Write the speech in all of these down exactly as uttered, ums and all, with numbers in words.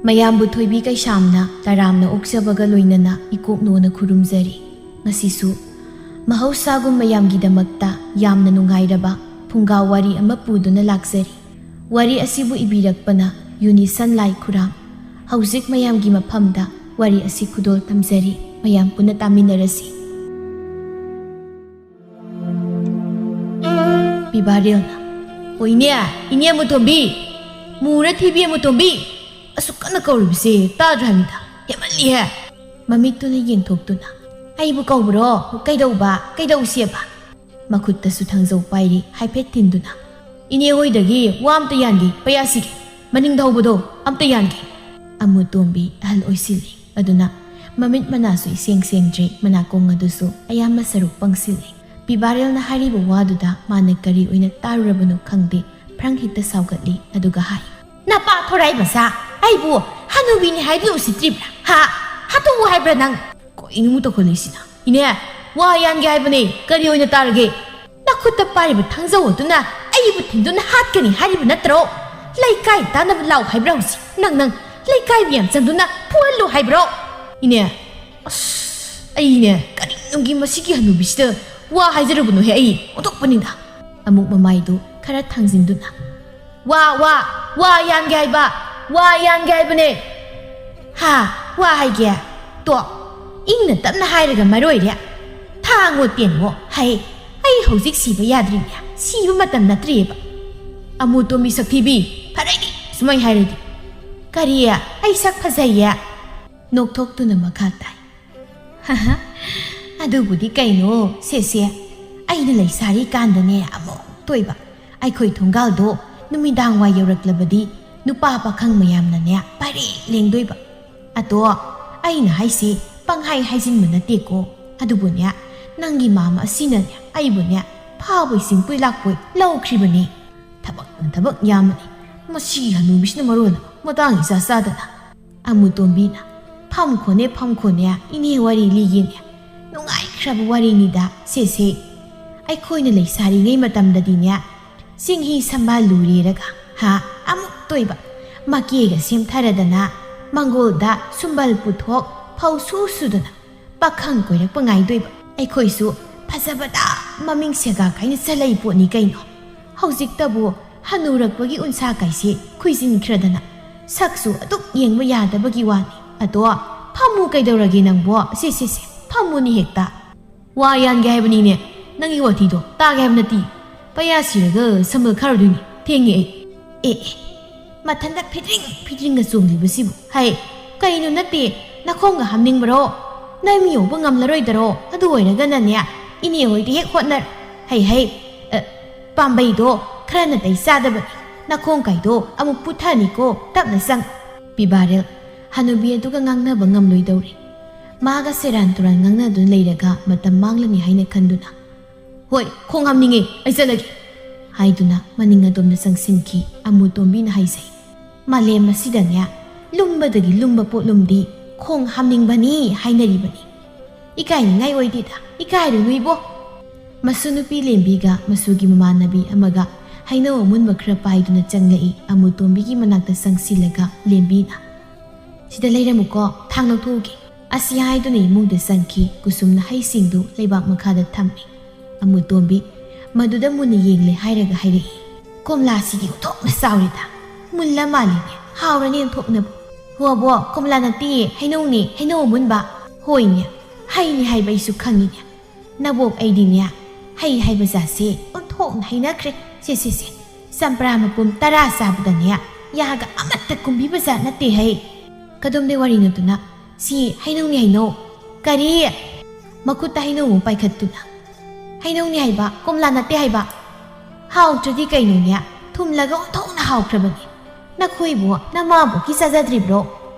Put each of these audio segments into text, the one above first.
ꯃꯌꯥꯝꯕꯨ ꯊꯣꯏꯕꯤ ꯀꯩꯁꯥꯝꯅ ꯇꯔꯥꯝꯅ ꯑꯣꯛꯆꯕꯒ ꯂꯣꯏꯅꯅ ꯏꯀꯣꯛꯅꯣꯅ ꯈꯨꯔꯨꯝꯖꯔꯤ꯫ ꯉꯁꯤꯁꯨ ꯃꯍꯧꯁꯥꯒꯨꯝ ꯃꯌꯥꯝꯒꯤꯗꯃꯛꯇ ꯌꯥꯝꯅ ꯅꯨꯡꯉꯥꯏꯔꯕ ꯐꯨꯡꯒꯥ ꯋꯥꯔꯤ ꯑꯃ ꯄꯨꯗꯨꯅ ꯂꯥꯛꯆꯔꯤ꯫ ꯋꯥꯔꯤ ꯑꯁꯤꯕꯨ ꯏꯕꯤꯔꯛꯄꯅ ꯌꯨꯅꯤꯁꯟ ꯂꯥꯏ ꯈꯨꯔꯥꯝ꯫ ꯍꯧꯖꯤꯛ ꯃꯌꯥꯝꯒꯤ ꯃꯐꯝꯗ ꯋꯥꯔꯤ ꯑꯁꯤ ꯈꯨꯗꯣꯜ ꯇꯝꯖꯔꯤ꯫ ꯃꯌꯥꯝ ꯄꯨꯟꯅ ꯇꯥꯃꯤꯟꯅꯔꯁꯤ꯫ ꯄꯤꯕꯥꯔꯦꯜꯅ, "ꯑꯣ ꯏꯅꯦ, ꯏꯅꯦ ꯑꯃꯨꯇꯣꯝꯕꯤ, ꯃꯨꯔ ꯊꯤꯕꯤ ꯑꯃꯨꯇꯣꯝꯕꯤ, ꯑꯁꯨꯛ ꯀꯟꯅ ꯀꯧꯔꯤꯕꯁꯦ ꯇꯥꯗ꯭ꯔꯥ ꯍꯥꯏꯕꯅꯤꯗ, ꯍꯦꯟꯃꯜꯂꯤꯍꯦ!" ꯃꯃꯤꯠꯇꯨꯅ ꯌꯦꯡꯊꯣꯛꯇꯨꯅ, "ꯑꯩꯕꯨ ꯀꯧꯕ꯭ꯔꯣ? ꯀꯩꯗꯧꯕ? ꯀꯩꯗꯧꯁꯦꯕ?" ꯃꯈꯨꯠꯇꯁꯨ ꯊꯥꯡꯖꯧ ꯄꯥꯏꯔꯤ ꯍꯥꯏꯐꯦꯠ ꯊꯤꯟꯗꯨꯅ, "ꯏꯅꯦ ꯍꯣꯏꯗꯒꯤ ꯋꯥ ꯑꯝꯇ ꯌꯥꯟꯒꯦ, ꯄꯩꯌꯥꯁꯤꯒꯤ ꯃꯅꯤꯡꯗ ꯍꯧꯕꯗꯣ ꯑꯝꯇ ꯌꯥꯟꯒꯦ!" ꯑꯃꯨꯇꯣꯝꯕꯤ ꯑꯍꯜ ꯑꯣꯏꯁꯤꯜꯂꯤ꯫ ꯑꯗꯨꯅ ꯃꯃꯤꯠ ꯃꯅꯥꯁꯨ ꯏꯁꯦꯡ ꯁꯦꯡꯗ꯭ꯔꯦ, ꯃꯅꯥꯀꯣꯡ ꯑꯗꯨꯁꯨ ꯑꯌꯥꯝꯕ ꯁꯔꯨꯛ ꯄꯪꯁꯤꯜꯂꯤ꯫ ꯄꯤꯕꯥꯔꯦꯜꯅ ꯍꯥꯏꯔꯤꯕ ꯋꯥꯗꯨꯗ ꯃꯥꯅ ꯀꯔꯤ ꯑꯣꯏꯅ ꯇꯥꯔꯨꯔꯕꯅꯣ ꯈꯪꯗꯦ, ꯐ꯭ꯔꯪ ꯍꯦꯛꯇ ꯁꯥꯎꯒꯠꯂꯤ꯫ ꯑꯗꯨꯒ ꯍꯥꯏ, "ꯅꯄꯥ ꯊꯣꯔꯥꯏ ꯃꯆꯥ, ꯑꯩꯕꯨ ꯍꯅꯨꯕꯤꯅꯤ ꯍꯥꯏꯕꯗꯨ ꯎꯁꯤꯠꯇ꯭ꯔꯤꯕ꯭ꯔꯥ? ꯍꯥ? ꯍꯥꯠꯇꯣꯛꯎ ꯍꯥꯏꯕ꯭ꯔꯥ ꯅꯪ?" ꯀꯩꯅꯣ ꯑꯃꯨꯛ ꯇꯧꯈꯠꯂꯛꯏꯁꯤꯅ? "ꯏꯅꯦ, ꯋꯥ ꯌꯥꯟꯒꯦ ꯍꯥꯏꯕꯅꯦ, ꯀꯔꯤ ꯑꯣꯏꯅ ꯇꯥꯔꯒꯦ?" "ꯅꯈꯨꯠꯇ ꯄꯥꯏꯔꯤꯕ ꯊꯥꯡꯖꯧ ꯑꯗꯨꯅ ꯑꯩꯕꯨ ꯊꯤꯟꯗꯨꯅ ꯍꯥꯠꯀꯅꯤ ꯍꯥꯏꯔꯤꯕ ꯅꯠꯇ꯭ꯔꯣ? ꯂꯩꯀꯥꯏ ꯇꯥꯅꯕ ꯂꯥꯎ ꯍꯥꯏꯕ꯭ꯔꯥ ꯍꯧꯖꯤꯛ? ꯅꯪ, ꯅꯪ ꯂꯩꯀꯥꯏ ꯃꯌꯥꯝ ꯆꯪꯗꯨꯅ ꯐꯨꯍꯜꯂꯨ ꯍꯥꯏꯕ꯭ꯔꯣ?" "ꯏꯅꯦ, ꯑꯁ, ꯑꯩꯅꯦ ꯀꯔꯤꯅꯨꯡꯒꯤ ꯃꯁꯤꯒꯤ ꯍꯅꯨꯕꯤꯁꯤꯗ ꯋꯥ ꯍꯥꯏꯖꯔꯨꯕꯅꯣꯍꯦ, ꯑꯩ ꯑꯣꯟꯊꯣꯛꯄꯅꯤꯗ!" ꯑꯃꯨꯛ ꯃꯃꯥꯏꯗꯨ ꯈꯔ ꯊꯥꯡꯖꯤꯟꯗꯨꯅ, "ꯋꯥ, ꯋꯥ, ꯋꯥ ꯌꯥꯟꯒꯦ ꯍꯥꯏꯕ, ꯋꯥ ꯌꯥꯟꯒꯦ ꯍꯥꯏꯕꯅꯦ!" "ꯍꯥ? ꯋꯥ ꯍꯥꯏꯒꯦ? ꯇꯣ, ꯏꯪꯅ ꯇꯞꯅ ꯍꯥꯏꯔꯒ ꯃꯔꯣꯏꯔꯦ꯫ ꯊꯥꯡꯉꯣ ꯇꯦꯟꯉꯣ ꯍꯥꯏ꯫ ꯑꯩ ꯍꯧꯖꯤꯛ ꯁꯤꯕ ꯌꯥꯗ꯭ꯔꯤꯅꯦ, ꯁꯤꯕ ꯃꯇꯝ ꯅꯠꯇ꯭ꯔꯤꯑꯕ꯫ ꯑꯃꯨꯇꯣꯝꯕꯤ ꯁꯛꯊꯤꯕꯤ, ꯐꯔꯦꯗꯤ ꯁꯨꯃꯥꯏ ꯍꯥꯏꯔꯗꯤ꯫ ꯀꯔꯤ? ꯑꯩ ꯁꯛ ꯐꯖꯩꯌꯦ?" ꯅꯣꯛꯊꯣꯛꯇꯨꯅ ꯃꯈꯥ ꯇꯥꯏ, "ꯍꯍ, ꯑꯗꯨꯕꯨꯗꯤ ꯀꯩꯅꯣ, ꯁꯦꯁꯦ, ꯑꯩꯅ ꯂꯩꯁꯥꯔꯤ ꯀꯥꯟꯗꯅꯦ ꯑꯃꯨꯛ ꯇꯣꯏꯕ꯫ ꯑꯩꯈꯣꯏ ꯊꯣꯡꯒꯥꯜꯗꯣ ꯅꯨꯃꯤꯗꯥꯡ ꯋꯥꯏ ꯌꯧꯔꯛꯂꯕꯗꯤ ꯅꯨꯄꯥ ꯄꯥꯈꯪ ꯃꯌꯥꯝꯅꯅꯦ ꯄꯥꯏꯔꯦꯛ ꯂꯦꯡꯗꯣꯏꯕ꯫ ꯑꯗꯣ ꯑꯩꯅ ꯍꯥꯏꯁꯦ ꯄꯪꯍꯥꯏ ꯍꯥꯏꯖꯤꯟꯕ ꯅꯠꯇꯦꯀꯣ꯫ ꯑꯗꯨꯕꯨꯅꯦ, ꯅꯪꯒꯤ ꯃꯥꯃ ꯑꯁꯤꯅꯅꯦ ꯑꯩꯕꯨꯅꯦ ꯐꯥꯕꯣꯏ ꯆꯤꯡꯄꯣꯏ ꯂꯥꯛꯄꯣꯏ ꯂꯧꯈ꯭ꯔꯤꯕꯅꯦ꯫ ꯊꯕꯛꯅ ꯊꯕꯛ ꯌꯥꯝꯕꯅꯤ꯫ ꯃꯁꯤꯒꯤ ꯍꯅꯨꯕꯤꯁꯤꯅ ꯃꯔꯣꯜ ꯑꯃ ꯃꯇꯥꯡ ꯏꯆꯥ ꯆꯥꯗꯅ꯫" ꯑꯃꯨꯇꯣꯝꯕꯤꯅ, "ꯐꯝꯈꯣꯅꯦ, ꯐꯝꯈꯣꯅꯦ, ꯏꯅꯦ ꯋꯥꯔꯤ ꯂꯤꯒꯦꯅꯦ꯫ ꯅꯨꯡꯉꯥꯏꯈ꯭ꯔꯕ ꯋꯥꯔꯤꯅꯤꯗ, ꯁꯦꯁꯦ꯫ ꯑꯩꯈꯣꯏꯅ ꯂꯩꯁꯥꯔꯤꯉꯩ ꯃꯇꯝꯗꯗꯤꯅꯦ, ꯆꯤꯡꯍꯤ ꯁꯝꯕꯥꯜ ꯂꯨꯔꯦꯔꯒ, ꯍꯥ, ꯑꯃꯨꯛ ꯇꯣꯏꯕ꯫ ꯃꯀꯦꯒ ꯁꯦꯝꯊꯔꯗꯅ, ꯃꯪꯒꯣꯜꯗ ꯁꯨꯝꯕꯜ ꯄꯨꯊꯣꯛ, ꯐꯧ ꯁꯨ ꯁꯨꯗꯅ ꯄꯥꯈꯪ ꯀꯣꯏꯔꯛꯄ ꯉꯥꯏꯗꯣꯏꯕ꯫ ꯑꯩꯈꯣꯏꯁꯨ ꯐꯖꯕꯗ ꯃꯃꯤꯡ ꯁꯦꯒꯥ ꯀꯥꯏꯅ ꯆꯠꯂꯛꯏ ꯄꯣꯠꯅꯤ ꯀꯩꯅꯣ꯫ ꯍꯧꯖꯤꯛꯇꯕꯨ ꯍꯅꯨꯔꯛꯄꯒꯤ ꯎꯟꯁꯥ ꯀꯥꯏꯁꯦ ꯈꯨꯏꯖꯤꯟꯈ꯭ꯔꯗꯅ ꯁꯛꯁꯨ ꯑꯗꯨꯛ ꯌꯦꯡꯕ ꯌꯥꯗꯕꯒꯤ ꯋꯥꯅꯤ꯫ ꯑꯗꯣ ꯐꯝꯃꯨ ꯀꯩꯗꯧꯔꯒꯦ ꯅꯪꯕꯣ? ꯁꯦ, ꯁꯦ, ꯁꯦ, ꯐꯝꯃꯨꯅꯦ ꯍꯦꯛꯇ꯫ ꯋꯥ ꯌꯥꯟꯒꯦ ꯍꯥꯏꯕꯅꯤꯅꯦ, ꯅꯪꯒꯤ ꯋꯥꯊꯤꯗꯣ ꯇꯥꯒꯦ ꯍꯥꯏꯕ ꯅꯠꯇꯦ꯫ ꯄꯩꯌꯥ ꯁꯤꯔꯒ ꯁꯝꯕꯜ ꯈꯥꯔꯨꯗꯣꯏꯅꯤ, ꯊꯦꯡꯉꯦ ꯑꯩ꯫ ꯑꯦ, ꯑꯦ, ꯃꯊꯟꯗ ꯐꯤꯗ꯭ꯔꯤꯡ ꯐꯤꯗ꯭ꯔꯤꯡꯒ ꯆꯣꯡꯂꯤꯕꯁꯤꯕꯨ꯫ ꯍꯩ, ꯀꯩꯅꯣ ꯅꯠꯇꯦ, ꯅꯈꯣꯡꯒ ꯍꯥꯝꯅꯤꯡꯕꯔꯣ? ꯅꯃꯤ ꯌꯧꯕ ꯉꯝꯂꯔꯣꯏꯗꯔꯣ? ꯑꯗꯨ ꯑꯣꯏꯔꯒꯅꯅꯦ, ꯏꯅꯦ ꯍꯣꯏꯗ ꯍꯦꯛ ꯍꯣꯠꯅꯔꯣ꯫ ꯍꯩ, ꯍꯩ, ꯑ, ꯄꯥꯝꯕꯩꯗꯣ ꯈꯔ ꯅꯥꯇꯩ ꯆꯥꯗꯕꯅꯤ꯫ ꯅꯈꯣꯡ ꯀꯥꯏꯗꯣ ꯑꯃꯨꯛ ꯄꯨꯊꯅꯤꯀꯣ, ꯇꯞꯅ ꯆꯪ꯫ ꯄꯤꯕꯥꯔꯦꯜ, ꯍꯅꯨꯕꯤ ꯑꯗꯨꯒ ꯉꯥꯡꯅꯕ ꯉꯝꯂꯣꯏꯗꯧꯔꯦ꯫ ꯃꯥꯒ ꯁꯦꯔꯥꯟ ꯇꯨꯔꯥꯟ ꯉꯥꯡꯅꯗꯨꯅ ꯂꯩꯔꯒ ꯃꯇꯝ ꯃꯥꯡꯂꯅꯤ ꯍꯥꯏꯅ ꯈꯟꯗꯨꯅ, "ꯍꯣꯏ, ꯈꯣꯡ ꯍꯥꯝꯅꯤꯡꯉꯦ, ꯑꯩ ꯆꯠꯂꯒꯦ," ꯍꯥꯏꯗꯨꯅ ꯃꯅꯤꯡ ꯑꯗꯣꯝꯗ ꯆꯪꯁꯤꯟꯈꯤ ꯑꯃꯨꯇꯣꯝꯕꯤꯅ ꯍꯥꯏꯖꯩ꯫ ꯃꯥꯂꯦꯝ ꯑꯁꯤꯗꯅꯦ, ꯂꯨꯝꯕꯗꯒꯤ ꯂꯨꯝꯕ ꯄꯣꯠꯂꯨꯝꯗꯤ ꯈꯣꯡ ꯍꯥꯝꯅꯤꯡꯕꯅꯤ ꯍꯥꯏꯅꯔꯤꯕꯅꯤ꯫ ꯏꯀꯥꯏꯅꯤꯡꯉꯥꯏ ꯑꯣꯏꯗꯦꯗ, ꯏꯀꯥꯏꯔꯨꯅꯨ ꯏꯕꯣ꯫ ꯃꯁꯨ ꯅꯨꯄꯤ ꯂꯦꯝꯕꯤꯒ ꯃꯁꯨꯒꯤ ꯃꯃꯥꯟꯅꯕꯤ ꯑꯃꯒ ꯍꯩꯅꯧ ꯑꯃꯨꯟꯕ ꯈꯔ ꯄꯥꯏꯗꯨꯅ ꯆꯪꯂꯛꯏ ꯑꯃꯨꯇꯣꯝꯕꯤꯒꯤ ꯃꯅꯥꯛꯇ ꯆꯪꯁꯤꯜꯂꯒ ꯂꯦꯝꯕꯤꯅ, "ꯁꯤꯗ ꯂꯩꯔꯝꯃꯨꯀꯣ, ꯊꯥꯡ ꯂꯧꯊꯣꯛꯎꯒꯦ," ꯑꯁꯤ ꯍꯥꯏꯗꯨꯅ ꯏꯃꯨꯡꯗ ꯆꯪꯈꯤ꯫ ꯀꯨꯁꯨꯝꯅ ꯍꯩꯁꯤꯡꯗꯨ ꯂꯩꯕꯥꯛ ꯃꯈꯥꯗ ꯊꯝꯃꯤ꯫ ꯑꯃꯨꯇꯣꯝꯕꯤ ꯃꯗꯨꯗ ꯃꯨꯟꯅ ꯌꯦꯡꯂꯦ ꯍꯥꯏꯔꯒ ꯍꯥꯏꯔꯛꯏ, "ꯀꯣꯝꯂꯥꯁꯤꯗꯤ ꯑꯣꯟꯊꯣꯛꯅ ꯆꯥꯎꯔꯦꯗ, ꯃꯨꯜꯂ ꯃꯥꯜꯂꯤꯅꯦ, ꯍꯥꯎꯔꯅꯤ ꯑꯣꯟꯊꯣꯛꯅꯕꯨ꯫ ꯍꯣꯕꯣ, ꯀꯣꯝꯂꯥ ꯅꯠꯇꯤꯌꯦ, ꯍꯩꯅꯧꯅꯦ, ꯍꯩꯅꯧ ꯑꯃꯨꯟꯕ꯫ ꯍꯣꯏꯅꯦ, ꯍꯩꯅꯤ ꯍꯥꯏꯕ ꯑꯩꯁꯨ ꯈꯪꯉꯤꯅꯦ꯫ ꯅꯕꯣꯛ ꯑꯩꯗꯤꯅꯦ, ꯍꯩ ꯍꯥꯏꯕ ꯖꯥꯠꯁꯦ ꯑꯣꯟꯊꯣꯛꯅ ꯍꯩꯅꯈ꯭ꯔꯦ꯫ ꯁꯦ, ꯁꯦ, ꯁꯦ, ꯆꯝꯄ꯭ꯔꯥ ꯃꯄꯨꯝ ꯇꯔꯥ ꯆꯥꯕꯗꯅꯦ, ꯌꯥꯒ ꯑꯃꯠꯇ ꯀꯨꯝꯕꯤꯕ ꯖꯥꯠ ꯅꯠꯇꯦ ꯍꯩ꯫ ꯀꯗꯣꯝꯗꯩ ꯋꯥꯔꯤꯅꯣꯗꯨꯅ? ꯁꯤ ꯍꯩꯅꯧꯅꯤ ꯍꯩꯅꯧ꯫ ꯀꯔꯤ?" ꯃꯈꯨꯠꯇ ꯍꯩꯅꯧ ꯑꯃ ꯄꯥꯏꯈꯠꯇꯨꯅ, "ꯍꯩꯅꯧꯅꯤ ꯍꯥꯏꯕ, ꯀꯣꯝꯂꯥ ꯅꯠꯇꯦ ꯍꯥꯏꯕ꯫ ꯍꯥꯎꯇ꯭ꯔꯗꯤ ꯀꯩꯅꯣꯅꯦ? ꯊꯨꯝꯂꯒ ꯑꯣꯟꯊꯣꯛꯅ ꯍꯥꯎꯈ꯭ꯔꯕꯅꯤ꯫ ꯅꯈꯣꯏꯕꯨ ꯅꯃꯥꯕꯣꯛꯀꯤ ꯆꯥꯖꯗ꯭ꯔꯤꯕ꯭ꯔꯣ?"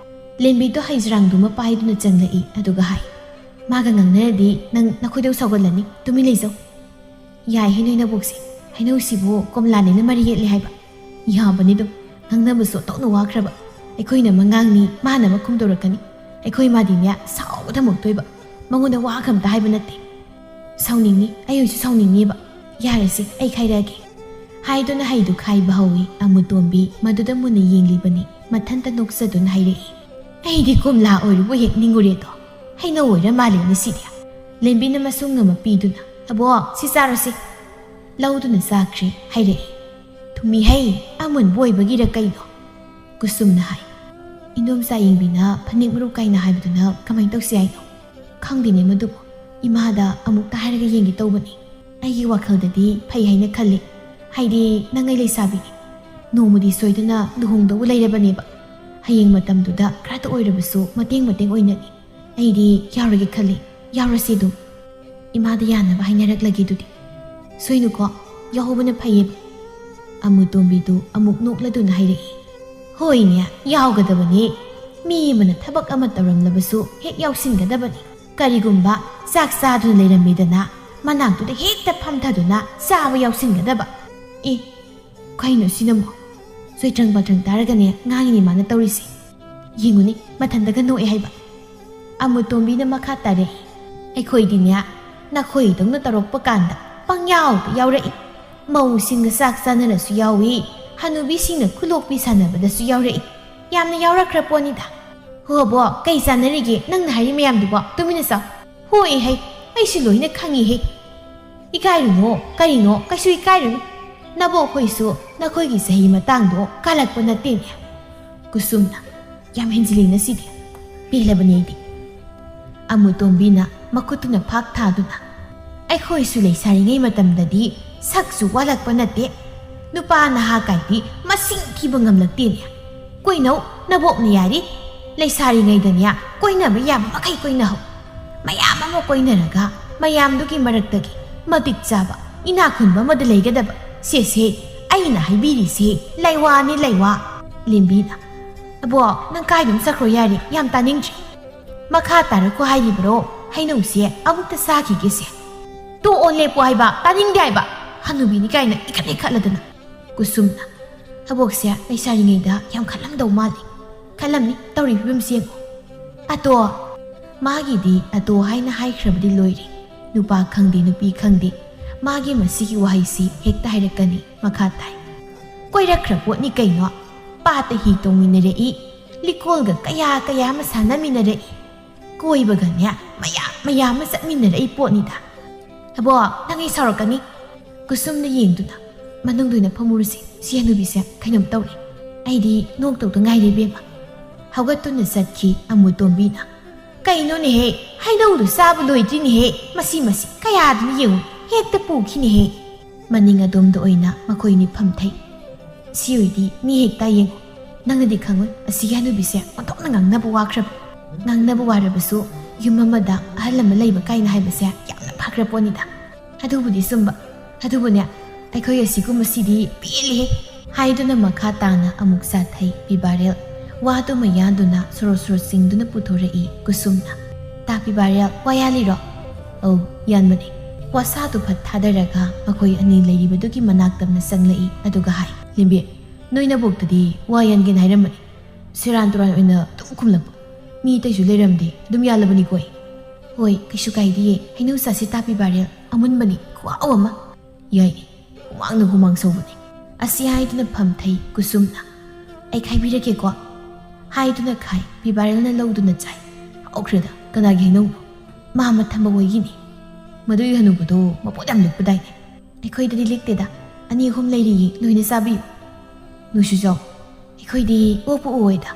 ꯂꯦꯝꯕꯤꯗꯣ ꯍꯩꯖ꯭ꯔꯥꯡꯗꯨꯃ ꯄꯥꯏꯗꯨꯅ ꯆꯪꯂꯛꯏ, ꯑꯗꯨꯒ ꯍꯥꯏ, "ꯃꯥꯒ ꯉꯥꯡꯅꯔꯗꯤ ꯅꯪ ꯅꯈꯣꯏꯗꯧ ꯁꯥꯎꯒꯠꯂꯅꯤ꯫ ꯇꯨꯃꯤꯟ ꯂꯩꯖꯧ꯫ ꯌꯥꯏ ꯍꯩꯅꯧ ꯅꯕꯣꯛꯁꯦ, ꯍꯩꯅꯧꯁꯤꯕꯨ ꯀꯣꯝꯂꯥꯅꯦꯅ ꯃꯔꯤ ꯌꯦꯠꯂꯦ ꯍꯥꯏꯕ꯫ ꯌꯥꯕꯅꯤ ꯑꯗꯨꯝ, ꯉꯥꯡꯅꯕꯁꯨ ꯑꯣꯟꯊꯣꯛꯅ ꯋꯥꯈ꯭ꯔꯕ꯫ ꯑꯩꯈꯣꯏꯅ ꯑꯃ ꯉꯥꯡꯅꯤ, ꯃꯥꯅ ꯑꯃ ꯈꯨꯝꯗꯧꯔꯛꯀꯅꯤ꯫ ꯑꯩꯈꯣꯏ ꯃꯥꯗꯤꯅꯦ ꯁꯥꯎꯕ ꯊꯝꯃꯛꯇꯣꯏꯕ꯫ ꯃꯉꯣꯟꯗ ꯋꯥ ꯑꯃꯇ ꯍꯥꯏꯕ ꯅꯠꯇꯦ꯫ ꯁꯥꯎꯅꯤꯡꯅꯤ, ꯑꯩ ꯑꯣꯏꯁꯨ ꯁꯥꯎꯅꯤꯡꯅꯤꯕ꯫ ꯌꯥꯔꯦꯁꯦ, ꯑꯩ ꯈꯥꯏꯔꯛꯑꯒꯦ," ꯍꯥꯏꯗꯨꯅ ꯍꯩꯗꯨ ꯈꯥꯏꯕ ꯍꯧꯏ꯫ ꯑꯃꯨꯇꯣꯝꯕꯤ ꯃꯗꯨꯗ ꯃꯨꯟꯅ ꯌꯦꯡꯂꯤꯕꯅꯤ꯫ ꯃꯊꯟꯇ ꯅꯣꯛꯆꯗꯨꯅ ꯍꯥꯏꯔꯛꯏ꯫ "ꯑꯩꯗꯤ ꯀꯣꯝꯂꯥ ꯑꯣꯏꯔꯨꯕ ꯍꯦꯛ ꯅꯤꯡꯉꯨꯔꯦꯗꯣ, ꯍꯩꯅꯧ ꯑꯣꯏꯔ ꯃꯥꯜꯂꯦꯅꯦ ꯁꯤꯗꯤ"꯫ ꯂꯦꯝꯕꯤꯅ ꯃꯁꯨꯡ ꯑꯃ ꯄꯤꯗꯨꯅ, "ꯑꯕꯣꯛ, ꯁꯤ ꯆꯥꯔꯣꯁꯤ"꯫ ꯂꯧꯗꯨꯅ ꯆꯥꯈ꯭ꯔꯦ ꯍꯥꯏꯔꯛꯏ꯫ "ꯊꯨꯝꯃꯤ ꯍꯩ ꯑꯃꯨꯟꯕ ꯑꯣꯏꯕꯒꯤꯔ ꯀꯩꯅꯣ?" ꯀꯨꯁꯨꯝꯅ ꯍꯥꯏ꯫ "ꯏꯟꯗꯣꯝꯆꯥ ꯌꯦꯡꯕꯤꯅ ꯐꯅꯦꯛ ꯃꯔꯨ ꯀꯥꯏꯅ ꯍꯥꯏꯕꯗꯨꯅ ꯀꯃꯥꯏꯅ ꯇꯧꯁꯤ ꯍꯥꯏꯅꯣ?" "ꯈꯪꯗꯦꯅꯦ ꯃꯗꯨꯕꯨ, ꯏꯃꯥꯗ ꯑꯃꯨꯛꯇ ꯍꯥꯏꯔꯒ ꯌꯦꯡꯒꯦ ꯇꯧꯕꯅꯤ꯫ ꯑꯩꯒꯤ ꯋꯥꯈꯜꯗꯗꯤ ꯐꯩ ꯍꯥꯏꯅ ꯈꯜꯂꯤ, ꯍꯥꯏꯗꯤ ꯅꯪ ꯑꯩ ꯂꯩꯁꯥꯕꯤꯅꯤ, ꯅꯣꯡꯃꯗꯤ ꯁꯣꯏꯗꯅ ꯂꯨꯍꯣꯡꯗꯧꯕ ꯂꯩꯔꯕꯅꯦꯕ꯫ ꯍꯌꯦꯡ ꯃꯇꯝꯗꯨꯗ ꯈꯔꯇ ꯑꯣꯏꯔꯕꯁꯨ ꯃꯇꯦꯡ ꯃꯇꯦꯡ ꯑꯣꯏꯅꯅꯤ꯫ ꯑꯩꯗꯤ ꯌꯥꯎꯔꯒꯦ ꯈꯜꯂꯤ, ꯌꯥꯎꯔꯁꯤ ꯑꯗꯨꯝ꯫ ꯏꯃꯥꯗ ꯌꯥꯅꯕ ꯍꯥꯏꯅꯔꯛꯂꯒꯦ ꯑꯗꯨꯗꯤ꯫ ꯁꯣꯏꯅꯨꯀꯣ, ꯌꯥꯎꯍꯧꯕꯅ ꯐꯩꯌꯦꯕ"꯫ ꯑꯃꯨꯇꯣꯝꯕꯤꯗꯨ ꯑꯃꯨꯛ ꯅꯣꯛꯂꯗꯨꯅ ꯍꯥꯏꯔꯛꯏ꯫ "ꯍꯣꯏꯅꯦ, ꯌꯥꯎꯒꯗꯕꯅꯤ꯫ ꯃꯤ ꯑꯃꯅ ꯊꯕꯛ ꯑꯃ ꯇꯧꯔꯝꯂꯕꯁꯨ ꯍꯦꯛ ꯌꯥꯎꯁꯤꯟꯒꯗꯕꯅꯤ꯫ ꯀꯔꯤꯒꯨꯝꯕ ꯆꯥꯛ ꯆꯥꯗꯨꯅ ꯂꯩꯔꯝꯃꯤꯗꯅ, ꯃꯅꯥꯛꯇꯨꯗ ꯍꯦꯛꯇ ꯐꯝꯊꯗꯨꯅ ꯆꯥꯕ ꯌꯥꯎꯁꯤꯟꯒꯗꯕ꯫ ꯑꯦ, ꯀꯩꯅꯣ ꯁꯤꯅꯃꯣ? ꯆꯣꯏꯇ꯭ꯔꯪ ꯄꯥꯇ꯭ꯔꯪ ꯇꯥꯔꯒꯅꯦ ꯉꯥꯡꯉꯤꯅꯤ ꯃꯥꯅ ꯇꯧꯔꯤꯁꯦ꯫ ꯌꯦꯡꯉꯨꯅꯤ, ꯃꯊꯟꯇꯒ ꯅꯣꯛꯑꯦ ꯍꯥꯏꯕ"꯫ ꯑꯃꯨꯇꯣꯝꯕꯤꯅ ꯃꯈꯥ ꯇꯥꯔꯛꯏ꯫ "ꯑꯩꯈꯣꯏꯗꯤꯅꯦ, ꯅꯈꯣꯏꯗꯧꯅ ꯇꯧꯔꯛꯄ ꯀꯥꯟꯗ ꯄꯪꯌꯥꯎꯗ ꯌꯥꯎꯔꯛꯏ꯫ ꯃꯧꯁꯤꯡꯒ ꯆꯥꯛ ꯆꯥꯅꯔꯁꯨ ꯌꯥꯎꯏ, ꯍꯅꯨꯕꯤꯁꯤꯡꯅ ꯈꯨꯂꯣꯛꯄꯤ ꯁꯥꯟꯅꯕꯗꯁꯨ ꯌꯥꯎꯔꯛꯏ꯫ ꯌꯥꯝꯅ ꯌꯥꯎꯔꯛꯈ꯭ꯔ ꯄꯣꯠꯅꯤꯗ"꯫ "ꯍꯣ ꯕꯣ, ꯀꯩ ꯆꯥꯅꯔꯤꯒꯦ ꯅꯪꯅ ꯍꯥꯏꯔꯤ ꯃꯌꯥꯝꯗꯨꯕꯣ? ꯇꯨꯃꯤꯟꯅ ꯆꯥꯎ"꯫ "ꯍꯣꯏ ꯍꯩ, ꯑꯩꯁꯨ ꯂꯣꯏꯅ ꯈꯪꯉꯤ ꯍꯩ"꯫ "ꯏꯀꯥꯏꯔꯨꯅꯣ, ꯀꯔꯤꯅꯣ, ꯀꯩꯁꯨ ꯏꯀꯥꯏꯔꯨꯅꯨ꯫ ꯅꯕꯣꯛ ꯍꯣꯏꯁꯨ ꯅꯈꯣꯏꯒꯤ ꯆꯍꯤ ꯃꯇꯥꯡꯗꯣ ꯀꯥꯜꯂꯛꯄ ꯅꯠꯇꯦꯅꯦ"꯫ ꯀꯨꯁꯨꯝꯅ, "ꯌꯥꯝ ꯍꯦꯟꯖꯤꯜꯂꯤ ꯉꯁꯤꯗꯤ꯫ ꯄꯦꯜꯂꯕꯅꯤ ꯑꯩꯗꯤ"꯫ ꯑꯃꯨꯇꯣꯝꯕꯤꯅ ꯃꯈꯨꯠꯇꯨꯅ ꯐꯥꯛ ꯊꯥꯗꯨꯅ, "ꯑꯩꯈꯣꯏꯁꯨ ꯂꯩꯁꯥꯔꯤꯉꯩ ꯃꯇꯝꯗꯗꯤ ꯁꯛꯁꯨ ꯋꯥꯠꯂꯛꯄ ꯅꯠꯇꯦ꯫ ꯅꯨꯄꯥ ꯅꯍꯥ ꯀꯥꯏꯗꯤ ꯃꯁꯤꯡ ꯊꯤꯕ ꯉꯝꯂꯛꯇꯦꯅꯦ꯫ ꯀꯣꯏꯅꯧ, ꯅꯕꯣꯛꯅ ꯌꯥꯔꯤ꯫ ꯂꯩꯁꯥꯔꯤꯉꯩꯗꯅꯦ ꯀꯣꯏꯅꯕ ꯌꯥꯕ ꯃꯈꯩ ꯀꯣꯏꯅꯍꯧ꯫ ꯃꯌꯥꯝ ꯑꯃ ꯀꯣꯏꯅꯔꯒ ꯃꯌꯥꯝꯗꯨꯒꯤ ꯃꯔꯛꯇꯒꯤ ꯃꯇꯤꯛ ꯆꯥꯕ, ꯏꯅꯥꯛ ꯈꯨꯟꯕ ꯑꯃꯗ ꯂꯩꯒꯗꯕ꯫ ꯁꯦꯁꯦ, ꯑꯩꯅ ꯍꯥꯏꯕꯤꯔꯤꯁꯦ ꯂꯩꯋꯥꯅꯤ, ꯂꯩꯋꯥ"꯫ ꯂꯦꯝꯕꯤꯅ, "ꯑꯕꯣ, ꯅꯪ ꯀꯥꯏꯗꯅꯣ ꯆꯠꯈ꯭ꯔꯣ ꯌꯥꯔꯦ, ꯌꯥꯝ ꯇꯥꯅꯤꯡꯗ꯭ꯔꯦ꯫ ꯃꯈꯥ ꯇꯥꯔꯛꯈꯣ ꯍꯥꯏꯔꯤꯕ꯭ꯔꯣ? ꯍꯩꯅꯧꯁꯦ ꯑꯃꯨꯛꯇ ꯆꯥꯈꯤꯒꯦꯁꯦ"꯫ "ꯇꯣꯛꯑꯣ, ꯂꯦꯞꯄꯣ ꯍꯥꯏꯕ, ꯇꯥꯅꯤꯡꯗꯦ ꯍꯥꯏꯕ꯫ ꯍꯅꯨꯕꯤꯅꯤ ꯀꯥꯏꯅ ꯏꯈꯠ ꯏꯈꯠꯂꯗꯅ"꯫ ꯀꯨꯁꯨꯝꯅ, "ꯑꯕꯣꯛꯁꯦ ꯂꯩꯁꯥꯔꯤꯉꯩꯗ ꯌꯥꯝ ꯈꯜꯂꯝꯗꯧ ꯃꯥꯜꯂꯤ꯫ ꯈꯜꯂꯝꯅꯤ, ꯇꯧꯔꯤ ꯐꯤꯕꯝꯁꯦ ꯌꯦꯡꯉꯣ"꯫ "ꯑꯇꯣ"꯫ ꯃꯥꯒꯤꯗꯤ "ꯑꯇꯣ" ꯍꯥꯏꯅ ꯍꯥꯏꯈ꯭ꯔꯕꯗꯤ ꯂꯣꯏꯔꯦ꯫ ꯅꯨꯄꯥ ꯈꯪꯗꯦ, ꯅꯨꯄꯤ ꯈꯪꯗꯦ, ꯃꯥꯒꯤ ꯃꯁꯤꯒꯤ ꯋꯥꯍꯩꯁꯤ ꯍꯦꯛꯇ ꯍꯥꯏꯔꯛꯀꯅꯤ꯫ ꯃꯈꯥ ꯇꯥꯏ꯫ "ꯀꯣꯏꯔꯛꯈ꯭ꯔ ꯄꯣꯠꯅꯤ ꯀꯩꯅꯣ"꯫ ꯄꯥꯠꯇ ꯍꯤ ꯇꯣꯡꯃꯤꯟꯅꯔꯛꯏ, ꯂꯤꯀꯣꯜꯒ ꯀꯌꯥ ꯀꯌꯥ ꯑꯃ ꯁꯥꯟꯅꯃꯤꯟꯅꯔꯛꯏ, ꯀꯣꯏꯕꯒꯅꯦ ꯃꯌꯥꯝ ꯃꯌꯥꯝ ꯑꯃ ꯆꯠꯃꯤꯟꯅꯔꯛꯏ ꯄꯣꯠꯅꯤꯗ꯫ ꯑꯕꯣ, ꯅꯪ ꯑꯩ ꯁꯥꯎꯔꯛꯀꯅꯤ꯫ ꯀꯨꯁꯨꯝꯅ ꯌꯦꯡꯗꯨꯅ, "ꯃꯅꯨꯡꯗ ꯑꯣꯏꯅ ꯐꯝꯃꯨꯔꯁꯤ, ꯁꯤ ꯍꯅꯨꯕꯤꯁꯦ ꯀꯩꯅꯣꯝ ꯇꯧꯔꯦ꯫ ꯑꯩꯗꯤ ꯅꯣꯛꯇꯧꯗ ꯉꯥꯏꯔꯦ ꯏꯕꯦꯝꯃ"꯫ ꯍꯧꯒꯠꯇꯨꯅ ꯆꯠꯈꯤ ꯑꯃꯨꯇꯣꯝꯕꯤꯅ꯫ "ꯀꯩꯅꯣꯅꯦꯍꯦ, ꯍꯩꯅꯧꯗꯨ ꯆꯥꯕ ꯂꯣꯏꯗ꯭ꯔꯤꯅꯦꯍꯦ, ꯃꯁꯤ ꯃꯁꯤ ꯀꯌꯥꯗꯨꯅ ꯌꯦꯡꯉꯨ, ꯍꯦꯛꯇ ꯄꯨꯈꯤꯅꯦꯍꯦ"꯫ ꯃꯅꯤꯡ ꯑꯗꯣꯝꯗ ꯑꯣꯏꯅ ꯃꯈꯣꯏꯅꯤ ꯐꯝꯊꯩ꯫ "ꯁꯤ ꯑꯣꯏꯗꯤ ꯃꯤ ꯍꯦꯛ ꯇꯥ ꯌꯦꯡꯉꯨ꯫ ꯅꯪꯅꯗꯤ ꯈꯪꯉꯣꯏ, ꯑꯁꯤꯒꯤ ꯍꯅꯨꯕꯤꯁꯦ ꯑꯣꯟꯊꯣꯛꯅ ꯉꯥꯡꯅꯕ ꯋꯥꯈ꯭ꯔꯕ꯫ ꯉꯥꯡꯅꯕ ꯋꯥꯔꯕꯁꯨ ꯌꯨꯝ ꯑꯃꯗ ꯑꯍꯜ ꯑꯃ ꯂꯩꯕ ꯀꯥꯏꯅ ꯍꯥꯏꯕꯁꯦ ꯌꯥꯝꯅ ꯐꯈ꯭ꯔ ꯄꯣꯠꯅꯤꯗ꯫ ꯑꯗꯨꯕꯨꯗꯤ ꯆꯨꯝꯕ꯫ ꯑꯗꯨꯕꯨꯅꯦ, ꯑꯩꯈꯣꯏ ꯑꯁꯤꯒꯨꯝꯕꯁꯤꯗꯤ ꯄꯦꯜꯂꯦꯍꯦ"꯫ ꯍꯥꯏꯗꯨꯅ ꯃꯈꯥ ꯇꯥꯅ ꯑꯃꯨꯛ ꯆꯥꯊꯩ ꯄꯤꯕꯥꯔꯦꯜ꯫ ꯋꯥꯗꯨꯃ ꯌꯥꯟꯗꯨꯅ ꯁꯣꯔꯣ ꯁꯣꯔꯣ ꯆꯤꯡꯗꯨꯅ ꯄꯨꯊꯣꯔꯛꯏ ꯀꯨꯁꯨꯝꯅ꯫ "ꯇꯥ ꯄꯤꯕꯥꯔꯦꯜ, ꯋꯥ ꯌꯥꯜꯂꯤꯔꯣ?" "ꯑꯧ, ꯌꯥꯟꯕꯅꯦ"꯫ ꯋꯥꯁꯥꯗꯨ ꯐꯠ ꯊꯥꯗꯔꯒ ꯃꯈꯣꯏ ꯑꯅꯤ ꯂꯩꯔꯤꯕꯗꯨꯒꯤ ꯃꯅꯥꯛꯇꯝꯅ ꯆꯪꯂꯛꯏ, ꯑꯗꯨꯒ ꯍꯥꯏ, "ꯂꯦꯝꯕꯤ, ꯅꯣꯏ ꯅꯕꯣꯛꯇꯗꯤ ꯋꯥ ꯌꯥꯟꯒꯦꯅ ꯍꯥꯏꯔꯝꯕꯅꯤ꯫ ꯁꯦꯔꯥꯟ ꯇꯨꯔꯥꯟ ꯑꯣꯏꯅ ꯑꯗꯨꯝ ꯈꯨꯝꯂꯛꯄ꯫ ꯃꯤ ꯑꯇꯩꯁꯨ ꯂꯩꯔꯝꯗꯤ ꯑꯗꯨꯝ ꯌꯥꯜꯂꯕꯅꯤꯀꯣ ꯑꯩ"꯫ "ꯍꯣꯏ, ꯀꯩꯁꯨ ꯀꯥꯏꯗꯤꯌꯦ꯫ ꯍꯩꯅꯧ ꯆꯥꯁꯤ ꯇꯥ ꯄꯤꯕꯥꯔꯦꯜ, ꯑꯃꯨꯟꯕꯅꯤ, ꯈꯨꯍꯥꯎ ꯑꯃ"꯫ "ꯌꯥꯏꯅꯦ, ꯍꯨꯃꯥꯡꯅ ꯍꯨꯃꯥꯡ ꯁꯧꯕꯅꯦ"꯫ ꯑꯁꯤ ꯍꯥꯏꯗꯨꯅ ꯐꯝꯊꯩ ꯀꯨꯁꯨꯝꯅ꯫ "ꯑꯩ ꯈꯥꯏꯕꯤꯔꯒꯦꯀꯣ"꯫ ꯍꯥꯏꯗꯨꯅ ꯈꯥꯏ, ꯄꯤꯕꯥꯔꯦꯜꯅ ꯂꯧꯗꯨꯅ ꯆꯥꯏ꯫ "ꯍꯥꯎꯈ꯭ꯔꯦꯗ, ꯀꯅꯥꯒꯤ ꯍꯩꯅꯧꯅꯣ?" "ꯃꯥ ꯃꯊꯝꯕ ꯍꯣꯏꯒꯤꯅꯤ꯫ ꯃꯗꯨꯒꯤ ꯍꯅꯨꯕꯗꯣ ꯃꯄꯣꯠ ꯌꯥꯝ ꯂꯤꯛꯄꯗꯥꯏꯅꯦ"꯫ "ꯑꯩꯈꯣꯏꯗꯗꯤ ꯂꯤꯛꯇꯦꯗ, ꯑꯅꯤ ꯑꯍꯨꯝ ꯂꯩꯔꯤꯌꯦ, ꯂꯣꯏꯅ ꯆꯥꯕꯤꯌꯨ"꯫ "ꯅꯣꯏꯁꯨ ꯆꯥꯎ, ꯑꯩꯈꯣꯏꯗꯤ ꯑꯣꯛꯄꯨ ꯑꯣꯏꯗ"꯫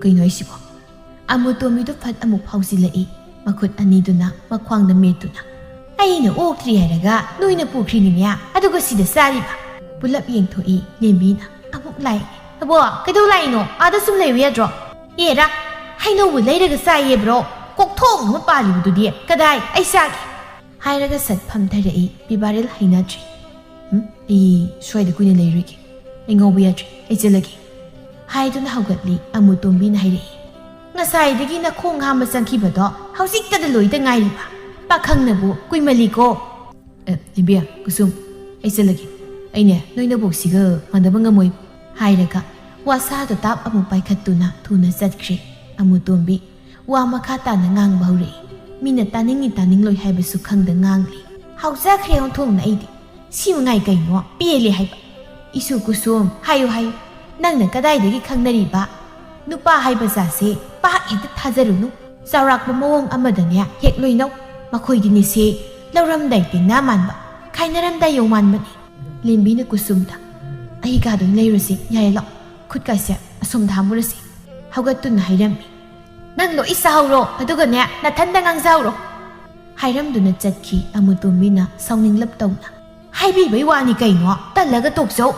"ꯀꯩꯅꯣ ꯍꯥꯏꯁꯤꯕꯣ?" ꯑꯃꯨꯇꯣꯝꯕꯤꯗꯨ ꯐꯠ ꯑꯃꯨꯛ ꯐꯥꯎꯖꯤꯜꯂꯛꯏ, ꯃꯈꯨꯠ ꯑꯅꯤꯗꯨꯅ ꯃꯈ꯭ꯋꯥꯡꯗ ꯃꯦꯠꯇꯨꯅ꯫ "ꯑꯩꯅ ꯑꯣꯛꯇ꯭ꯔꯤ ꯍꯥꯏꯔꯒ ꯅꯣꯏꯅ ꯄꯨꯈ꯭ꯔꯤꯅꯤꯅꯦ, ꯑꯗꯨꯒ ꯁꯤꯗ ꯆꯥꯔꯤꯕ"꯫ ꯄꯨꯂꯞ ꯌꯦꯡꯊꯣꯛꯏ ꯂꯦꯝꯕꯤꯅ꯫ ꯑꯃꯨꯛ ꯂꯥꯛꯏ꯫ "ꯑꯕꯣ, ꯀꯩꯗꯧ ꯂꯥꯛꯏꯅꯣ? ꯑꯥꯗ ꯁꯨꯝ ꯂꯩꯌꯨ ꯌꯥꯗ꯭ꯔꯣ?" "ꯑꯦꯔꯥ, ꯍꯩꯅꯧꯕꯨ ꯂꯩꯔꯒ ꯆꯥꯏꯌꯦꯕ꯭ꯔꯣ? ꯀꯣꯛꯊꯣꯡ ꯑꯃ ꯄꯥꯜꯂꯤꯕꯗꯨꯗꯤ꯫ ꯀꯗꯥꯏ? ꯑꯩ ꯆꯥꯒꯦ"꯫ ꯍꯥꯏꯔꯒ ꯁꯠ ꯐꯝꯊꯔꯛꯏ ꯄꯤꯕꯥꯔꯦꯜ ꯍꯩꯅꯗ꯭ꯔꯤ꯫ "ꯎꯝ, ꯑꯩ ꯁ꯭ꯋꯥꯏꯗ ꯀꯨꯏꯅ ꯂꯩꯔꯣꯏꯒꯦ꯫ ꯑꯩ ꯉꯥꯎꯕ ꯌꯥꯗ꯭ꯔꯦ꯫ ꯑꯩ ꯆꯠꯂꯒꯦ"꯫ ꯍꯥꯏꯗꯨꯅ ꯍꯧꯒꯠꯂꯤ ꯑꯃꯨꯇꯣꯝꯕꯤꯅ ꯍꯥꯏꯔꯛꯏ꯫ "ꯉꯁꯥꯏꯗꯒꯤ ꯅꯈꯣꯡ ꯍꯥꯝꯕ ꯆꯪꯈꯤꯕꯗꯣ ꯍꯧꯖꯤꯛꯇꯗ ꯂꯣꯏꯗ ꯉꯥꯏꯔꯤꯕ? ꯄꯥꯈꯪꯅꯕꯨ ꯀꯨꯏꯃꯜꯂꯤꯀꯣ"꯫ "ꯑꯦ, ꯂꯦꯝꯕꯤꯌꯥ, ꯀꯨꯁꯨꯝ, ꯑꯩ ꯆꯠꯂꯒꯦ꯫ ꯑꯩꯅꯦ, ꯅꯣꯏ ꯅꯕꯣꯛꯁꯤꯒ ꯃꯥꯟꯅꯕ ꯉꯝꯃꯣꯏ"꯫ ꯍꯥꯏꯔꯒ ꯋꯥꯁꯥꯗꯣ ꯇꯥꯞ ꯑꯃꯨꯛ ꯄꯥꯏꯈꯠꯇꯨꯅ ꯊꯨꯅ ꯆꯠꯈ꯭ꯔꯦ ꯑꯃꯨꯇꯣꯝꯕꯤ꯫ ꯋꯥ ꯃꯈꯥ ꯇꯥꯅ ꯉꯥꯡꯕ ꯍꯧꯔꯛꯏ꯫ ꯃꯤꯅ ꯇꯥꯅꯤꯡꯉꯤ ꯇꯥꯅꯤꯡꯂꯣꯏ ꯍꯥꯏꯕꯁꯨ ꯈꯪꯗ ꯉꯥꯡꯂꯤ꯫ "ꯍꯥꯎꯖꯈ꯭ꯔꯦ ꯑꯣꯟꯊꯣꯛꯅ ꯑꯩꯗꯤ꯫ ꯁꯤ ꯃꯉꯥꯏ ꯀꯩꯅꯣ ꯄꯦꯜꯂꯦ ꯍꯥꯏꯕ꯫ ꯏꯁꯨ ꯀꯨꯁꯨꯝ ꯍꯥꯏꯌꯨ ꯍꯥꯏꯌꯨ"꯫ "ꯅꯪꯅ ꯀꯗꯥꯏꯗꯒꯤ ꯈꯪꯅꯔꯤꯕ? ꯅꯨꯄꯥ ꯍꯥꯏꯕ ꯖꯥꯠꯁꯦ ꯄꯥꯛ ꯍꯦꯛꯇ ꯊꯥꯖꯔꯨꯅꯨ꯫ ꯆꯥꯎꯔꯥꯛꯄ ꯃꯑꯣꯡ ꯑꯃꯗꯅꯦ ꯍꯦꯛ ꯂꯣꯏꯅꯧ꯫ ꯃꯈꯣꯏꯗꯤꯅꯦꯁꯦ ꯂꯧꯔꯝꯗꯥꯏ ꯇꯦꯡꯅ ꯃꯥꯟꯕ, ꯈꯥꯏꯅꯔꯝꯗꯥꯏ ꯌꯧ ꯃꯥꯟꯕꯅꯤ꯫" ꯂꯦꯝꯕꯤꯅ ꯀꯨꯁꯨꯝꯗ, "ꯑꯩ ꯀꯥꯗ ꯑꯣꯏꯅ ꯂꯩꯔꯨꯁꯤ, ꯌꯥꯔꯦ ꯂꯥꯛꯑꯣ, ꯈꯨꯠꯀꯥꯁꯦ ꯑꯁꯣꯝꯗ ꯍꯥꯝꯃꯨꯔꯁꯤ꯫" ꯍꯧꯒꯠꯇꯨꯅ ꯍꯥꯏꯔꯝꯃꯤ꯫ "ꯅꯪ ꯂꯣꯏ ꯁꯥꯍꯧꯔꯣ, ꯑꯗꯨꯒꯅꯦ ꯅꯊꯟꯗ ꯉꯥꯡꯖꯍꯧꯔꯣ꯫" ꯍꯥꯏꯔꯝꯗꯨꯅ ꯆꯠꯈꯤ ꯑꯃꯨꯇꯣꯝꯕꯤꯅ ꯁꯥꯎꯅꯤꯡꯂꯞ ꯇꯧꯅ꯫ "ꯍꯥꯏꯕꯤꯕꯩ ꯋꯥꯅꯤ ꯀꯩꯅꯣ, ꯇꯜꯂꯒ ꯇꯣꯛꯆꯧ꯫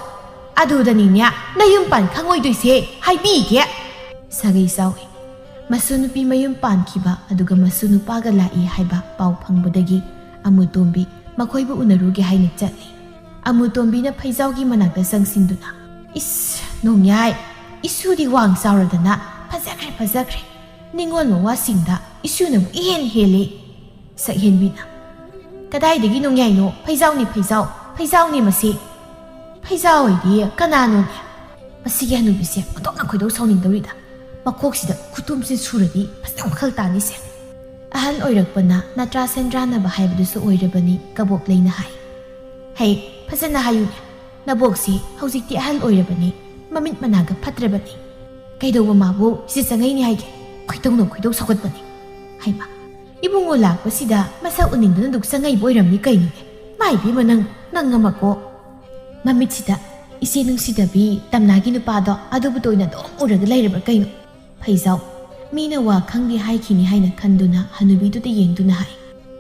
ꯑꯗꯨꯗꯅꯤꯅꯦ ꯅꯌꯨꯝ ꯄꯥꯟ ꯈꯪꯉꯣꯏꯗꯣꯏꯁꯦ, ꯍꯥꯏꯕꯤꯒꯦ꯫" ꯁꯥꯒꯩ ꯆꯥꯎꯏ꯫ ꯃꯁꯨ ꯅꯨꯄꯤ ꯃꯌꯨꯝ ꯄꯥꯟꯈꯤꯕ ꯑꯗꯨꯒ ꯃꯁꯨ ꯅꯨꯄꯥꯒ ꯂꯥꯛꯏ ꯍꯥꯏꯕ ꯄꯥꯎ ꯐꯪꯕꯗꯒꯤ ꯑꯃꯨꯇꯣꯝꯕꯤ ꯃꯈꯣꯏꯕꯨ ꯎꯅꯔꯨꯒꯦ ꯍꯥꯏꯅ ꯆꯠꯂꯤ꯫ ꯑꯃꯨꯇꯣꯝꯕꯤꯅ ꯐꯩꯖꯥꯎꯒꯤ ꯃꯅꯥꯛꯇ ꯆꯪꯁꯤꯟꯗꯨꯅ, "ꯏꯁ, ꯅꯣꯡꯌꯥꯏ, ꯏꯁꯨꯗꯤ ꯋꯥꯡ ꯆꯥꯎꯔꯗꯅ ꯐꯖꯈ꯭ꯔꯦ, ꯐꯖꯈ꯭ꯔꯦ꯫ ꯅꯤꯉꯣꯜ ꯃꯋꯥꯁꯤꯡꯗ ꯏꯁꯨꯅꯕꯨ ꯏꯍꯦꯟ ꯍꯦꯜꯂꯤ꯫" ꯁꯛꯍꯦꯟꯕꯤꯅ, "ꯀꯗꯥꯏꯗꯒꯤ ꯅꯣꯡꯌꯥꯏꯅꯣ? ꯐꯩꯖꯥꯎꯅꯤ ꯐꯩꯖꯥꯎ, ꯐꯩꯖꯥꯎꯅꯤ ꯃꯁꯤ꯫" "ꯐꯩꯖꯥꯎ ꯍꯥꯏꯗꯤ ꯀꯅꯥꯅꯣꯅꯦ? ꯃꯁꯤꯒꯤ ꯍꯅꯨꯕꯤꯁꯦ ꯑꯣꯟꯊꯣꯛꯅ ꯈꯣꯏꯗꯧ ꯁꯥꯎꯅꯤꯡꯗꯧꯔꯤꯗ꯫ ꯃꯀꯣꯛꯁꯤꯗ ꯈꯨꯇꯨꯝꯁꯦ ꯁꯨꯔꯗꯤ ꯐꯖꯅ ꯋꯥꯈꯜ ꯇꯥꯅꯤꯁꯦ꯫" ꯑꯍꯜ ꯑꯣꯏꯔꯛꯄꯅ ꯅꯇ꯭ꯔꯥ ꯁꯦꯟꯗ꯭ꯔꯥꯟꯅꯕ ꯍꯥꯏꯕꯗꯨꯁꯨ ꯑꯣꯏꯔꯕꯅꯤ ꯀꯕꯣꯛ ꯂꯩꯅ ꯍꯥꯏ꯫ "ꯍꯩ, ꯐꯖꯅ ꯍꯥꯏꯌꯨꯅꯦ꯫ ꯅꯕꯣꯛꯁꯤ ꯍꯧꯖꯤꯛꯇꯤ ꯑꯍꯜ ꯑꯣꯏꯔꯕꯅꯤ, ꯃꯃꯤꯠ ꯃꯅꯥꯒ ꯐꯠꯇ꯭ꯔꯕꯅꯤ꯫ ꯀꯩꯗꯧꯕ ꯃꯥꯕꯨ ꯁꯤ ꯆꯪꯉꯛꯏꯅꯦ ꯍꯥꯏꯒꯦ? ꯈꯣꯏꯗꯧꯅ ꯈꯣꯏꯗꯧ ꯁꯧꯒꯠꯄꯅꯤ꯫" "ꯍꯩꯃꯥ, ꯏꯕꯨꯡꯉꯣ ꯂꯥꯛꯄꯁꯤꯗ ꯃꯁꯛ ꯎꯅꯤꯡꯗꯅ ꯗꯨꯛ ꯆꯪꯉꯛꯏꯕ ꯑꯣꯏꯔꯝꯅꯤ ꯀꯩꯅꯣꯅꯦ? ꯃꯥꯏ ꯄꯦꯝꯃ, ꯅꯪ, ꯅꯪ ꯑꯃꯀꯣ꯫ ꯃꯃꯤꯠꯁꯤꯗ ꯏꯆꯦ ꯅꯨꯡꯁꯤꯗꯕꯤ ꯇꯝꯅꯥꯒꯤ ꯅꯨꯄꯥꯗꯣ ꯑꯗꯨꯕꯨ ꯇꯣꯏꯅ ꯑꯗꯨꯝ ꯎꯔꯒ ꯂꯩꯔꯕ꯭ꯔꯥ ꯀꯩꯅꯣ?" ꯐꯩꯖꯥꯎ꯫ ꯃꯤꯅ ꯋꯥ ꯈꯪꯗꯦ ꯍꯥꯏꯈꯤꯅꯤ ꯍꯥꯏꯅ ꯈꯟꯗꯨꯅ ꯍꯅꯨꯕꯤꯗꯨꯗ ꯌꯦꯡꯗꯨꯅ ꯍꯥꯏ,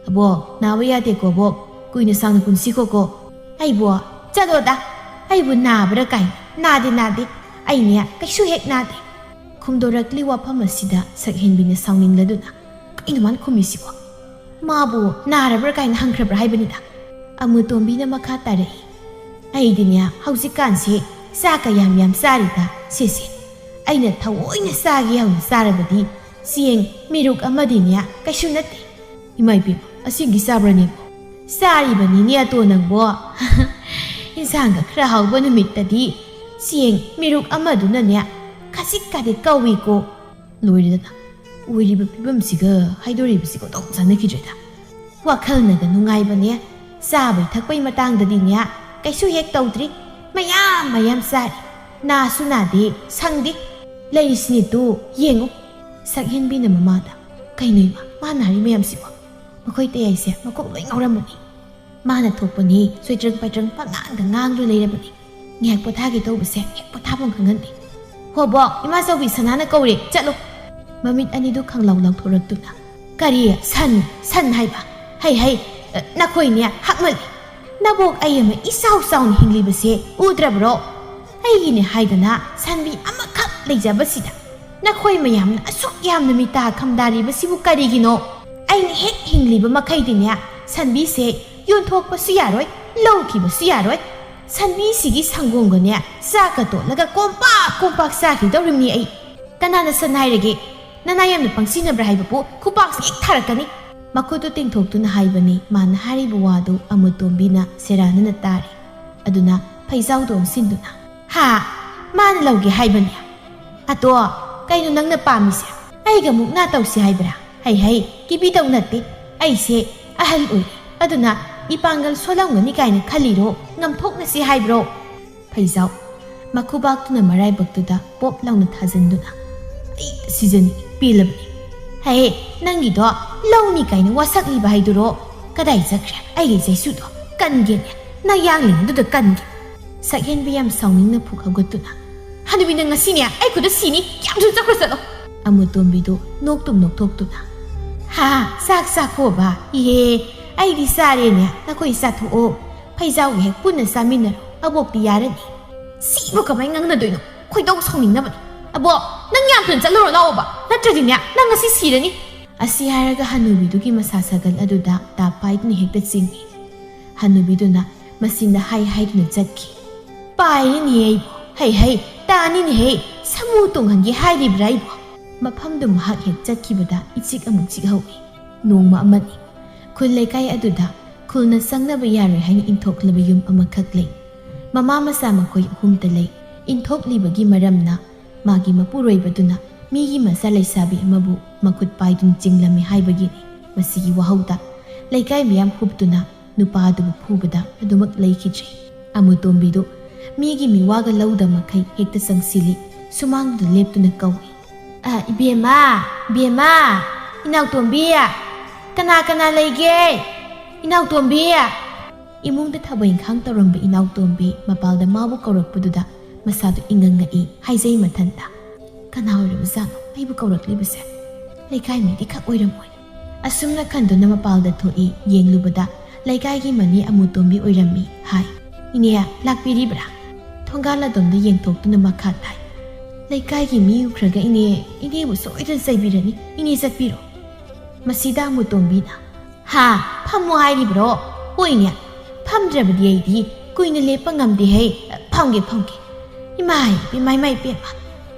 "ꯑꯕꯣꯛ, ꯅꯥꯕ ꯌꯥꯗꯦꯀꯣ ꯑꯕꯣꯛ, ꯀꯨꯏꯅ ꯁꯥꯡꯅ ꯄꯨꯟꯁꯤꯀꯣꯀꯣ꯫" "ꯑꯩꯕꯣ, ꯆꯠꯂꯣꯗ, ꯑꯩꯕꯨ ꯅꯥꯕ꯭ꯔꯥ ꯀꯥꯏꯅ, ꯅꯥꯗꯦ ꯅꯥꯗꯦ, ꯑꯩꯅꯦ ꯀꯩꯁꯨ ꯍꯦꯛ ꯅꯥꯗꯦ꯫" ꯈꯨꯝꯗꯣꯔꯛꯂꯤ ꯋꯥꯐꯝ ꯑꯁꯤꯗ ꯁꯛꯍꯦꯟꯕꯤꯅ ꯁꯥꯎꯅꯤꯡꯂꯗꯨꯅ, "ꯀꯩꯅꯣ ꯃꯥꯅ ꯈꯨꯝꯃꯤꯁꯤꯕꯣ? ꯃꯥꯕꯨ ꯅꯥꯔꯕ꯭ꯔꯥ ꯀꯥꯏꯅ ꯍꯪꯈ꯭ꯔꯕ꯭ꯔꯥ ꯍꯥꯏꯕꯅꯤꯗ?" ꯑꯃꯨꯇꯣꯝꯕꯤꯅ ꯃꯈꯥ ꯇꯥꯔꯛꯏ, "ꯑꯩꯗꯤꯅꯦ ꯍꯧꯖꯤꯛꯀꯥꯟꯁꯦ ꯆꯥꯛꯀ ꯌꯥꯝ ꯌꯥꯝ ꯆꯥꯔꯤꯗ ꯁꯤꯁꯦ꯫ ꯑꯩꯅ ꯊꯑꯣꯏꯅ ꯆꯥꯒꯦ ꯍꯧꯅ ꯆꯥꯔꯕꯗꯤ ꯆꯦꯡ ꯃꯤꯔꯨꯛ ꯑꯃꯗꯤꯅꯦ ꯀꯩꯁꯨ ꯅꯠꯇꯦ꯫" "ꯏꯃꯥ ꯏꯕꯦꯝꯃ, ꯑꯁꯦꯡꯒꯤ ꯆꯥꯕ꯭ꯔꯅꯦ?" "ꯆꯥꯔꯤꯕꯅꯤꯅꯦ ꯑꯇꯣ ꯅꯪꯕꯣ꯫ ꯏꯟꯁꯥꯡꯒ ꯈꯔ ꯍꯥꯎꯕ ꯅꯨꯃꯤꯠꯇꯗꯤ ꯆꯦꯡ ꯃꯤꯔꯨꯛ ꯑꯃꯗꯨꯅꯅꯦ ꯈꯖꯤꯛ ꯈꯔꯗꯤ ꯀꯧꯏꯀꯣ꯫" ꯂꯣꯏꯔꯦꯗꯅ꯫ ꯑꯣꯏꯔꯤꯕ ꯐꯤꯕꯝꯁꯤꯒ ꯍꯥꯏꯗꯣꯔꯤꯕꯁꯤꯒ ꯑꯣꯟꯊꯣꯛ ꯆꯥꯟꯅꯈꯤꯗ꯭ꯔꯦꯗ꯫ ꯋꯥꯈꯜꯅꯒ ꯅꯨꯡꯉꯥꯏꯕꯅꯦ꯫ ꯆꯥꯕꯩ ꯊꯛꯄꯩ ꯃꯇꯥꯡꯗꯗꯤꯅꯦ ꯀꯩꯁꯨ ꯍꯦꯛ ꯇꯧꯗ꯭ꯔꯤ꯫ ꯃꯌꯥꯝ ꯃꯌꯥꯝ ꯆꯥꯔꯤ꯫ ꯅꯥꯁꯨ ꯅꯥꯗꯦ, ꯁꯪꯗꯦ꯫ ꯂꯩꯔꯤꯁꯤꯅꯦ ꯇꯨ, ꯌꯦꯡꯉꯨ꯫ ꯁꯛꯍꯦꯟꯕꯤꯅ ꯃꯃꯥꯗ, "ꯀꯩꯅꯣ ꯏꯃꯥ, ꯃꯥꯅ ꯍꯥꯏꯔꯤ ꯃꯌꯥꯝꯁꯤꯕꯣ?" ꯃꯈꯣꯏ ꯇꯌꯥꯏꯁꯦ ꯃꯀꯣꯛ ꯂꯣꯏ ꯉꯥꯎꯔꯝꯃꯅꯤ꯫ ꯃꯥꯅ ꯊꯣꯛꯄꯅꯤ, ꯁꯣꯏꯇ꯭ꯔꯪ ꯄꯥꯏꯇ꯭ꯔꯪ ꯄꯉꯥꯡꯗ ꯉꯥꯡꯗꯨꯅ ꯂꯩꯔꯕꯅꯤ꯫ ꯉꯥꯏꯍꯥꯛ ꯄꯣꯊꯥꯒꯦ ꯇꯧꯕꯁꯦ ꯍꯦꯛ ꯄꯣꯊꯥꯐꯝ ꯈꯪꯍꯟꯗꯦ꯫ "ꯍꯣ ꯕꯣꯛ, ꯏꯃꯥ ꯆꯧꯕꯤ ꯁꯅꯥꯅ ꯀꯧꯔꯦ, ꯆꯠꯂꯣ꯫" ꯃꯃꯤꯠ ꯑꯅꯤꯗꯨ ꯈꯪꯂꯥꯎ ꯂꯥꯎꯊꯣꯔꯛꯇꯨꯅ, "ꯀꯔꯤ? ꯁꯟ? ꯁꯟ ꯍꯥꯏꯕ? ꯍꯩ ꯍꯩ, ꯅꯈꯣꯏꯅꯦ ꯍꯥꯛꯃꯜꯂꯤ꯫ ꯅꯕꯣꯛ ꯑꯩ ꯑꯃ ꯏꯆꯥꯎ ꯆꯥꯎꯅ ꯍꯤꯡꯂꯤꯕꯁꯦ ꯎꯗ꯭ꯔꯕ꯭ꯔꯣ? ꯑꯩꯒꯤꯅꯦ ꯍꯥꯏꯗꯅ ꯁꯟꯕꯤ ꯑꯃꯈꯛ ꯂꯩꯖꯕꯁꯤꯗ ꯅꯈꯣꯏ ꯃꯌꯥꯝꯅ ꯑꯁꯨꯛ ꯌꯥꯝꯅ ꯃꯤꯇꯥ ꯈꯝꯗꯥꯔꯤꯕꯁꯤꯕꯨ ꯀꯔꯤꯒꯤꯅꯣ? ꯑꯩꯅ ꯍꯦꯛ ꯍꯤꯡꯂꯤꯕ ꯃꯈꯩꯗꯤꯅꯦ ꯁꯟꯕꯤꯁꯦ ꯌꯣꯟꯊꯣꯛꯄꯁꯨ ꯌꯥꯔꯣꯏ, ꯂꯧꯈꯤꯕꯁꯨ ꯌꯥꯔꯣꯏ꯫ ꯁꯟꯕꯤꯁꯤꯒꯤ ꯁꯪꯒꯣꯝꯒꯅꯦ ꯆꯥꯛꯀ ꯇꯣꯠꯂꯒ ꯀꯣꯝꯄꯥꯛ ꯀꯣꯝꯄꯥꯛ ꯆꯥꯈꯤꯗꯧꯔꯤꯕꯅꯤ ꯑꯩ꯫ ꯀꯅꯥꯅ ꯁꯟ ꯍꯥꯏꯔꯒꯦ? ꯅꯅꯥ ꯌꯥꯝꯅ ꯄꯪꯁꯤꯟꯅꯕ꯭ꯔꯥ ꯍꯥꯏꯕꯕꯨ ꯈꯨꯄꯥꯛꯁꯤ ꯍꯦꯛ ꯊꯥꯔꯛꯀꯅꯤ꯫" ꯃꯈꯨꯠꯇꯨ ꯇꯤꯡꯊꯣꯛꯇꯨꯅ ꯍꯥꯏꯕꯅꯤ꯫ ꯃꯥꯅ ꯍꯥꯏꯔꯤꯕ ꯋꯥꯗꯨ ꯑꯃꯨꯇꯣꯝꯕꯤꯅ ꯁꯦꯔꯥꯟꯅꯅ ꯇꯥꯔꯦ꯫ ꯑꯗꯨꯅ ꯐꯩꯖꯥꯎꯗꯨ ꯑꯣꯟꯁꯤꯟꯗꯨꯅ, "ꯍꯥ? ꯃꯥꯅ ꯂꯧꯒꯦ ꯍꯥꯏꯕꯅꯦ? ꯑꯗꯣ ꯀꯩꯅꯣ ꯅꯪꯅ ꯄꯥꯝꯃꯤꯁꯦ? ꯑꯩꯒ ꯃꯨꯛꯅꯥ ꯇꯧꯁꯤ ꯍꯥꯏꯕ꯭ꯔꯥ? ꯍꯩ ꯍꯩ, ꯀꯤꯕꯤꯗꯧ ꯅꯠꯇꯦ꯫ ꯑꯩꯁꯦ ꯑꯍꯜ ꯑꯣꯏꯔꯦ, ꯑꯗꯨꯅ ꯏꯄꯥꯡꯒꯜ ꯁꯣꯜꯂꯝꯒꯅꯤ ꯀꯥꯏꯅ ꯈꯜꯂꯤꯔꯣ? ꯉꯝꯊꯣꯛꯅꯁꯤ ꯍꯥꯏꯕ꯭ꯔꯣ?" ꯐꯩꯖꯥꯎ ꯃꯈꯨꯕꯥꯛꯇꯨꯅ ꯃꯔꯥꯏꯕꯛꯇꯨꯗ ꯄꯣꯞ ꯂꯥꯎꯅ ꯊꯥꯖꯤꯟꯗꯨꯅ, "ꯑꯩ ꯁꯤꯖꯅꯤꯡꯉꯤ, ꯄꯦꯜꯂꯕꯅꯤ꯫ ꯍꯦ, ꯅꯪꯒꯤꯗꯣ ꯂꯧꯅꯤ ꯀꯥꯏꯅ ꯋꯥꯁꯛꯂꯤꯕ ꯍꯥꯏꯗꯨꯔꯣ? ꯀꯗꯥꯏ ꯆꯠꯈ꯭ꯔꯦ ꯑꯩꯒꯤ ꯆꯩꯁꯨꯗꯣ? ꯀꯟꯒꯦꯅꯦ, ꯅꯌꯥꯡꯂꯦꯟꯗꯨꯗ ꯀꯟꯒꯦ꯫" ꯁꯛꯍꯦꯟꯕꯤ ꯌꯥꯝ ꯁꯥꯎꯅꯤꯡꯅ ꯐꯨꯛ ꯍꯧꯒꯠꯇꯨꯅ, "ꯍꯅꯨꯕꯤ, ꯅꯪ ꯉꯁꯤꯅꯦ ꯑꯩ ꯈꯨꯠꯇ ꯁꯤꯅꯤ, ꯌꯥꯝ ꯊꯨꯅ ꯆꯠꯈ꯭ꯔꯣ, ꯆꯠꯂꯣ꯫" ꯑꯃꯨꯇꯣꯝꯕꯤꯗꯨ ꯅꯣꯛꯇꯨꯝ ꯅꯣꯛꯊꯣꯛꯇꯨꯅ, "ꯍꯥ, ꯆꯥꯛ ꯆꯥꯈꯣꯕ, ꯏꯍꯦ, ꯑꯩꯗꯤ ꯆꯥꯔꯦꯅꯦ, ꯅꯈꯣꯏ ꯆꯥꯊꯣꯛꯑꯣ, ꯐꯩꯖꯥꯎꯒ ꯍꯦꯛ ꯄꯨꯟꯅ ꯆꯥꯃꯤꯟꯅꯔꯣ, ꯑꯕꯣꯛꯇꯤ ꯌꯥꯔꯅꯤ꯫" "ꯁꯤꯕꯨ ꯀꯃꯥꯏꯅ ꯉꯥꯡꯅꯗꯣꯏꯅꯣ? ꯈꯣꯏꯗꯧ ꯁꯥꯎꯅꯤꯡꯅꯕꯅꯦ꯫ ꯑꯕꯣꯛ, ꯅꯪ ꯌꯥꯝ ꯊꯨꯅ ꯆꯠꯂꯨꯔꯣ ꯂꯥꯛꯑꯣꯕ, ꯅꯠꯇ꯭ꯔꯗꯤꯅꯦ ꯅꯪ ꯉꯁꯤ ꯁꯤꯔꯅꯤ꯫" ꯑꯁꯤ ꯍꯥꯏꯔꯒ ꯍꯅꯨꯕꯤꯗꯨꯒꯤ ꯃꯁꯥ ꯁꯥꯒꯜ ꯑꯗꯨꯗ ꯇꯥꯞ ꯄꯥꯏꯗꯨꯅ ꯍꯦꯛꯇ ꯆꯤꯡꯏ꯫ ꯍꯅꯨꯕꯤꯗꯨꯅ ꯃꯆꯤꯟꯗ ꯍꯥꯏ ꯍꯥꯏꯗꯨꯅ ꯆꯠꯈꯤ꯫ "ꯄꯥꯏꯔꯤꯅꯦ ꯑꯩꯕꯨ, ꯍꯩ ꯍꯩ, ꯇꯥꯅꯤꯅꯦ ꯍꯦ, ꯁꯃꯨ ꯇꯣꯡꯍꯟꯒꯦ ꯍꯥꯏꯔꯤꯕ꯭ꯔꯥ ꯑꯩꯕꯨ?" ꯃꯐꯝꯗꯨ ꯃꯍꯥꯛ ꯍꯦꯛ ꯆꯠꯈꯤꯕꯗ ꯏꯆꯤꯛ ꯑꯃꯨꯛ ꯆꯤꯛꯍꯧꯏ꯫ ꯅꯣꯡꯃ ꯑꯃꯅꯤ꯫ ꯈꯨꯜ ꯂꯩꯀꯥꯏ ꯑꯗꯨꯗ ꯈꯨꯜꯅ ꯆꯪꯅꯕ ꯌꯥꯔꯣꯏ ꯍꯥꯏꯅ ꯏꯟꯊꯣꯛꯂꯕ ꯌꯨꯝ ꯑꯃꯈꯛ ꯂꯩ꯫ ꯃꯃꯥ ꯃꯆꯥ ꯃꯈꯣꯏ ꯑꯍꯨꯝꯇ ꯂꯩ꯫ ꯏꯟꯊꯣꯛꯂꯤꯕꯒꯤ ꯃꯔꯝꯅ ꯃꯥꯒꯤ ꯃꯄꯨꯔꯣꯏꯕꯗꯨꯅ ꯃꯤꯒꯤ ꯃꯆꯥ ꯂꯩꯁꯥꯕꯤ ꯑꯃꯕꯨ ꯃꯈꯨꯠ ꯄꯥꯏꯗꯨꯅ ꯆꯤꯡꯂꯝꯃꯤ ꯍꯥꯏꯕꯒꯤꯅꯤ꯫ ꯃꯁꯤꯒꯤ ꯋꯥꯍꯧꯗ ꯂꯩꯀꯥꯏ ꯃꯤꯌꯥꯝ ꯍꯨꯞꯇꯨꯅ ꯅꯨꯄꯥ ꯑꯗꯨꯕꯨ ꯐꯨꯕꯗ ꯑꯗꯨꯃꯛ ꯂꯩꯈꯤꯗ꯭ꯔꯦ꯫ ꯑꯃꯨꯇꯣꯝꯕꯤꯗꯨ ꯃꯤꯒꯤ ꯃꯤꯋꯥꯒ ꯂꯧꯗ ꯃꯈꯩ ꯍꯦꯛꯇ ꯆꯪꯁꯤꯜꯂꯤ꯫ ꯁꯨꯃꯥꯡꯗꯨꯗ ꯂꯦꯞꯇꯨꯅ ꯀꯧꯏ꯫ "ꯑ, ꯏꯕꯦꯝꯃ, ꯏꯕꯦꯝꯃ, ꯏꯅꯥꯎꯇꯣꯝꯕꯤ, ꯀꯅꯥ ꯀꯅꯥ ꯂꯩꯒꯦ? ꯏꯅꯥꯎꯇꯣꯝꯕꯤ!" ꯏꯃꯨꯡꯗ ꯊꯕꯛ ꯏꯪꯈꯥꯡ ꯇꯧꯔꯝꯕ ꯏꯅꯥꯎꯇꯣꯝꯕꯤ ꯃꯄꯥꯜꯗ ꯃꯥꯕꯨ ꯀꯧꯔꯛꯄꯗꯨꯗ ꯃꯁꯥꯗꯨ ꯏꯉꯛ ꯉꯛꯏ꯫ ꯍꯥꯏꯖꯩ ꯃꯊꯟꯇ, "ꯀꯅꯥ ꯑꯣꯏꯔꯕꯖꯥꯠꯅꯣ ꯑꯩꯕꯨ ꯀꯧꯔꯛꯂꯤꯕꯁꯦ? ꯂꯩꯀꯥꯏ ꯃꯤꯗꯤ ꯈꯛ ꯑꯣꯏꯔꯝꯃꯣꯏ"꯫ ꯑꯁꯨꯝꯅ ꯈꯟꯗꯨꯅ ꯃꯄꯥꯜꯗ ꯊꯣꯛꯏ꯫ ꯌꯦꯡꯂꯨꯕꯗ ꯂꯩꯀꯥꯏꯒꯤ ꯃꯅꯤ ꯑꯃꯨꯇꯣꯝꯕꯤ ꯑꯣꯏꯔꯝꯃꯤ꯫ ꯍꯥꯏ, "ꯏꯅꯦ, ꯂꯥꯛꯄꯤꯔꯤꯕ꯭ꯔꯥ?" ꯊꯣꯡꯒꯥꯜ ꯑꯗꯣꯝꯗ ꯌꯦꯡꯊꯣꯛꯇꯨꯅ ꯃꯈꯥ ꯇꯥꯏ꯫ "ꯂꯩꯀꯥꯏꯒꯤ ꯃꯤ ꯎꯈ꯭ꯔꯒ ꯏꯅꯦ, ꯏꯅꯦꯕꯨ ꯁꯣꯏꯗꯅ ꯆꯩꯕꯤꯔꯅꯤ꯫ ꯏꯅꯦ ꯆꯠꯄꯤꯔꯣ"꯫ ꯃꯁꯤꯗ ꯑꯃꯨꯇꯣꯝꯕꯤꯅ, "ꯍꯥ? ꯐꯝꯃꯣ ꯍꯥꯏꯔꯤꯕ꯭ꯔꯣ? ꯍꯣꯏꯅꯦ, ꯐꯝꯗ꯭ꯔꯕꯗꯤ ꯑꯩꯗꯤ ꯀꯨꯏꯅ ꯂꯦꯞꯄ ꯉꯝꯗꯦ ꯍꯦ꯫ ꯐꯝꯒꯦ, ꯐꯝꯒꯦ꯫ ꯏꯃꯥꯏ, ꯏꯃꯥꯏ, ꯏꯃꯥꯏ, ꯏꯄꯦꯝꯃ,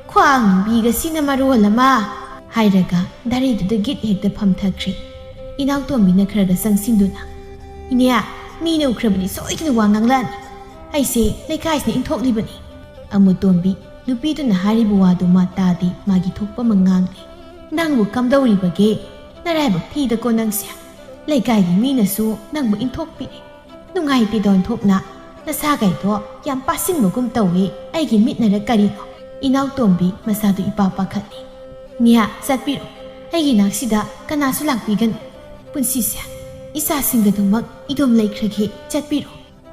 ꯈ꯭ꯋꯥꯡ ꯅꯨꯡꯕꯤꯒꯁꯤꯅ ꯃꯔꯣꯜ ꯑꯃ!" ꯍꯥꯏꯔꯒ ꯗꯥꯔꯤꯗꯨꯗ ꯒꯤꯠ ꯍꯦꯛꯇ ꯐꯝꯊꯈ꯭ꯔꯦ꯫ ꯏꯅꯥꯎꯇꯣꯝꯕꯤꯅ ꯈꯔꯒ ꯆꯪꯁꯤꯟꯗꯨꯅ, "ꯏꯅꯦ, ꯃꯤꯅ ꯎꯈ꯭ꯔꯕꯗꯤ ꯁꯣꯏꯗꯅ ꯋꯥ ꯉꯥꯡꯂꯛꯑꯅꯤ꯫ ꯑꯩꯁꯦ ꯂꯩꯀꯥꯏꯁꯤꯅ ꯏꯟꯊꯣꯛꯂꯤꯕꯅꯤ"꯫ ꯑꯃꯨꯇꯣꯝꯕꯤ ꯅꯨꯄꯤꯗꯨꯅ ꯍꯥꯏꯔꯤꯕ ꯋꯥꯗꯨ ꯃꯥ ꯇꯥꯗꯦ, ꯃꯥꯒꯤ ꯊꯣꯛꯄ ꯑꯃ ꯉꯥꯡꯂꯦ꯫ "ꯅꯪꯕꯨ ꯀꯝꯗꯧꯔꯤꯕꯒꯦ? ꯅꯔꯥꯏꯕꯛ ꯊꯤꯗꯀꯣ ꯅꯪꯁꯦ꯫ ꯂꯩꯀꯥꯏꯒꯤ ꯃꯤꯅꯁꯨ ꯅꯪꯕꯨ ꯏꯟꯊꯣꯛꯄꯤꯔꯦ꯫ ꯅꯨꯡꯉꯥꯏꯇꯦꯗ ꯑꯣꯟꯊꯣꯛꯅ꯫ ꯅꯁꯥꯒꯩꯗꯣ ꯌꯥꯝ ꯄꯥꯁꯤꯟꯕꯒꯨꯝ ꯇꯧꯏ꯫ ꯑꯩꯒꯤ ꯃꯤꯠꯅꯔ ꯀꯔꯤꯅꯣ?" ꯏꯅꯥꯎꯇꯣꯝꯕꯤ ꯃꯁꯥꯗꯨ ꯏꯄꯥ ꯄꯥꯈꯠꯂꯤ꯫ "ꯅꯤꯌꯥ, ꯆꯠꯄꯤꯔꯣ꯫ ꯑꯩꯒꯤ ꯅꯥꯛꯁꯤꯗ ꯀꯅꯥꯁꯨ ꯂꯥꯛꯄꯤꯒꯅꯨ꯫ ꯄꯨꯟꯁꯤꯁꯦ ꯏꯆꯥꯁꯤꯡꯒꯗꯨꯃꯛ ꯏꯗꯣꯝ ꯂꯩꯈ꯭ꯔꯒꯦ꯫ ꯆꯠꯄꯤꯔꯣ"꯫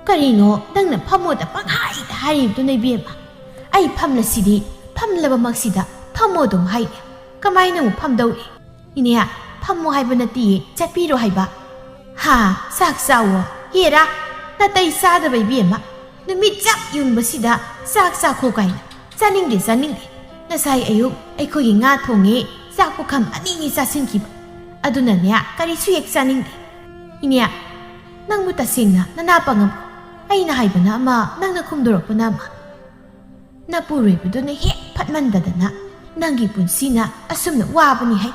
"ꯀꯔꯤꯅꯣ ꯅꯪꯅ ꯐꯝꯃꯣꯗ ꯄꯪꯍꯥꯏꯗ ꯍꯥꯏꯔꯤꯕꯗꯨꯅ, ꯏꯕꯦꯝꯃ? ꯑꯩ ꯐꯝꯂꯁꯤꯗꯤ, ꯐꯝꯂꯕꯃꯛꯁꯤꯗ ꯐꯝꯃꯣ ꯑꯗꯨꯝ ꯍꯥꯏꯔꯦ꯫ ꯀꯃꯥꯏꯅ ꯑꯃꯨꯛ ꯐꯝꯗꯧꯔꯤ? ꯏꯅꯦ, ꯐꯝꯃꯣ ꯍꯥꯏꯕ ꯅꯠꯇꯤꯌꯦ, ꯆꯠꯄꯤꯔꯣ ꯍꯥꯏꯕ"꯫ "ꯍꯥ, ꯆꯥꯛ ꯆꯥꯎꯋꯣ꯫ ꯍꯦꯔꯥ, ꯅꯥꯇꯩ ꯆꯥꯗꯕ ꯏꯕꯦꯝꯃ꯫ ꯅꯨꯃꯤꯠ ꯆꯞ ꯌꯨꯡꯕꯁꯤꯗ ꯆꯥꯛ ꯆꯥꯈꯣ ꯀꯥꯏꯅ꯫ ꯆꯥꯅꯤꯡꯗꯦ, ꯆꯥꯅꯤꯡꯗꯦ꯫ ꯉꯁꯥꯏ ꯑꯌꯨꯛ ꯑꯩꯈꯣꯏꯒꯤ ꯉꯥ ꯊꯣꯡꯉꯦ, ꯆꯥꯛ ꯄꯨꯈꯝ ꯑꯅꯤꯅꯤ ꯆꯥꯁꯤꯟꯈꯤꯕ꯫ ꯑꯗꯨꯅꯅꯦ, ꯀꯔꯤꯁꯨ ꯍꯦꯛ ꯆꯥꯅꯤꯡꯗꯦ"꯫ "ꯏꯅꯦ, ꯅꯪꯕꯨ ꯇꯁꯦꯡꯅ ꯅꯅꯥ ꯄꯪꯉꯕ꯭ꯔꯣ? ꯑꯩꯅ ꯍꯥꯏꯕꯅ ꯑꯃ, ꯅꯪꯅ ꯈꯨꯝꯗꯣꯔꯛꯄꯅ ꯑꯃ꯫ ꯅꯄꯨꯔꯣꯏꯕꯗꯨꯅ ꯍꯦꯛ ꯐꯠꯃꯟꯗꯗꯅ ꯅꯪꯒꯤ ꯄꯨꯟꯁꯤꯅ ꯑꯁꯨꯝꯅ ꯋꯥꯕꯅꯤ ꯍꯥꯏ꯫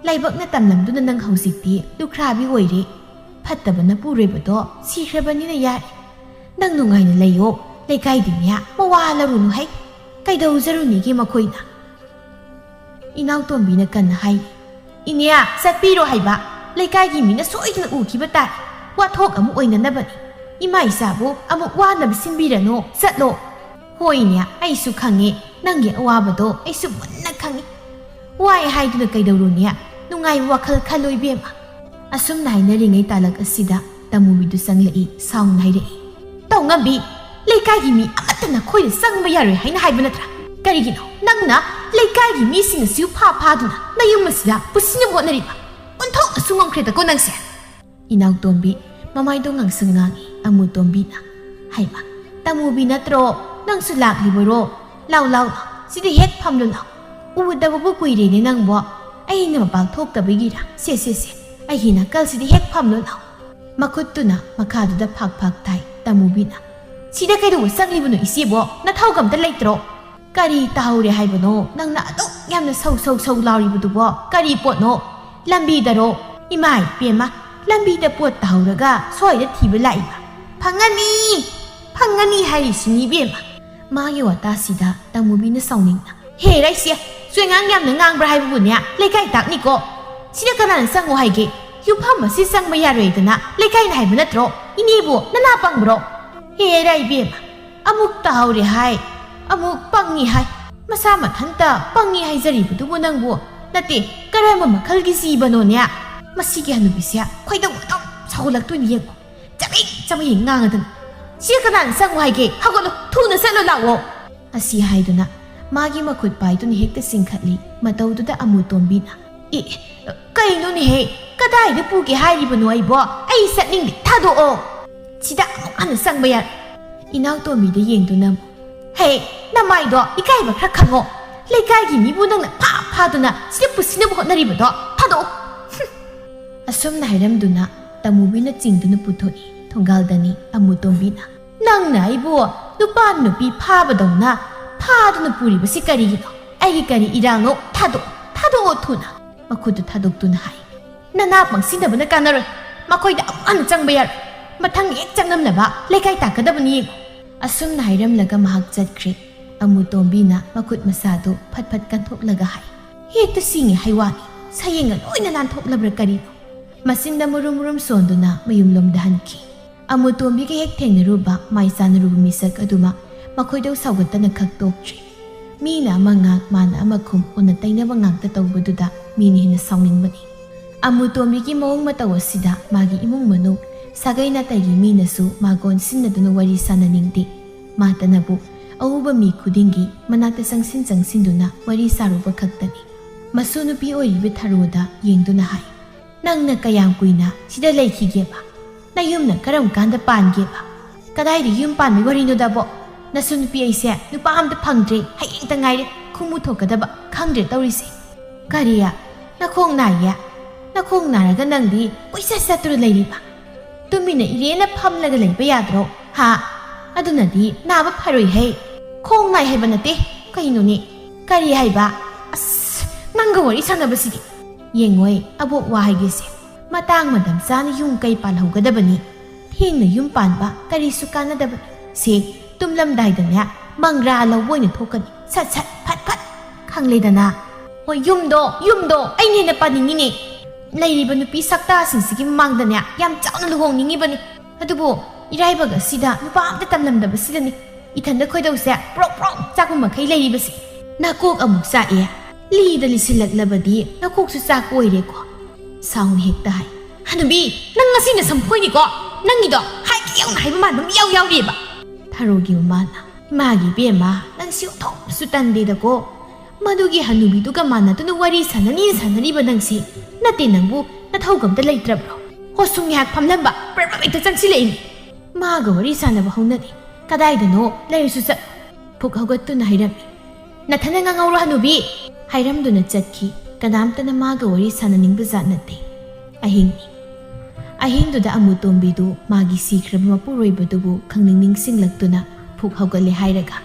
ꯂꯥꯏꯕꯛꯅ ꯇꯝꯂꯝꯗꯨꯅ ꯅꯪ ꯍꯧꯖꯤꯛꯇꯤ ꯂꯨꯈ꯭ꯔꯥꯕꯤ ꯑꯣꯏꯔꯦ꯫ ꯐꯠꯇꯕ ꯅꯄꯨꯔꯣꯏꯕꯗꯣ ꯁꯤꯈ꯭ꯔꯕꯅꯤꯅ ꯌꯥꯔꯦ꯫ ꯅꯪ ꯅꯨꯡꯉꯥꯏꯅ ꯂꯩꯌꯣ, ꯂꯩꯀꯥꯏꯗꯤꯅꯦ ꯃꯋꯥ ꯂꯧꯔꯨꯅꯨ ꯍꯥꯏ꯫ ꯀꯩꯗꯧꯖꯔꯨꯅꯤꯒꯦ ꯃꯈꯣꯏꯅ?" ꯏꯅꯥꯎꯇꯣꯝꯕꯤꯅ ꯀꯟꯅ ꯍꯥꯏꯔꯤ꯫ "ꯏꯅꯦ, ꯆꯠꯄꯤꯔꯣ ꯍꯥꯏꯕ꯫ ꯂꯩꯀꯥꯏꯒꯤ ꯃꯤꯅ ꯁꯣꯏꯗꯅ ꯎꯈꯤꯕ ꯇꯥꯏ꯫ ꯋꯥꯊꯣꯛ ꯑꯃ ꯑꯣꯏꯅꯅꯕꯅꯤ꯫ "ꯏꯃꯥ ꯏꯆꯥꯕꯨ ꯑꯃꯨꯛ ꯋꯥꯅꯕ ꯁꯤꯟꯕꯤꯔꯅꯨ, ꯆꯠꯂꯣ꯫" "ꯍꯣꯏꯅꯦ, ꯑꯩꯁꯨ ꯈꯪꯉꯤ, ꯅꯪꯒꯤ ꯑꯋꯥꯕꯗꯣ ꯑꯩꯁꯨ ꯃꯨꯟꯅ ꯈꯪꯉꯤ꯫ ꯋꯥꯏ ꯍꯥꯏꯗꯨꯅ ꯀꯩꯗꯧꯔꯨꯅꯤ? ꯅꯨꯡꯉꯥꯏꯕ ꯋꯥꯈꯜ ꯈꯜꯂꯣ ꯏꯕꯦꯝꯃ꯫" ꯑꯁꯨꯝꯅ ꯍꯥꯏꯅꯔꯤꯉꯩ ꯇꯥꯂꯛ ꯑꯁꯤꯗ ꯇꯃꯨꯕꯤꯗꯨ ꯆꯪꯂꯛꯏ, ꯁꯥꯎꯅ ꯍꯥꯏꯔꯛꯏ, "ꯇꯧꯉꯝꯕꯤ, ꯂꯩꯀꯥꯏꯒꯤ ꯃꯤ ꯑꯃꯠꯇ ꯅꯈꯣꯏꯗ ꯆꯪꯕ ꯌꯥꯔꯣꯏ ꯍꯥꯏꯅ ꯍꯥꯏꯕ ꯅꯠꯇ꯭ꯔꯥ? ꯀꯔꯤꯒꯤꯅꯣ ꯅꯪꯅ ꯂꯩꯀꯥꯏꯒꯤ ꯃꯤꯁꯤꯡ ꯑꯁꯤꯕꯨ ꯐꯥ ꯐꯥꯗꯨꯅ ꯅꯌꯨꯝ ꯑꯁꯤꯗ ꯄꯨꯁꯤꯟꯅꯕ ꯍꯣꯠꯅꯔꯤꯕ? ꯑꯣꯟꯊꯣꯛꯅꯁꯨ ꯉꯝꯈ꯭ꯔꯦꯗꯀꯣ ꯅꯪꯁꯦ!" ꯏꯅꯥꯎꯇꯣꯝꯕꯤ ꯃꯃꯥꯏꯗꯣ ꯉꯥꯡꯁꯪ ꯉꯥꯡꯉꯤ꯫ ꯑꯃꯨꯇꯣꯝꯕꯤꯅ, "ꯍꯩꯃ, ꯇꯃꯨꯕꯤ ꯅꯠꯇ꯭ꯔꯣ? ꯅꯪꯁꯨ ꯂꯥꯛꯂꯤꯕꯔꯣ? ꯂꯥꯎ, ꯂꯥꯎ, ꯂꯥꯎ, ꯁꯤꯗ ꯍꯦꯛ ꯐꯝꯂꯨ ꯂꯥꯎ꯫ ꯎꯗꯕꯕꯨ ꯀꯨꯏꯔꯦꯅꯦ ꯅꯪꯕꯣ꯫ ꯑꯩꯅ ꯃꯄꯥꯟ ꯊꯣꯛꯇꯕꯒꯤꯔ? ꯁꯦ, ꯁꯦ, ꯁꯦ, ꯑꯩꯒꯤ ꯅꯥꯀꯜꯁꯤꯗ ꯍꯦꯛ ꯐꯝꯂꯨ ꯂꯥꯎ꯫" ꯃꯈꯨꯠꯇꯨꯅ ꯃꯈꯥꯗꯨꯗ ꯐꯥꯛ ꯐꯥꯛ ꯊꯥꯏ꯫ ꯇꯃꯨꯕꯤꯅ, "ꯁꯤꯗ ꯀꯩꯗꯧꯕ ꯆꯪꯂꯤꯕꯅꯣ ꯏꯆꯦꯕꯣ? ꯅꯊꯧꯒ ꯑꯝꯇ ꯂꯩꯇ꯭ꯔꯣ?" "ꯀꯔꯤ ꯇꯥꯍꯧꯔꯦ ꯍꯥꯏꯕꯅꯣ? ꯅꯪꯅ ꯑꯗꯨꯛ ꯌꯥꯝꯅ ꯁꯧ ꯁꯧ ꯁꯧ ꯂꯥꯎꯔꯤꯕꯗꯨꯕꯣ ꯀꯔꯤ ꯄꯣꯠꯅꯣ? ꯂꯝꯕꯤꯗꯔꯣ? ꯏꯃꯥ ꯏꯕꯦꯝꯃ, ꯂꯝꯕꯤꯗ ꯄꯣꯠ ꯇꯥꯍꯧꯔꯒ ꯁ꯭ꯋꯥꯏꯗ ꯊꯤꯕ ꯂꯥꯛꯏꯕ? ꯐꯪꯉꯅꯤ, ꯐꯪꯉꯅꯤ ꯍꯥꯏꯔꯤꯁꯤꯅꯤ ꯏꯕꯦꯝꯃ꯫" ꯃꯥꯒꯤ ꯋꯥꯇꯥꯁꯤꯗ ꯇꯃꯨꯕꯤꯅ ꯁꯥꯎꯅꯤꯡꯅ, "ꯍꯦ ꯔꯥꯏꯁꯦ, ꯆꯣꯏꯉꯥꯡ ꯌꯥꯝꯅ ꯉꯥꯡꯕ꯭ꯔꯥ ꯍꯥꯏꯕꯕꯨꯅꯦ, ꯂꯩꯀꯥꯏ ꯇꯥꯛꯅꯤꯀꯣ꯫ ꯁꯤꯗ ꯀꯅꯥꯅ ꯆꯪꯉꯣ ꯍꯥꯏꯒꯦ? ꯌꯨꯝꯐꯝ ꯑꯁꯤ ꯆꯪꯕ ꯌꯥꯔꯣꯏꯗꯅ ꯂꯩꯀꯥꯏꯅ ꯍꯥꯏꯕ ꯅꯠꯇ꯭ꯔꯣ? ꯏꯅꯦꯕꯨ ꯅꯅꯥ ꯄꯪꯕ꯭ꯔꯣ? ꯍꯦ ꯔꯥꯏ ꯏꯕꯦꯝꯃ, ꯑꯃꯨꯛ ꯇꯥꯍꯧꯔꯦ ꯍꯥꯏ, ꯑꯃꯨꯛ ꯄꯪꯉꯤ ꯍꯥꯏ꯫ ꯃꯁꯥ ꯃꯊꯟꯇ ꯄꯪꯉꯤ ꯍꯥꯏꯖꯔꯤꯕꯗꯨꯕꯨ ꯅꯪꯕꯨ ꯅꯠꯇꯦ, ꯀꯔꯝꯕ ꯃꯈꯜꯒꯤ ꯖꯤꯕꯅꯣꯅꯦ? ꯃꯁꯤꯒꯤ ꯍꯅꯨꯕꯤꯁꯦ ꯈꯣꯏꯗꯧ ꯑꯗꯨꯝ ꯁꯥꯎꯒꯠꯂꯛꯇꯣꯏꯅꯤ ꯌꯦꯡꯉꯣ꯫ ꯆꯕꯦꯡ ꯆꯕꯦꯡ ꯉꯥꯡꯉꯗꯅ꯫ ꯁꯤꯗ ꯀꯅꯥꯅ ꯆꯪꯉꯣ ꯍꯥꯏꯒꯦ? ꯍꯧꯒꯠꯂꯣ, ꯊꯨꯅ ꯆꯠꯂꯣ ꯂꯥꯛꯑꯣ꯫" ꯑꯁꯤ ꯍꯥꯏꯗꯨꯅ ꯃꯥꯒꯤ ꯃꯈꯨꯠ ꯄꯥꯏꯗꯨꯅ ꯍꯦꯛꯇ ꯆꯤꯡꯈꯠꯂꯤ꯫ ꯃꯇꯧꯗꯨꯗ ꯑꯃꯨꯇꯣꯝꯕꯤꯅ, "ꯑꯦ, ꯀꯩꯅꯣꯅꯦꯍꯦ? ꯀꯗꯥꯏꯗ ꯄꯨꯒꯦ ꯍꯥꯏꯔꯤꯕꯅꯣ ꯑꯩꯕꯣ? ꯑꯩ ꯆꯠꯅꯤꯡꯗꯦ, ꯊꯥꯗꯣꯛꯑꯣ꯫ ꯁꯤꯗ ꯑꯃꯨꯛ ꯍꯟꯅ ꯆꯪꯕ ꯌꯥꯔꯣꯏ꯫" ꯏꯅꯥꯎꯇꯣꯝꯕꯤꯗ ꯌꯦꯡꯗꯨꯅ ꯑꯃꯨꯛ, "ꯍꯦ, ꯅꯃꯥꯏꯗꯣ ꯏꯀꯥꯏꯕ ꯈꯔ ꯈꯪꯉꯣ꯫ ꯂꯩꯀꯥꯏꯒꯤ ꯃꯤꯕꯨ ꯅꯪꯅ ꯐꯥ ꯐꯥꯗꯨꯅ ꯁꯤꯗ ꯄꯨꯁꯤꯟꯅꯕ ꯍꯣꯠꯅꯔꯤꯕꯗꯣ ꯊꯥꯗꯣꯛꯑꯣ꯫" ꯍꯨꯝ꯫ ꯑꯁꯨꯝꯅ ꯍꯥꯏꯔꯝꯗꯨꯅ ꯇꯃꯨꯕꯤꯅ ꯆꯤꯡꯗꯨꯅ ꯄꯨꯊꯣꯛꯏ꯫ ꯊꯣꯡꯒꯥꯜꯗꯅꯤ ꯑꯃꯨꯇꯣꯝꯕꯤꯅ, "ꯅꯪꯅ ꯑꯩꯕꯨ ꯅꯨꯄꯥ ꯅꯨꯄꯤ ꯐꯥꯕꯗꯧꯅ ꯐꯥꯗꯨꯅ ꯄꯨꯔꯤꯕꯁꯤ ꯀꯔꯤꯒꯤꯅꯣ? ꯑꯩꯒꯤ ꯀꯔꯤ ꯏꯔꯥꯡꯅꯣ? ꯊꯥꯗꯣꯛꯑꯣ, ꯊꯥꯗꯣꯛꯑꯣ ꯊꯨꯅ!" ꯃꯈꯨꯠꯇꯨ ꯊꯥꯗꯣꯛꯇꯨꯅ ꯍꯥꯏ, "ꯅꯅꯥ ꯄꯪꯁꯤꯟꯅꯕꯅ ꯀꯥꯟꯅꯔꯣꯏ꯫ ꯃꯈꯣꯏꯗ ꯑꯃꯨꯛ ꯍꯟꯅ ꯆꯪꯕ ꯌꯥꯔꯣꯏ꯫ ꯃꯊꯪ ꯍꯦꯛ ꯆꯪꯂꯝꯅꯕ ꯂꯩꯀꯥꯏ ꯇꯥꯛꯀꯗꯕꯅꯤ ꯌꯦꯡꯉꯨ꯫" ꯑꯁꯨꯝꯅ ꯍꯥꯏꯔꯝꯂꯒ ꯃꯍꯥꯛ ꯆꯠꯈ꯭ꯔꯦ꯫ ꯑꯃꯨꯇꯣꯝꯕꯤꯅ ꯃꯈꯨꯠ ꯃꯁꯥꯗꯨ ꯐꯠ ꯐꯠ ꯀꯟꯊꯣꯛꯂꯒ ꯍꯥꯏ, "ꯍꯦꯛꯇ ꯁꯤꯡꯉꯤ ꯍꯥꯏꯋꯥꯅꯤ꯫ ꯁꯌꯦꯡꯒ ꯂꯣꯏꯅ ꯅꯥꯟꯊꯣꯛꯂꯕ꯭ꯔꯥ ꯀꯔꯤꯅꯣ?" ꯃꯆꯤꯟꯗ ꯃꯨꯔꯨꯝ ꯃꯨꯔꯨꯝ ꯁꯣꯟꯗꯨꯅ ꯃꯌꯨꯝꯂꯣꯝꯗ ꯍꯟꯈꯤ꯫ ꯑꯃꯨꯇꯣꯝꯕꯤꯒ ꯍꯦꯛ ꯊꯦꯡꯅꯔꯨꯕ ꯃꯥꯏ ꯆꯥꯟꯅꯔꯨꯕ ꯃꯤꯁꯛ ꯑꯗꯨꯃ ꯃꯈꯣꯏꯗꯧ ꯁꯥꯎꯒꯠꯇꯅ ꯈꯛ ꯇꯣꯛꯇ꯭ꯔꯤ꯫ ꯃꯤꯅ ꯑꯃ ꯉꯥꯡ, ꯃꯥꯅ ꯑꯃ ꯈꯨꯝ, ꯑꯣꯟꯅ ꯇꯩꯅꯕ ꯉꯥꯛꯇ ꯇꯧꯕꯗꯨꯗ ꯃꯤꯅ ꯍꯦꯟꯅ ꯁꯥꯎꯅꯤꯡꯕꯅꯤ꯫ ꯑꯃꯨꯇꯣꯝꯕꯤꯒꯤ ꯃꯑꯣꯡ ꯃꯇꯧ ꯑꯁꯤꯗ ꯃꯥꯒꯤ ꯏꯃꯨꯡ ꯃꯅꯨꯡ, ꯁꯥꯒꯩ ꯅꯥꯇꯩꯒꯤ ꯃꯤꯅꯁꯨ ꯃꯥꯒ ꯑꯣꯟꯁꯤꯟꯅꯗꯨꯅ ꯋꯥꯔꯤ ꯁꯥꯟꯅꯅꯤꯡꯗꯦ꯫ ꯃꯥꯇꯅꯕꯨ ꯑꯎꯕ ꯃꯤ ꯈꯨꯗꯤꯡꯒꯤ ꯃꯅꯥꯛꯇ ꯆꯪꯁꯤꯟ ꯆꯪꯁꯤꯟꯗꯨꯅ ꯋꯥꯔꯤ ꯁꯥꯔꯨꯕ ꯈꯛꯇꯅꯤ꯫ ꯃꯁꯨ ꯅꯨꯄꯤ ꯑꯣꯏꯔꯤꯕ ꯊꯔꯣꯗ ꯌꯦꯡꯗꯨꯅ ꯍꯥꯏ, "ꯅꯪꯅ ꯀꯌꯥꯝ ꯀꯨꯏꯅ ꯁꯤꯗ ꯂꯩꯈꯤꯒꯦꯕ? ꯅꯌꯨꯝꯅ ꯀꯔꯝ ꯀꯥꯟꯗ ꯄꯥꯟꯒꯦꯕ? ꯀꯗꯥꯏꯗ ꯌꯨꯝ ꯄꯥꯟꯕꯒꯤ ꯋꯥꯔꯤꯅꯣꯗꯕꯣ? ꯅꯁꯨ ꯅꯨꯄꯤ ꯑꯩꯁꯦ ꯅꯨꯄꯥ ꯑꯝꯇ ꯐꯪꯗ꯭ꯔꯦ, ꯍꯌꯦꯡꯇ ꯉꯥꯏꯔꯦ ꯈꯣꯡꯃꯨ ꯊꯣꯛꯀꯗꯕ, ꯈꯪꯗ꯭ꯔꯦ ꯇꯧꯔꯤꯁꯦ꯫ ꯀꯔꯤ? ꯅꯈꯣꯡ ꯅꯥꯏꯌꯦ? ꯅꯈꯣꯡ ꯅꯥꯔꯒ ꯅꯪꯗꯤ ꯀꯣꯏꯆꯠ ꯆꯠꯇꯨꯅ ꯂꯩꯔꯤꯕ? ꯇꯨꯃꯤꯟꯅ ꯏꯔꯦꯟꯅ ꯐꯝꯂꯒ ꯂꯩꯕ ꯌꯥꯗ꯭ꯔꯣ? ꯍꯥ? ꯑꯗꯨꯅꯗꯤ ꯅꯥꯕ ꯐꯔꯣꯏ ꯍꯦ꯫ ꯈꯣꯡ ꯅꯥꯏ ꯍꯥꯏꯕ ꯅꯠꯇꯦ꯫ ꯀꯩꯅꯣꯅꯦ? ꯀꯔꯤ ꯍꯥꯏꯕ? ꯑꯁ, ꯅꯪꯒ ꯋꯥꯔꯤ ꯁꯥꯟꯅꯕꯁꯤꯗꯤ꯫ ꯌꯦꯡꯉꯣꯏ, ꯑꯕꯣꯛ ꯋꯥ ꯍꯥꯏꯒꯦꯁꯦ꯫ ꯃꯇꯥꯡ ꯃꯇꯝ ꯆꯥꯅ ꯌꯨꯝ ꯀꯩ ꯄꯥꯜꯍꯧꯒꯗꯕꯅꯤ꯫ ꯊꯦꯡꯅ ꯌꯨꯝ ꯄꯥꯟꯕ ꯀꯔꯤꯁꯨ ꯀꯥꯟꯅꯗꯕꯅꯤ꯫ ꯁꯦ, ꯇꯨꯝꯂꯝꯗꯥꯏꯗꯅꯦ ꯃꯪꯒ꯭ꯔꯥ ꯂꯧꯕ ꯑꯣꯏꯅ ꯊꯣꯛꯀꯅꯤ꯫ ꯁꯠ ꯁꯠ, ꯐꯠ ꯐꯠ꯫ ꯈꯪꯂꯦꯗꯅ? ꯍꯣꯏ, ꯌꯨꯝꯗꯣ, ꯌꯨꯝꯗꯣ ꯑꯩꯅ ꯍꯦꯟꯅ ꯄꯥꯅꯤꯡꯉꯤꯅꯦ꯫ ꯂꯩꯔꯤꯕ ꯅꯨꯄꯤ ꯁꯛꯇꯥꯁꯤꯡꯁꯤꯒꯤ ꯃꯃꯥꯡꯗꯅꯦ ꯌꯥꯝ ꯆꯥꯎꯅ ꯂꯨꯍꯣꯡꯅꯤꯡꯉꯤꯕꯅꯤ꯫ ꯑꯗꯨꯕꯨ ꯏꯔꯥꯏꯕꯛ ꯑꯁꯤꯗ ꯅꯨꯄꯥ ꯑꯝꯇ ꯇꯝꯂꯝꯗꯕꯁꯤꯗꯅꯤ ꯏꯊꯟꯗ ꯈꯣꯏꯗꯧꯁꯦ ꯄ꯭ꯔꯣꯛ ꯄ꯭ꯔꯣꯛ ꯆꯥꯛꯄ ꯃꯈꯩ ꯂꯩꯔꯤꯕꯁꯤ꯫ ꯅꯥꯀꯣꯛ ꯑꯃꯨꯛ ꯆꯥꯛꯑꯦ꯫ ꯂꯤꯗ ꯂꯤꯁꯤꯜꯂꯛꯂꯕꯗꯤ ꯅꯥꯀꯣꯛꯁꯨ ꯆꯥꯛꯄ ꯑꯣꯏꯔꯦꯀꯣ꯫ ꯁꯥꯎꯅ ꯍꯦꯛꯇ ꯍꯥꯏ, "ꯍꯅꯨꯕꯤ, ꯅꯪ ꯉꯁꯤ ꯅꯁꯝꯐꯣꯏꯅꯤꯀꯣ꯫ ꯅꯪꯒꯤꯗꯣ ꯍꯥꯏꯒꯦ ꯌꯧꯅ ꯍꯥꯏꯕ ꯃꯥꯟꯕ ꯑꯃ ꯏꯌꯥꯎ ꯌꯥꯎꯔꯤꯑꯕ꯫" ꯊꯔꯣꯒꯤ ꯃꯃꯥꯅ, "ꯏꯃꯥꯒꯤ ꯏꯕꯦꯝꯃ, ꯅꯪꯁꯤ ꯑꯣꯟꯊꯣꯛꯅꯁꯨ ꯇꯟꯗꯦꯗꯀꯣ꯫ ꯃꯗꯨꯒꯤ ꯍꯅꯨꯕꯤꯗꯨꯒ ꯃꯥꯟꯅꯗꯨꯅ ꯋꯥꯔꯤ ꯁꯥꯟꯅꯅꯤ ꯁꯥꯟꯅꯔꯤꯕ ꯅꯪꯁꯤ꯫ ꯅꯠꯇꯦ, ꯅꯪꯕꯨ ꯅꯊꯧꯒ ꯑꯝꯇ ꯂꯩꯇ꯭ꯔꯕ꯭ꯔꯣ? ꯍꯣ, ꯁꯨꯝ ꯉꯥꯏꯍꯥꯛ ꯐꯝꯂꯝꯕ ꯄ꯭ꯔꯞ ꯄ꯭ꯔꯞ ꯍꯦꯛꯇ ꯆꯪꯁꯤꯜꯂꯛꯏꯅꯦ꯫ ꯃꯥꯒ ꯋꯥꯔꯤ ꯁꯥꯟꯅꯕ ꯍꯧꯅꯗꯦ꯫ ꯀꯗꯥꯏꯗꯅꯣ ꯂꯩꯔꯁꯨ ꯆꯠ꯫" ꯐꯨꯛ ꯍꯧꯒꯠꯇꯨꯅ ꯍꯥꯏꯔꯝꯃꯤ꯫ "ꯅꯊꯟꯅ ꯉꯥꯡꯍꯧꯔꯣ ꯍꯅꯨꯕꯤ!" ꯍꯥꯏꯔꯝꯗꯨꯅ ꯆꯠꯈꯤ꯫ ꯀꯅꯥꯝꯇꯅ ꯃꯥꯒ ꯋꯥꯔꯤ ꯁꯥꯟꯅꯅꯤꯡꯕ ꯖꯥꯠ ꯅꯠꯇꯦ꯫ ꯑꯍꯤꯡꯅꯤ꯫ ꯑꯍꯤꯡꯗꯨꯗ ꯑꯃꯨꯇꯣꯝꯕꯤꯗꯨ ꯃꯥꯒꯤ ꯁꯤꯈ꯭ꯔꯕ ꯃꯄꯨꯔꯣꯏꯕꯗꯨꯕꯨ ꯈꯪꯅꯤꯡ ꯅꯤꯡꯁꯤꯡꯂꯛꯇꯨꯅ ꯐꯨꯛ ꯍꯧꯒꯠꯂꯦ ꯍꯥꯏꯔꯒ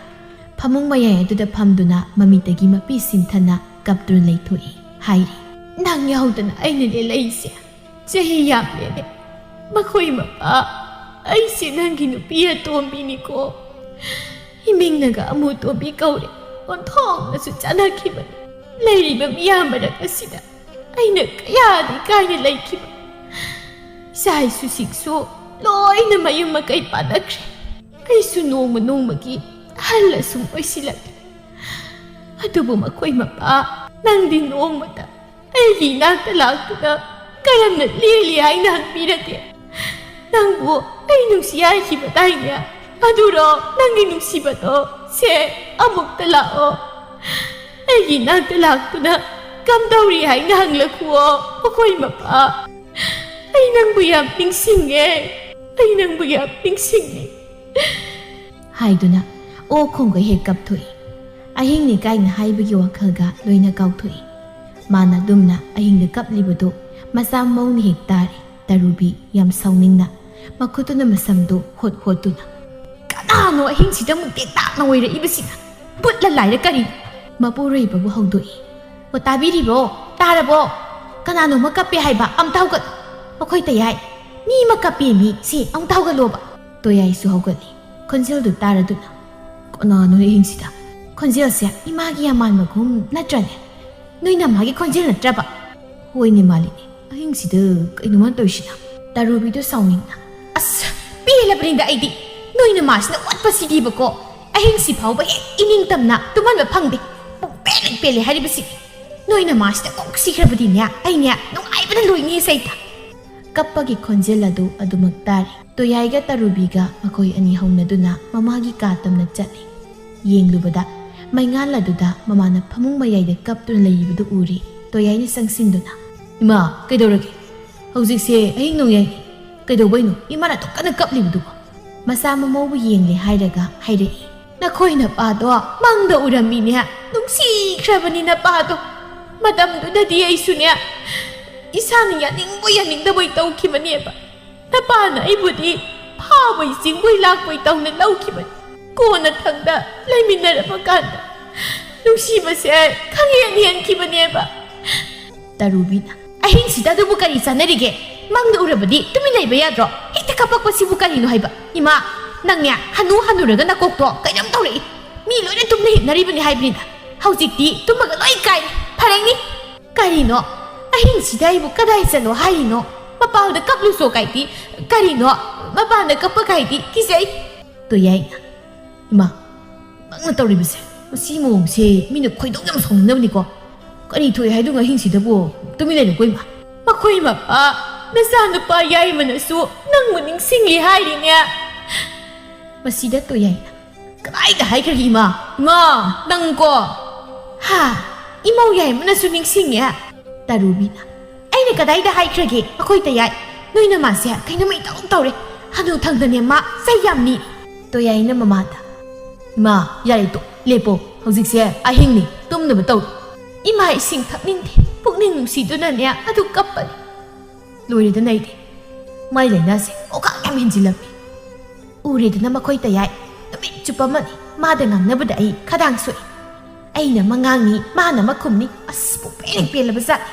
ꯐꯃꯨꯡ ꯃꯌꯥꯏ ꯑꯗꯨꯗ ꯐꯝꯗꯨꯅ ꯃꯃꯤꯠꯇꯒꯤ ꯃꯄꯤ ꯁꯤꯟꯊꯅ ꯀꯞꯇꯨꯅ ꯂꯩꯊꯣꯛꯏ ꯍꯥꯏꯔꯤ꯫ "ꯅꯪ ꯌꯥꯎꯗꯅ ꯑꯩꯅ ꯂꯦꯜꯂꯛꯏꯁꯦ ꯆꯍꯤ ꯌꯥꯝꯂꯦꯅꯦ꯫ ꯃꯈꯣꯏ ꯃꯄꯥ, ꯑꯩꯁꯦ ꯅꯪꯒꯤ ꯅꯨꯄꯤ ꯑꯇꯣꯝꯕꯤꯅꯤꯀꯣ꯫ ꯏꯃꯤꯡꯅꯒ ꯑꯃꯨꯇꯣꯝꯕꯤ ꯀꯧꯔꯦ꯫ ꯑꯣꯟꯊꯣꯛꯅꯁꯨ ꯆꯥꯟꯅꯈꯤꯕꯅꯤ꯫ ꯂꯩꯔꯤꯕ ꯃꯤꯌꯥꯝ ꯃꯔꯛ ꯑꯁꯤꯗ ꯑꯩꯅ ꯀꯌꯥꯗꯤ ꯀꯥꯏꯅ ꯂꯩꯈꯤꯕ꯫ ꯏꯆꯥ ꯏꯁꯨꯁꯤꯡꯁꯨ ꯂꯣꯏꯅ ꯃꯌꯨꯝ ꯃꯀꯩ ꯄꯥꯟꯅꯈ꯭ꯔꯦ꯫ ꯑꯩꯁꯨ ꯅꯣꯡꯃ ꯅꯣꯡꯃꯒꯤ ꯑꯍꯜ ꯑꯁꯨꯝ ꯑꯣꯏꯁꯤꯜꯂꯛꯂꯦ꯫ ꯑꯗꯨꯕꯨ ꯃꯈꯣꯏ ꯃꯄꯥ, ꯅꯪꯗꯤ ꯅꯣꯡꯃꯇ ꯑꯩꯒꯤ ꯏꯅꯥꯛꯇ ꯂꯥꯛꯇꯨꯅ ꯀꯔꯝꯅ ꯂꯦꯜꯂꯤ ꯍꯥꯏꯅ ꯍꯪꯕꯤꯔꯗꯦ꯫ ꯅꯪꯕꯨ ꯑꯩ ꯅꯨꯡꯁꯤ ꯍꯥꯏꯈꯤꯕꯗꯥꯏꯅꯦ? ꯑꯗꯨꯔꯣ ꯅꯪꯒꯤ ꯅꯨꯡꯁꯤꯕꯗꯣ? ꯁꯦ, ꯑꯃꯨꯛꯇ ꯂꯥꯛꯑꯣ꯫ ꯑꯩꯒꯤ ꯏꯅꯥꯛꯇ ꯂꯥꯛꯇꯨꯅ ꯀꯝꯗꯧꯔꯤ ꯍꯥꯏꯅ ꯍꯪꯂꯛꯈꯨꯑꯣ, ꯃꯈꯣꯏ ꯃꯄꯥ꯫ ꯑꯩ ꯅꯪꯕꯨ ꯌꯥꯝ ꯅꯤꯡꯁꯤꯡꯉꯦ꯫ ꯑꯩ ꯅꯪꯕꯨ ꯌꯥꯝ ꯅꯤꯡꯁꯤꯡꯉꯦ꯫ ꯍꯥꯏꯗꯨꯅ ꯑꯣꯛ ꯈꯣꯡꯒꯩ ꯍꯦꯛ ꯀꯞꯊꯣꯛꯏ꯫ ꯑꯍꯤꯡꯅꯤ ꯀꯥꯏꯅ ꯍꯥꯏꯕꯒꯤ ꯋꯥꯈꯜꯒ ꯂꯣꯏꯅ ꯀꯥꯎꯊꯣꯛꯏ꯫ ꯃꯥꯅ ꯑꯗꯨꯝꯅ ꯑꯍꯤꯡꯗ ꯀꯞꯂꯤꯕꯗꯨ ꯃꯆꯥ ꯃꯧꯅ ꯍꯦꯛ ꯇꯥꯔꯦ꯫ ꯇꯔꯨꯕꯤ ꯌꯥꯝ ꯁꯥꯎꯅꯤꯡꯅ ꯃꯈꯨꯠꯇꯨꯅ ꯃꯁꯝꯗꯨ ꯍꯣꯠ ꯍꯣꯠꯇꯨꯅ, "ꯀꯅꯥꯅꯣ ꯑꯍꯤꯡꯁꯤꯗ ꯑꯃꯨꯛ ꯇꯦꯛꯇꯥꯛꯅ ꯑꯣꯏꯔꯛꯏꯕꯁꯤꯅ? ꯕꯨꯠꯂ ꯂꯥꯏꯔ ꯀꯔꯤ?" ꯃꯄꯨꯔꯣꯏꯕꯕꯨ ꯍꯧꯗꯣꯛꯏ꯫ "ꯑꯣ, ꯇꯥꯕꯤꯔꯤꯕꯣ? ꯇꯥꯔꯕꯣ? ꯀꯅꯥꯅꯣꯃ ꯀꯞꯄꯦ ꯍꯥꯏꯕ, ꯑꯝꯇ ꯍꯧꯒꯠ꯫ ꯃꯈꯣꯏ ꯇꯌꯥꯏ, ꯃꯤ ꯑꯃ ꯀꯞꯄꯦ ꯃꯤ, ꯁꯦ, ꯑꯃꯨꯛꯇ ꯍꯧꯒꯠꯂꯣꯕ꯫" ꯇꯣꯌꯥꯏꯁꯨ ꯍꯧꯒꯠꯂꯤ, ꯈꯣꯟꯖꯦꯜꯗꯨ ꯇꯥꯔꯗꯨꯅ꯫ "ꯀꯅꯥꯅꯣꯅꯦ ꯑꯍꯤꯡꯁꯤꯗ?" "ꯈꯣꯟꯖꯦꯜꯁꯦ ꯏꯃꯥꯒꯤ ꯌꯥꯝ ꯃꯥꯟꯕꯒꯨꯝ ꯅꯠꯇ꯭ꯔꯅꯦ? ꯅꯣꯏ ꯅꯃꯥꯒꯤ ꯈꯣꯟꯖꯦꯜ ꯅꯠꯇ꯭ꯔꯕ?" "ꯍꯣꯏꯅꯦ ꯃꯥꯜꯂꯤꯅꯦ, ꯑꯍꯤꯡꯁꯤꯗ ꯀꯩꯅꯣꯃ ꯇꯧꯔꯤꯁꯤꯅ?" ꯇꯔꯨꯕꯤꯗꯨ ꯁꯥꯎꯅꯤꯡꯅ, "ꯑꯁ, ꯄꯦꯜꯂꯕꯅꯤꯗ ꯑꯩꯗꯤ꯫ ꯅꯣꯏ ꯅꯃꯥꯁꯤꯅ ꯑꯣꯠꯄꯁꯤꯗꯤꯕꯀꯣ꯫ ꯑꯍꯤꯡꯁꯤ ꯐꯥꯎꯕ ꯍꯦꯛ ꯏꯅꯤꯡꯇꯝꯅ ꯇꯨꯝꯍꯟꯕ ꯐꯪꯗꯦ꯫ ꯄꯨꯡ ꯄꯦꯜꯂꯦ ꯄꯦꯜꯂꯦ ꯍꯥꯏꯔꯤꯕꯁꯤ꯫ ꯅꯣꯏ ꯅꯃꯥꯁꯤꯅ ꯀꯣꯛ ꯁꯤꯈ꯭ꯔꯕꯗꯤꯅꯦ, ꯑꯩꯅꯦ ꯅꯨꯡꯉꯥꯏꯕꯅ ꯂꯣꯏꯅꯤ ꯁꯩꯇ꯫" ꯀꯞꯄꯒꯤ ꯈꯣꯟꯖꯦꯜ ꯑꯗꯨ ꯑꯗꯨꯃꯛ ꯇꯥꯔꯤ꯫ ꯇꯣꯌꯥꯏꯒ ꯇꯔꯨꯕꯤꯒ ꯃꯈꯣꯏ ꯑꯅꯤ ꯍꯧꯅꯗꯨꯅ ꯃꯃꯥꯒꯤ ꯀꯥ ꯇꯝꯅ ꯆꯠꯂꯤ꯫ ꯌꯦꯡꯂꯨꯕꯗ ꯃꯩꯉꯥꯜ ꯑꯗꯨꯗ ꯃꯃꯥꯅ ꯐꯃꯨꯡ ꯃꯌꯥꯏꯗ ꯀꯞꯇꯨꯅ ꯂꯩꯔꯤꯕꯗꯨ ꯎꯔꯤ꯫ ꯇꯣꯌꯥꯏꯅ ꯆꯪꯁꯤꯟꯗꯨꯅ, "ꯏꯃꯥ, ꯀꯩꯗꯧꯔꯒꯦ? ꯍꯧꯖꯤꯛꯁꯦ ꯑꯍꯤꯡ ꯅꯣꯡꯌꯥꯏꯅꯤ꯫ ꯀꯩꯗꯧꯕꯩꯅꯣ ꯏꯃꯥꯅ ꯑꯗꯨꯛ ꯀꯟꯅ ꯀꯞꯂꯤꯕꯗꯨꯕꯣ?" ꯃꯆꯥ ꯃꯃꯧꯕꯨ ꯌꯦꯡꯂꯦ ꯍꯥꯏꯔꯒ ꯍꯥꯏꯔꯛꯏ꯫ "ꯅꯈꯣꯏ ꯅꯄꯥꯗꯣ ꯃꯪꯗ ꯎꯔꯝꯃꯤꯅꯦ꯫ ꯅꯨꯡꯁꯤꯈ꯭ꯔꯕꯅꯤ ꯅꯄꯥꯗꯣ꯫ ꯃꯇꯝꯗꯨꯗꯗꯤ ꯑꯩꯁꯨꯅꯦ, ꯏꯁꯥꯅ ꯌꯥꯅꯤꯡꯕꯣꯏ ꯌꯥꯅꯤꯡꯗꯕꯣꯏ ꯇꯧꯈꯤꯕꯅꯦꯕ꯫ ꯅꯄꯥꯅ ꯑꯩꯕꯨꯗꯤ ꯐꯥꯕꯣꯏ ꯆꯤꯡꯕꯣꯏ ꯂꯥꯛꯄꯣꯏ ꯇꯧꯅ ꯂꯧꯈꯤꯕꯅꯤ꯫ ꯀꯣꯟꯅ ꯊꯪꯗ ꯂꯩꯃꯤꯟꯅꯔꯕ ꯀꯥꯟꯗ ꯅꯨꯡꯁꯤꯕꯁꯦ ꯈꯪꯍꯦꯟ ꯍꯦꯟꯈꯤꯕꯅꯦꯕ꯫" ꯇꯔꯨꯕꯤꯅ, "ꯑꯍꯤꯡꯁꯤꯗ ꯑꯗꯨꯕꯨ ꯀꯔꯤ ꯆꯥꯟꯅꯔꯤꯒꯦ? ꯃꯪꯗ ꯎꯔꯕꯗꯤ ꯇꯨꯃꯤꯟ ꯂꯩꯕ ꯌꯥꯗ꯭ꯔꯣ? ꯍꯦꯛꯇ ꯀꯞꯄꯛꯄꯁꯤꯕꯨ ꯀꯔꯤꯅꯣ ꯍꯥꯏꯕ? ꯏꯃꯥ, ꯅꯪꯅꯦ ꯍꯅꯨ ꯍꯅꯨꯔꯒ ꯅꯀꯣꯛꯇꯣ ꯀꯩꯅꯣꯝ ꯇꯧꯔꯛꯏ꯫ ꯃꯤ ꯂꯣꯏꯅ ꯇꯨꯝꯅ ꯍꯤꯞꯅꯔꯤꯕꯅꯤ ꯍꯥꯏꯕꯅꯤꯗ꯫ ꯍꯧꯖꯤꯛꯇꯤ ꯇꯨꯝꯃꯒ ꯂꯣꯏ ꯀꯥꯏꯔꯦ꯫ ꯐꯔꯦꯅꯤ꯫ ꯀꯔꯤꯅꯣ? ꯑꯍꯤꯡꯁꯤꯗ ꯑꯩꯕꯨ ꯀꯗꯥꯏ ꯆꯠꯂꯣ ꯍꯥꯏꯔꯤꯅꯣ? ꯃꯄꯥꯟꯗ ꯀꯞꯂꯨꯁꯣ ꯀꯥꯏꯗꯤ ꯀꯔꯤꯅꯣ? ꯃꯄꯥꯟꯗ ꯀꯞꯄ ꯀꯥꯏꯗꯤ ꯀꯤꯖꯩ꯫ ꯇꯣꯌꯥꯏꯅ, "ꯏꯃꯥ, ꯅꯪꯅ ꯇꯧꯔꯤꯕꯁꯦ, ꯃꯁꯤ ꯃꯑꯣꯡꯁꯦ ꯃꯤꯅ ꯈꯣꯏꯗꯧ ꯌꯥꯝ ꯁꯥꯎꯅꯤꯡꯅꯕꯅꯤꯀꯣ꯫ ꯀꯔꯤ ꯊꯣꯛꯑꯦ ꯍꯥꯏꯗꯣ ꯑꯍꯤꯡꯁꯤꯗꯕꯨ? ꯇꯨꯃꯤꯟ ꯂꯩꯅꯨꯀꯣ ꯏꯃꯥ꯫" "ꯃꯈꯣꯏ ꯃꯄꯥ, ꯅꯆꯥꯅꯨꯄꯥ ꯌꯥꯏꯃꯅꯁꯨ ꯅꯪꯕꯨ ꯅꯤꯡꯁꯤꯡꯂꯤ ꯍꯥꯏꯔꯤꯅꯦ꯫" ꯃꯁꯤꯗ ꯇꯣꯌꯥꯏꯅ, "ꯀꯗꯥꯏꯗ ꯍꯥꯏꯈ꯭ꯔꯒꯦ ꯏꯃꯥ? ꯏꯃꯥ, ꯅꯪꯀꯣ!" "ꯍꯥ? ꯏꯃꯧ ꯌꯥꯏꯃꯅꯁꯨ ꯅꯤꯡꯁꯤꯡꯉꯦ?" ꯇꯔꯨꯕꯤꯅ, "ꯑꯩꯅ ꯀꯗꯥꯏꯗ ꯍꯥꯏꯈ꯭ꯔꯒꯦ? ꯑꯩꯈꯣꯏ ꯇꯌꯥꯏ, ꯅꯣꯏ ꯅꯃꯥꯁꯦ ꯀꯩꯅꯣꯝꯃ ꯏꯇꯧ ꯇꯧꯔꯦ꯫ ꯍꯅꯨ ꯊꯪꯗꯅꯦ ꯃꯥ ꯆꯩ ꯌꯥꯝꯅꯤ꯫" ꯇꯣꯌꯥꯏꯅ ꯃꯃꯥꯗ, "ꯏꯃꯥ, ꯌꯥꯔꯦ ꯇꯣ, ꯂꯦꯞꯄꯣ꯫ ꯍꯧꯖꯤꯛꯁꯦ ꯑꯍꯤꯡꯅꯤ, ꯇꯨꯝꯅꯕ ꯇꯧꯔꯣ꯫" "ꯏꯃꯥ ꯏꯁꯤꯡ ꯊꯛꯅꯤꯡꯗꯦ, ꯄꯨꯛꯅꯤꯡ ꯅꯨꯡꯁꯤꯗꯨꯅꯅꯦ ꯑꯗꯨ ꯀꯞꯄꯅꯤ꯫" ꯂꯣꯏꯔꯦꯗꯅ ꯑꯩꯗꯤ꯫ ꯃꯥꯏ ꯂꯥꯏꯅꯥꯁꯦ ꯈꯣꯡꯈꯥꯡ ꯌꯥꯝ ꯍꯦꯟꯖꯤꯜꯂꯝꯃꯤ꯫ ꯎꯔꯦꯗꯅ ꯃꯈꯣꯏ ꯇꯌꯥꯏ, ꯅꯨꯃꯤꯠ ꯆꯨꯞꯄ ꯑꯃꯅꯤ ꯃꯥꯗ ꯉꯥꯡꯅꯕꯗ ꯑꯩ ꯈꯗꯥꯡ ꯁꯣꯛꯏ꯫ ꯑꯩꯅ ꯑꯃ ꯉꯥꯡꯅꯤ, ꯃꯥꯅ ꯑꯃ ꯈꯨꯝꯅꯤ, ꯑꯁ, ꯄꯨꯡꯄꯦꯟ ꯄꯦꯜꯂꯕ ꯖꯥꯠꯅꯤ꯫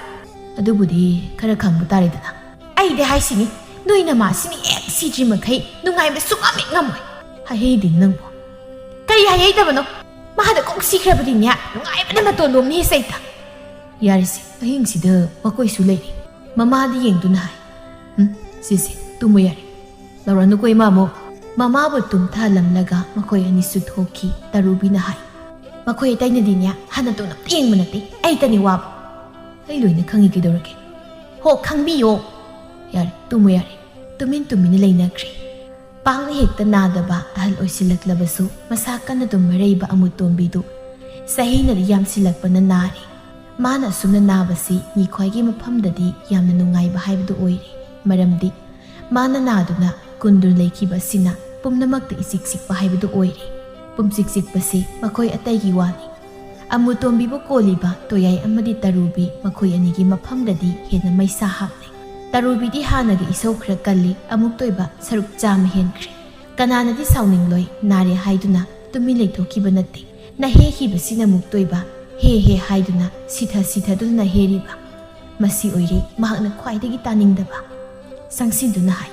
ꯑꯗꯨꯕꯨꯗꯤ ꯈꯔ ꯈꯪꯕ ꯇꯥꯔꯦꯗꯅ꯫ ꯑꯩꯗꯤ ꯍꯥꯏꯁꯤꯅꯤ, ꯅꯣꯏ ꯅꯃꯥꯁꯤꯅ ꯍꯦꯛ ꯁꯤꯗ꯭ꯔꯤ ꯃꯈꯩ ꯅꯨꯡꯉꯥꯏꯕ ꯁꯨꯡꯉꯝ ꯍꯦꯛ ꯉꯝꯃꯣꯏ꯫ ꯍꯥꯏꯍꯩꯗꯦ ꯅꯪꯕꯨ꯫ ꯀꯔꯤ ꯍꯥꯏꯍꯩꯗꯕꯅꯣ? ꯃꯥꯗ ꯀꯣꯛ ꯁꯤꯈ꯭ꯔꯕꯗꯤꯅꯦ, ꯅꯨꯡꯉꯥꯏꯕꯅ ꯃꯇꯣꯟ ꯂꯣꯝꯅꯤ ꯁꯩꯇ꯫ ꯌꯥꯔꯦꯁꯦ, ꯑꯍꯤꯡꯁꯤꯗ ꯃꯈꯣꯏꯁꯨ ꯂꯩꯔꯤ꯫ ꯃꯃꯥꯗ ꯌꯦꯡꯗꯨꯅ ꯍꯥꯏ, "ꯎꯝ, ꯁꯤꯁꯦ, ꯇꯨꯝꯃꯨ ꯌꯥꯔꯦ꯫ ꯂꯥꯎꯔꯅꯨꯀꯣ ꯏꯃꯥ ꯑꯃꯨꯛ꯫" ꯃꯃꯥꯕꯨ ꯇꯨꯝꯊꯍꯜꯂꯝꯂꯒ ꯃꯈꯣꯏ ꯑꯅꯤꯁꯨ ꯊꯣꯛꯈꯤ꯫ ꯇꯔꯨꯕꯤꯅ ꯍꯥꯏ, "ꯃꯈꯣꯏ ꯑꯇꯩꯅꯗꯤꯅꯦ, ꯍꯟꯅ ꯇꯨꯅ ꯑꯝꯇ ꯌꯦꯡꯕ ꯅꯠꯇꯦ, ꯑꯩꯇꯅꯤ ꯋꯥꯕ꯫" "ꯑꯩ ꯂꯣꯏꯅ ꯈꯪꯉꯤ, ꯀꯩꯗꯧꯔꯒꯦ?" "ꯍꯣ, ꯈꯪꯕꯤꯌꯣ꯫" ꯌꯥꯔꯦ, ꯇꯨꯝꯃꯨ ꯌꯥꯔꯦ꯫ ꯇꯨꯃꯤꯟ ꯇꯨꯃꯤꯟꯅ ꯂꯩꯅꯈ꯭ꯔꯦ꯫ ꯄꯥꯛꯅ ꯍꯦꯛꯇ ꯅꯥꯗꯕ ꯑꯍꯜ ꯑꯣꯏꯁꯤꯜꯂꯛꯂꯕꯁꯨ ꯃꯁꯥ ꯀꯟꯅ ꯑꯗꯨꯝ ꯃꯔꯩꯕ ꯑꯃꯨꯇꯣꯝꯕꯤꯗꯨ ꯆꯍꯤꯅꯗꯤ ꯌꯥꯝꯁꯤꯜꯂꯛꯄꯅ ꯅꯥꯔꯦ꯫ ꯃꯥꯅ ꯑꯁꯨꯝꯅ ꯅꯥꯕꯁꯤ ꯃꯤꯈ꯭ꯋꯥꯏꯒꯤ ꯃꯐꯝꯗꯗꯤ ꯌꯥꯝꯅ ꯅꯨꯡꯉꯥꯏꯕ ꯍꯥꯏꯕꯗꯨ ꯑꯣꯏꯔꯦ꯫ ꯃꯔꯝꯗꯤ ꯃꯥꯅ ꯅꯥꯗꯨꯅ ꯀꯨꯟꯗꯨꯅ ꯂꯩꯈꯤꯕ ꯑꯁꯤꯅ ꯄꯨꯝꯅꯃꯛꯇ ꯏꯆꯤꯛ ꯆꯤꯛꯄ ꯍꯥꯏꯕꯗꯨ ꯑꯣꯏꯔꯦ꯫ ꯄꯨꯝꯆꯤꯛ ꯆꯤꯛꯄꯁꯤ ꯃꯈꯣꯏ ꯑꯇꯩꯒꯤ ꯋꯥꯅꯤ꯫ ꯑꯃꯨꯇꯣꯝꯕꯤꯕꯨ ꯀꯣꯜꯂꯤꯕ ꯇꯣꯌꯥꯏ ꯑꯃꯗꯤ ꯇꯔꯨꯕꯤ ꯃꯈꯣꯏ ꯑꯅꯤꯒꯤ ꯃꯐꯝꯗꯗꯤ ꯍꯦꯟꯅ ꯃꯩꯁꯥ ꯍꯥꯞꯂꯦ꯫ ꯇꯔꯨꯕꯤꯗꯤ ꯍꯥꯟꯅꯒ ꯏꯁꯧ ꯈꯔ ꯀꯜꯂꯤ, ꯑꯃꯨꯛꯇꯣꯏꯕ ꯁꯔꯨꯛ ꯆꯥꯝꯃ ꯍꯦꯟꯈ꯭ꯔꯦ꯫ ꯀꯅꯥꯅꯗꯤ ꯁꯥꯎꯅꯤꯡꯂꯣꯏ, ꯅꯥꯔꯦ ꯍꯥꯏꯗꯨꯅ ꯇꯨꯃꯤꯟ ꯂꯩꯊꯣꯛꯈꯤꯕ ꯅꯠꯇꯦ꯫ ꯅꯍꯦꯈꯤꯕꯁꯤꯅ ꯑꯃꯨꯛꯇꯣꯏꯕ ꯍꯦ ꯍꯦ ꯍꯥꯏꯗꯨꯅ ꯁꯤꯊ ꯁꯤꯊꯗꯨꯅ ꯍꯦꯔꯤꯕ꯫ ꯃꯁꯤ ꯑꯣꯏꯔꯦ ꯃꯍꯥꯛꯅ ꯈ꯭ꯋꯥꯏꯗꯒꯤ ꯇꯥꯅꯤꯡꯗꯕ꯫ ꯆꯪꯁꯤꯟꯗꯨꯅ ꯍꯥꯏ,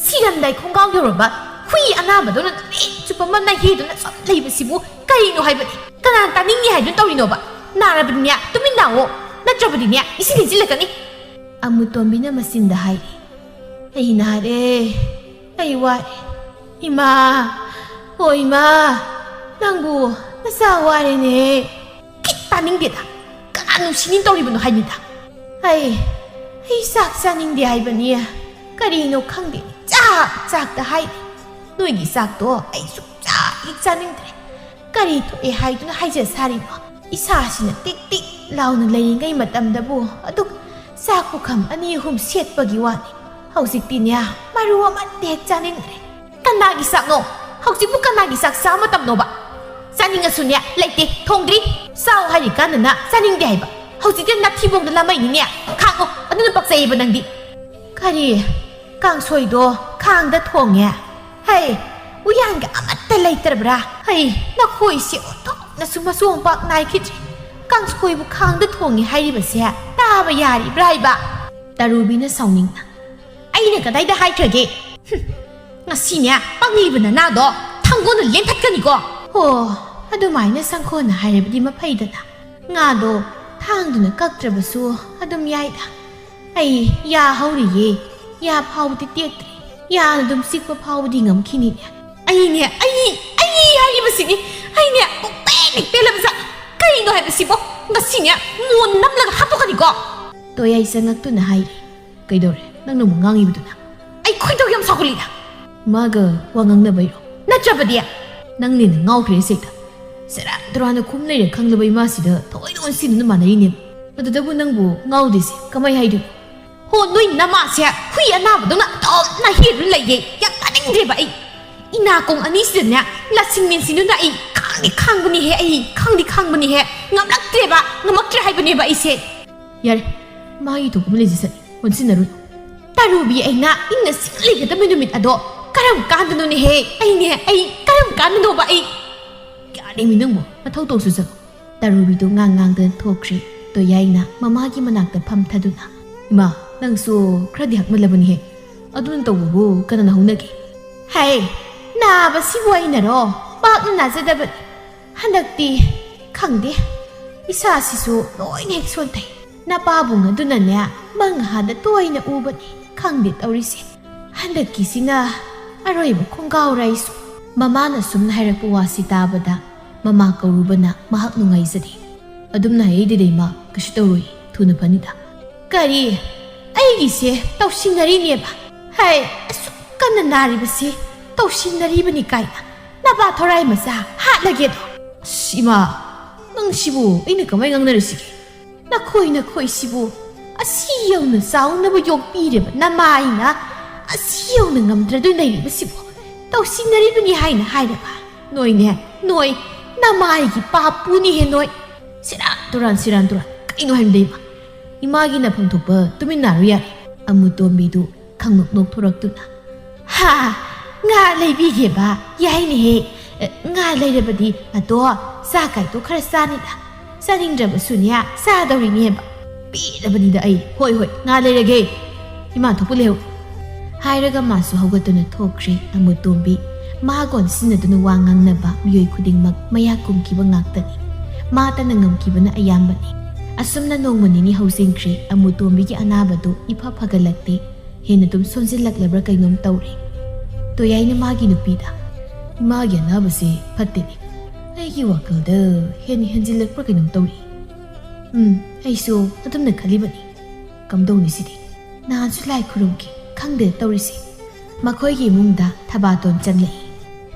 "ꯁꯤꯔꯝꯗꯥꯏ ꯈꯣꯡꯒꯥꯎ ꯌꯧꯔꯕ ꯍꯨꯏ ꯑꯅꯥꯕꯗꯧꯅ ꯅꯨꯃꯤꯠ ꯆꯨꯞꯄ ꯑꯃ ꯅꯍꯦꯗꯨꯅ ꯁꯨꯝ ꯂꯩꯕꯁꯤꯕꯨ ꯀꯔꯤꯅꯣ ꯍꯥꯏꯕꯅꯤ? ꯀꯅꯥꯅ ꯇꯥꯅꯤꯡꯉꯤ ꯍꯥꯏꯗꯨꯅ ꯇꯧꯔꯤꯅꯣꯕ? ꯅꯥꯔꯕꯗꯤꯅꯦ, ꯇꯨꯃꯤꯟ ꯅꯥꯑꯣ, ꯅꯠꯇ꯭ꯔꯕꯗꯤꯅꯦ, ꯏꯁꯤꯡ ꯍꯩꯖꯤꯜꯂꯛꯀꯅꯤ꯫" ꯑꯃꯨꯇꯣꯝꯕꯤꯅ ꯃꯆꯤꯟꯗ ꯍꯥꯏꯔꯤ꯫ ꯑꯩ ꯅꯥꯔꯦ꯫ ꯑꯩ ꯋꯥꯔꯦ꯫ ꯏꯃꯥ! ꯍꯣ ꯏꯃꯥ! ꯅꯪꯕꯨ ꯅꯆꯥ ꯋꯥꯔꯦꯅꯦ꯫ ꯈꯤꯠ ꯇꯥꯅꯤꯡꯗꯦꯗ꯫ ꯀꯅꯥ ꯅꯨꯡꯁꯤꯅꯤꯡ ꯇꯧꯔꯤꯕꯅꯣ ꯍꯥꯏꯅꯤꯗ꯫ ꯑꯩ, ꯑꯩ ꯆꯥꯛ ꯆꯥꯅꯤꯡꯗꯦ ꯍꯥꯏꯕꯅꯤ꯫ ꯀꯔꯤꯅꯣ ꯈꯪꯗꯦ꯫ ꯆꯥꯛ, ꯆꯥꯛꯇ ꯍꯥꯏ꯫ ꯅꯣꯏꯒꯤ ꯆꯥꯛꯇꯣ ꯑꯩ ꯁꯨꯡꯆꯥ ꯍꯦꯛ ꯆꯥꯅꯤꯡꯗ꯭ꯔꯦ꯫ ꯀꯔꯤ ꯊꯣꯛꯑꯦ ꯍꯥꯏꯗꯨꯅ ꯍꯥꯏꯖ ꯁꯥꯔꯤꯅꯣ? ꯏꯁꯥꯁꯤꯅ ꯇꯤꯛ ꯇꯤꯛ ꯂꯥꯎꯅ ꯂꯩꯔꯤꯉꯩ ꯃꯇꯝꯗꯕꯨ ꯑꯗꯨꯛ ꯆꯥꯛ ꯄꯨꯈꯝ ꯑꯅꯤ ꯑꯍꯨꯝ ꯁꯦꯠꯄꯒꯤ ꯋꯥꯅꯤ꯫ ꯍꯧꯖꯤꯛꯇꯤꯅꯦ, ꯃꯔꯨ ꯑꯃꯠꯇ ꯍꯦꯛ ꯆꯥꯅꯤꯡꯗ꯭ꯔꯦ꯫ ꯀꯅꯥꯒꯤ ꯆꯥꯛꯅꯣ? ꯍꯧꯖꯤꯛꯄꯨ ꯀꯅꯥꯒꯤ ꯆꯥꯛ ꯆꯥ ꯃꯇꯝꯅꯣꯕ? ꯆꯥꯅꯤꯡꯉꯁꯨꯅꯦ, ꯂꯩꯇꯦ, ꯊꯣꯡꯗ꯭ꯔꯤ꯫ ꯆꯥꯎ ꯍꯥꯏꯔꯤꯀꯥꯟꯗꯅ ꯆꯥꯅꯤꯡꯗꯦ ꯍꯥꯏꯕ꯫ ꯍꯧꯖꯤꯛꯇꯤ ꯅꯥꯊꯤꯕꯣꯡꯗ ꯂꯥꯃꯩꯅꯤꯅꯦ꯫ ꯈꯥꯡꯉꯣ, ꯑꯗꯨꯅ ꯄꯛꯆꯩꯌꯦꯕ ꯅꯪꯗꯤ꯫ ꯀꯔꯤ? ꯀꯥꯡꯁꯣꯏꯗꯣ ꯈꯥꯡꯗ ꯊꯣꯡꯉꯦ? ꯍꯩ, ꯎꯌꯥꯟꯒ ꯑꯃꯠꯇ ꯂꯩꯇ꯭ꯔꯕ꯭ꯔꯥ? ꯍꯩ, ꯅꯈꯣꯏꯁꯦ ꯑꯣꯟꯊꯣꯛꯅꯁꯨ ꯃꯆꯣꯡ ꯄꯥꯛ ꯅꯥꯏꯈꯤꯗ꯭ꯔꯦ꯫ ꯀꯥꯡꯁꯣꯏꯕꯨ ꯈꯥꯡꯗ ꯊꯣꯡꯉꯦ ꯍꯥꯏꯔꯤꯕꯁꯦ ꯇꯥꯕ ꯌꯥꯔꯤꯕ꯭ꯔꯥ ꯍꯥꯏꯕ? ꯇꯔꯨꯕꯤꯅ ꯁꯥꯎꯅꯤꯡꯅ, "ꯑꯩꯅ ꯀꯗꯥꯏꯗ ꯍꯥꯏꯈ꯭ꯔꯒꯦ? ꯍꯨꯝ, ꯉꯁꯤꯅꯦ, ꯄꯪꯂꯤꯕ ꯅꯅꯥꯗꯣ ꯊꯥꯡꯒꯣꯜꯅ ꯂꯦꯟꯊꯠꯀꯅꯤꯀꯣ!" ꯍꯣ, ꯑꯗꯨꯃꯥꯏꯅ ꯁꯪꯈꯣꯟꯅ ꯍꯥꯏꯔꯕꯗꯤ ꯃꯐꯩꯗꯅ꯫ ꯉꯥꯗꯣ ꯊꯥꯡꯗꯨꯅ ꯀꯛꯇ꯭ꯔꯕꯁꯨ ꯑꯗꯨꯝ ꯌꯥꯏꯗ꯫ ꯑꯩ ꯌꯥ ꯍꯧꯔꯤꯌꯦ꯫ ꯌꯥ ꯐꯥꯎꯕꯗꯤ ꯇꯦꯛꯇ꯭ꯔꯤ꯫ ꯌꯥꯅ ꯑꯗꯨꯝ ꯆꯤꯛꯄ ꯐꯥꯎꯕꯗꯤ ꯉꯝꯈꯤꯅꯤꯅꯦ꯫ ꯑꯩꯅꯦ, ꯑꯩ, ꯑꯩ ꯍꯥꯏꯔꯤꯕꯁꯤꯅꯤ꯫ ꯑꯩꯅꯦ, ꯄꯨꯛꯄꯦꯟ ꯍꯦꯛ ꯄꯦꯜꯂꯕꯖꯥꯠ꯫ ꯀꯩꯅꯣ ꯍꯥꯏꯕꯁꯤꯕꯣ? ꯉꯁꯤꯅꯦ, ꯃꯣꯟ ꯅꯝꯂꯒ ꯍꯥꯠꯇꯣꯛꯀꯅꯤꯀꯣ꯫ ꯇꯣꯌꯥꯏ ꯆꯪꯉꯛꯇꯨꯅ ꯍꯥꯏꯔꯦ, "ꯀꯩꯗꯧꯔꯦ? ꯅꯪꯅ ꯑꯃꯨꯛ ꯉꯥꯡꯉꯤꯕꯗꯨꯅ?" ꯑꯩ ꯈꯣꯏꯗꯧ ꯌꯥꯝ ꯁꯥꯎꯒꯠꯂꯤꯗ꯫ ꯃꯥꯒ ꯋꯥ ꯉꯥꯡꯅꯕꯩꯔꯣ? ꯅꯠꯇ꯭ꯔꯕꯗꯤ? ꯅꯪꯅꯦꯅ ꯉꯥꯎꯈ꯭ꯔꯦ ꯁꯦꯛꯇ꯫ ꯁꯦꯔꯥꯟ ꯇꯨꯔꯥꯟꯅ ꯈꯨꯝ ꯂꯩꯔꯦ ꯈꯪꯗꯕ ꯏꯃꯥꯁꯤꯗ ꯊꯑꯣꯏꯅ ꯑꯣꯟꯁꯤꯟꯗꯨꯅ ꯃꯥꯟꯅꯔꯤꯅꯦꯕ꯫ ꯑꯗꯨꯗꯕꯨ ꯅꯪꯕꯨ ꯉꯥꯎꯗꯦꯁꯦ ꯀꯃꯥꯏ ꯍꯥꯏꯗꯣꯏꯅꯣ? ꯍꯣ, ꯅꯣꯏ ꯅꯃꯥꯁꯦ ꯍꯨꯏ ꯑꯅꯥꯕꯗꯧꯅ ꯑꯗꯨꯝ ꯅꯥꯍꯦꯗꯨꯅ ꯂꯩꯌꯦ꯫ ꯌꯥꯝ ꯇꯥꯅꯤꯡꯗ꯭ꯔꯦꯕ ꯑꯩ꯫ ꯏꯅꯥꯀꯣꯡ ꯑꯅꯤꯁꯤꯗꯅꯦ ꯂꯥꯁꯤꯡ ꯃꯦꯟꯁꯤꯟꯗꯨꯅ ꯑꯩ ꯈꯥꯡꯗꯤ ꯈꯥꯡꯕꯅꯤꯍꯦ, ꯑꯩ ꯈꯥꯡꯗꯤ ꯈꯥꯡꯕꯅꯤꯍꯦ꯫ ꯉꯝꯂꯛꯇ꯭ꯔꯦꯕ, ꯉꯝꯃꯛꯇ꯭ꯔꯦ ꯍꯥꯏꯕꯅꯦꯕ ꯑꯩꯁꯦ꯫ ꯌꯥꯔꯦ, ꯃꯥꯒꯤ ꯊꯣꯛꯄ ꯑꯃ ꯂꯩꯖꯁꯅꯤ, ꯑꯣꯟꯁꯤꯟꯅꯔꯨꯅꯨ꯫ ꯇꯔꯨꯕꯤ ꯑꯩꯅ ꯏꯪꯅ ꯆꯤꯛꯅ ꯂꯩꯒꯗꯕ ꯅꯨꯃꯤꯠ ꯑꯗꯣ ꯀꯔꯝ ꯀꯥꯟꯗꯅꯣꯅꯦꯍꯦ? ꯑꯩꯅꯦ, ꯑꯩ ꯀꯔꯝ ꯀꯥꯟꯗꯅꯣꯕ ꯑꯩ? ꯌꯥꯔꯦꯃꯤ ꯅꯪꯕꯨ, ꯅꯊꯧ ꯇꯧꯁꯨ ꯆꯠꯂꯣ꯫ ꯇꯔꯨꯕꯤꯗꯨ ꯉꯥꯡ ꯉꯥꯡꯗꯅ ꯊꯣꯛꯈ꯭ꯔꯦ꯫ ꯇꯣꯌꯥꯏꯅ ꯃꯃꯥꯒꯤ ꯃꯅꯥꯛꯇ ꯐꯝꯊꯗꯨꯅ, "ꯏꯃꯥ, ꯅꯪꯁꯨ ꯈꯔꯗꯤ ꯍꯛꯃꯜꯂꯕꯅꯤꯍꯦ꯫ ꯑꯗꯨꯅ ꯇꯧꯕꯕꯨ ꯀꯅꯥꯅ ꯍꯧꯅꯒꯦ?" ꯍꯩ, ꯅꯥꯕꯁꯤꯕꯨ ꯑꯩꯅꯔꯣ? ꯄꯥꯛꯅ ꯅꯥꯖꯗꯕꯅꯤ꯫ ꯍꯟꯗꯛꯇꯤ ꯈꯪꯗꯦ, ꯏꯁꯥꯁꯤꯁꯨ ꯂꯣꯏꯅ ꯍꯦꯛ ꯁꯣꯟꯊꯩ꯫ ꯅꯄꯥꯕꯨꯡ ꯑꯗꯨꯅꯅꯦ, ꯃꯪ ꯍꯥꯗ ꯇꯣꯏꯅ ꯎꯕꯅꯤ, ꯈꯪꯗꯦ ꯇꯧꯔꯤꯁꯦ꯫ ꯍꯟꯗꯛꯀꯤꯁꯤꯅ ꯑꯔꯣꯏꯕ ꯈꯣꯡꯒꯥꯎꯔ ꯑꯩꯁꯨ꯫ ꯃꯃꯥꯅ ꯁꯨꯝꯅ ꯍꯥꯏꯔꯛꯄ ꯋꯥꯁꯤ ꯇꯥꯕꯗ ꯃꯃꯥ ꯀꯧꯔꯨꯕꯅ ꯃꯍꯥꯛ ꯅꯨꯡꯉꯥꯏꯖꯗꯦ꯫ ꯑꯗꯨꯝꯅ ꯍꯥꯏꯔꯛꯏꯗꯨꯗꯤ ꯏꯃꯥ, ꯀꯩꯁꯨ ꯇꯧꯔꯣꯏ, ꯊꯨꯅ ꯐꯅꯤꯗ꯫ ꯀꯔꯤ? ꯑꯩꯒꯤꯁꯦ ꯇꯧꯁꯤꯟꯅꯔꯤꯅꯦꯕ? ꯍꯥꯏ, ꯑꯁꯨꯛ ꯀꯟꯅ ꯅꯥꯔꯤꯕꯁꯤ ꯇꯧꯁꯤꯟꯅꯔꯤꯕꯅꯤ ꯀꯥꯏꯅ ꯅꯄꯥ ꯊꯧꯔꯥꯏ ꯃꯆꯥ ꯍꯥꯠꯂꯒꯦꯗꯣ? ꯑꯁ, ꯏꯃꯥ, ꯅꯪ ꯁꯤꯕꯨ ꯑꯩꯅ ꯀꯃꯥꯏ ꯉꯥꯡꯅꯔꯁꯤꯒꯦ? ꯅꯈꯣꯏ ꯅꯈꯣꯏꯁꯤꯕꯨ ꯑꯁꯤ ꯌꯧꯅ ꯆꯥꯎꯅꯕ ꯌꯣꯛꯄꯤꯔꯤꯕ ꯅꯃꯥꯏꯅ ꯑꯁꯤ ꯌꯧꯅ ꯉꯝꯗ꯭ꯔꯗꯨꯅ ꯂꯩꯔꯤꯕꯁꯤꯕꯨ ꯇꯧꯁꯤꯟꯅꯔꯤꯕꯅꯤ ꯍꯥꯏꯅ ꯍꯥꯏꯔꯕ? ꯅꯣꯏꯅꯦ, ꯅꯣꯏ ꯅꯃꯥꯏꯒꯤ ꯄꯥꯞꯄꯨꯅꯤꯍꯦ ꯅꯣꯏ꯫ ꯁꯤꯔꯥꯟ ꯇꯨꯔꯥꯟ, ꯁꯤꯔꯥꯟ ꯇꯨꯔꯥꯟ꯫ ꯀꯩꯅꯣ ꯍꯥꯏꯕꯅꯤꯗ ꯏꯃꯥ? ꯏꯃꯥꯒꯤ ꯅꯐꯝ ꯊꯣꯛꯄ ꯇꯨꯃꯤꯟꯅꯔꯨ ꯌꯥꯔꯦ꯫ ꯑꯃꯨꯇꯣꯝꯕꯤꯗꯨ ꯈꯪꯅꯣꯛ ꯅꯣꯛꯊꯣꯔꯛꯇꯨꯅ, "ꯍꯥ, ꯉꯥ ꯂꯩꯕꯤꯒꯦꯕ? ꯌꯥꯏꯅꯦꯍꯦ꯫ ꯑꯦ, ꯉꯥ ꯂꯩꯔꯕꯗꯤ ꯑꯗꯣ ꯆꯥ ꯀꯥꯏꯗꯣ ꯈꯔ ꯆꯥꯅꯤꯗ꯫ ꯆꯥꯅꯤꯡꯗ꯭ꯔꯕꯁꯨꯅꯦ ꯆꯥꯗꯧꯔꯤꯅꯦꯕ꯫ ꯄꯦꯜꯂꯕꯅꯤꯗ ꯑꯩ꯫ ꯍꯣꯏ, ꯍꯣꯏ, ꯉꯥ ꯂꯩꯔꯒꯦ꯫ ꯏꯃꯥ ꯊꯣꯛꯄ ꯂꯩꯍꯧ"꯫ ꯍꯥꯏꯔꯒ ꯃꯥꯁꯨ ꯍꯧꯒꯠꯇꯨꯅ ꯊꯣꯛꯈ꯭ꯔꯦ꯫ ꯑꯃꯨꯇꯣꯝꯕꯤ ꯃꯥꯒꯣꯟ ꯁꯤꯖꯤꯟꯅꯗꯨꯅ ꯋꯥ ꯉꯥꯡꯅꯕ ꯃꯤꯑꯣꯏ ꯈꯨꯗꯤꯡꯃꯛ ꯃꯌꯥ ꯀꯨꯝꯈꯤꯕ ꯉꯥꯛꯇꯅꯤ꯫ ꯃꯥꯇꯅ ꯉꯝꯈꯤꯕꯅ ꯑꯌꯥꯝꯕꯅꯤ꯫ ꯑꯁꯨꯝꯅ ꯅꯣꯡꯃ ꯅꯤꯅꯤ ꯍꯧꯖꯤꯟꯈ꯭ꯔꯦ꯫ ꯑꯃꯨꯇꯣꯝꯕꯤꯒꯤ ꯑꯅꯥꯕꯗꯨ ꯏꯐ ꯐꯒꯠꯂꯛꯇꯦ꯫ ꯍꯦꯟꯅ ꯑꯗꯨꯝ ꯁꯣꯟꯖꯤꯜꯂꯛꯂꯕ꯭ꯔꯥ ꯀꯩꯅꯣꯝ ꯇꯧꯔꯦ꯫ ꯇꯣꯌꯥꯏꯅ ꯃꯥꯒꯤ ꯅꯨꯄꯤꯗ, "ꯏꯃꯥꯒꯤ ꯑꯅꯥꯕꯁꯦ ꯐꯠꯇꯦꯅꯦ꯫ ꯑꯩꯒꯤ ꯋꯥꯈꯜꯗ ꯍꯦꯟꯅ ꯍꯦꯟꯖꯤꯜꯂꯛꯄ꯭ꯔꯥ ꯀꯩꯅꯣꯝ ꯇꯧꯔꯤ"꯫ "ꯎꯝ, ꯑꯩꯁꯨ ꯑꯗꯨꯝꯅ ꯈꯜꯂꯤꯕꯅꯤ꯫ ꯀꯝꯗꯧꯅꯤ ꯁꯤꯗꯤ? ꯅꯍꯥꯟꯁꯨ ꯂꯥꯏ ꯈꯨꯔꯨꯝꯈꯤ, ꯈꯪꯗꯦ ꯇꯧꯔꯤꯁꯦ"꯫ ꯃꯈꯣꯏꯒꯤ ꯏꯃꯨꯡꯗ ꯊꯕꯥꯇꯣꯟ ꯆꯪꯂꯛꯏ꯫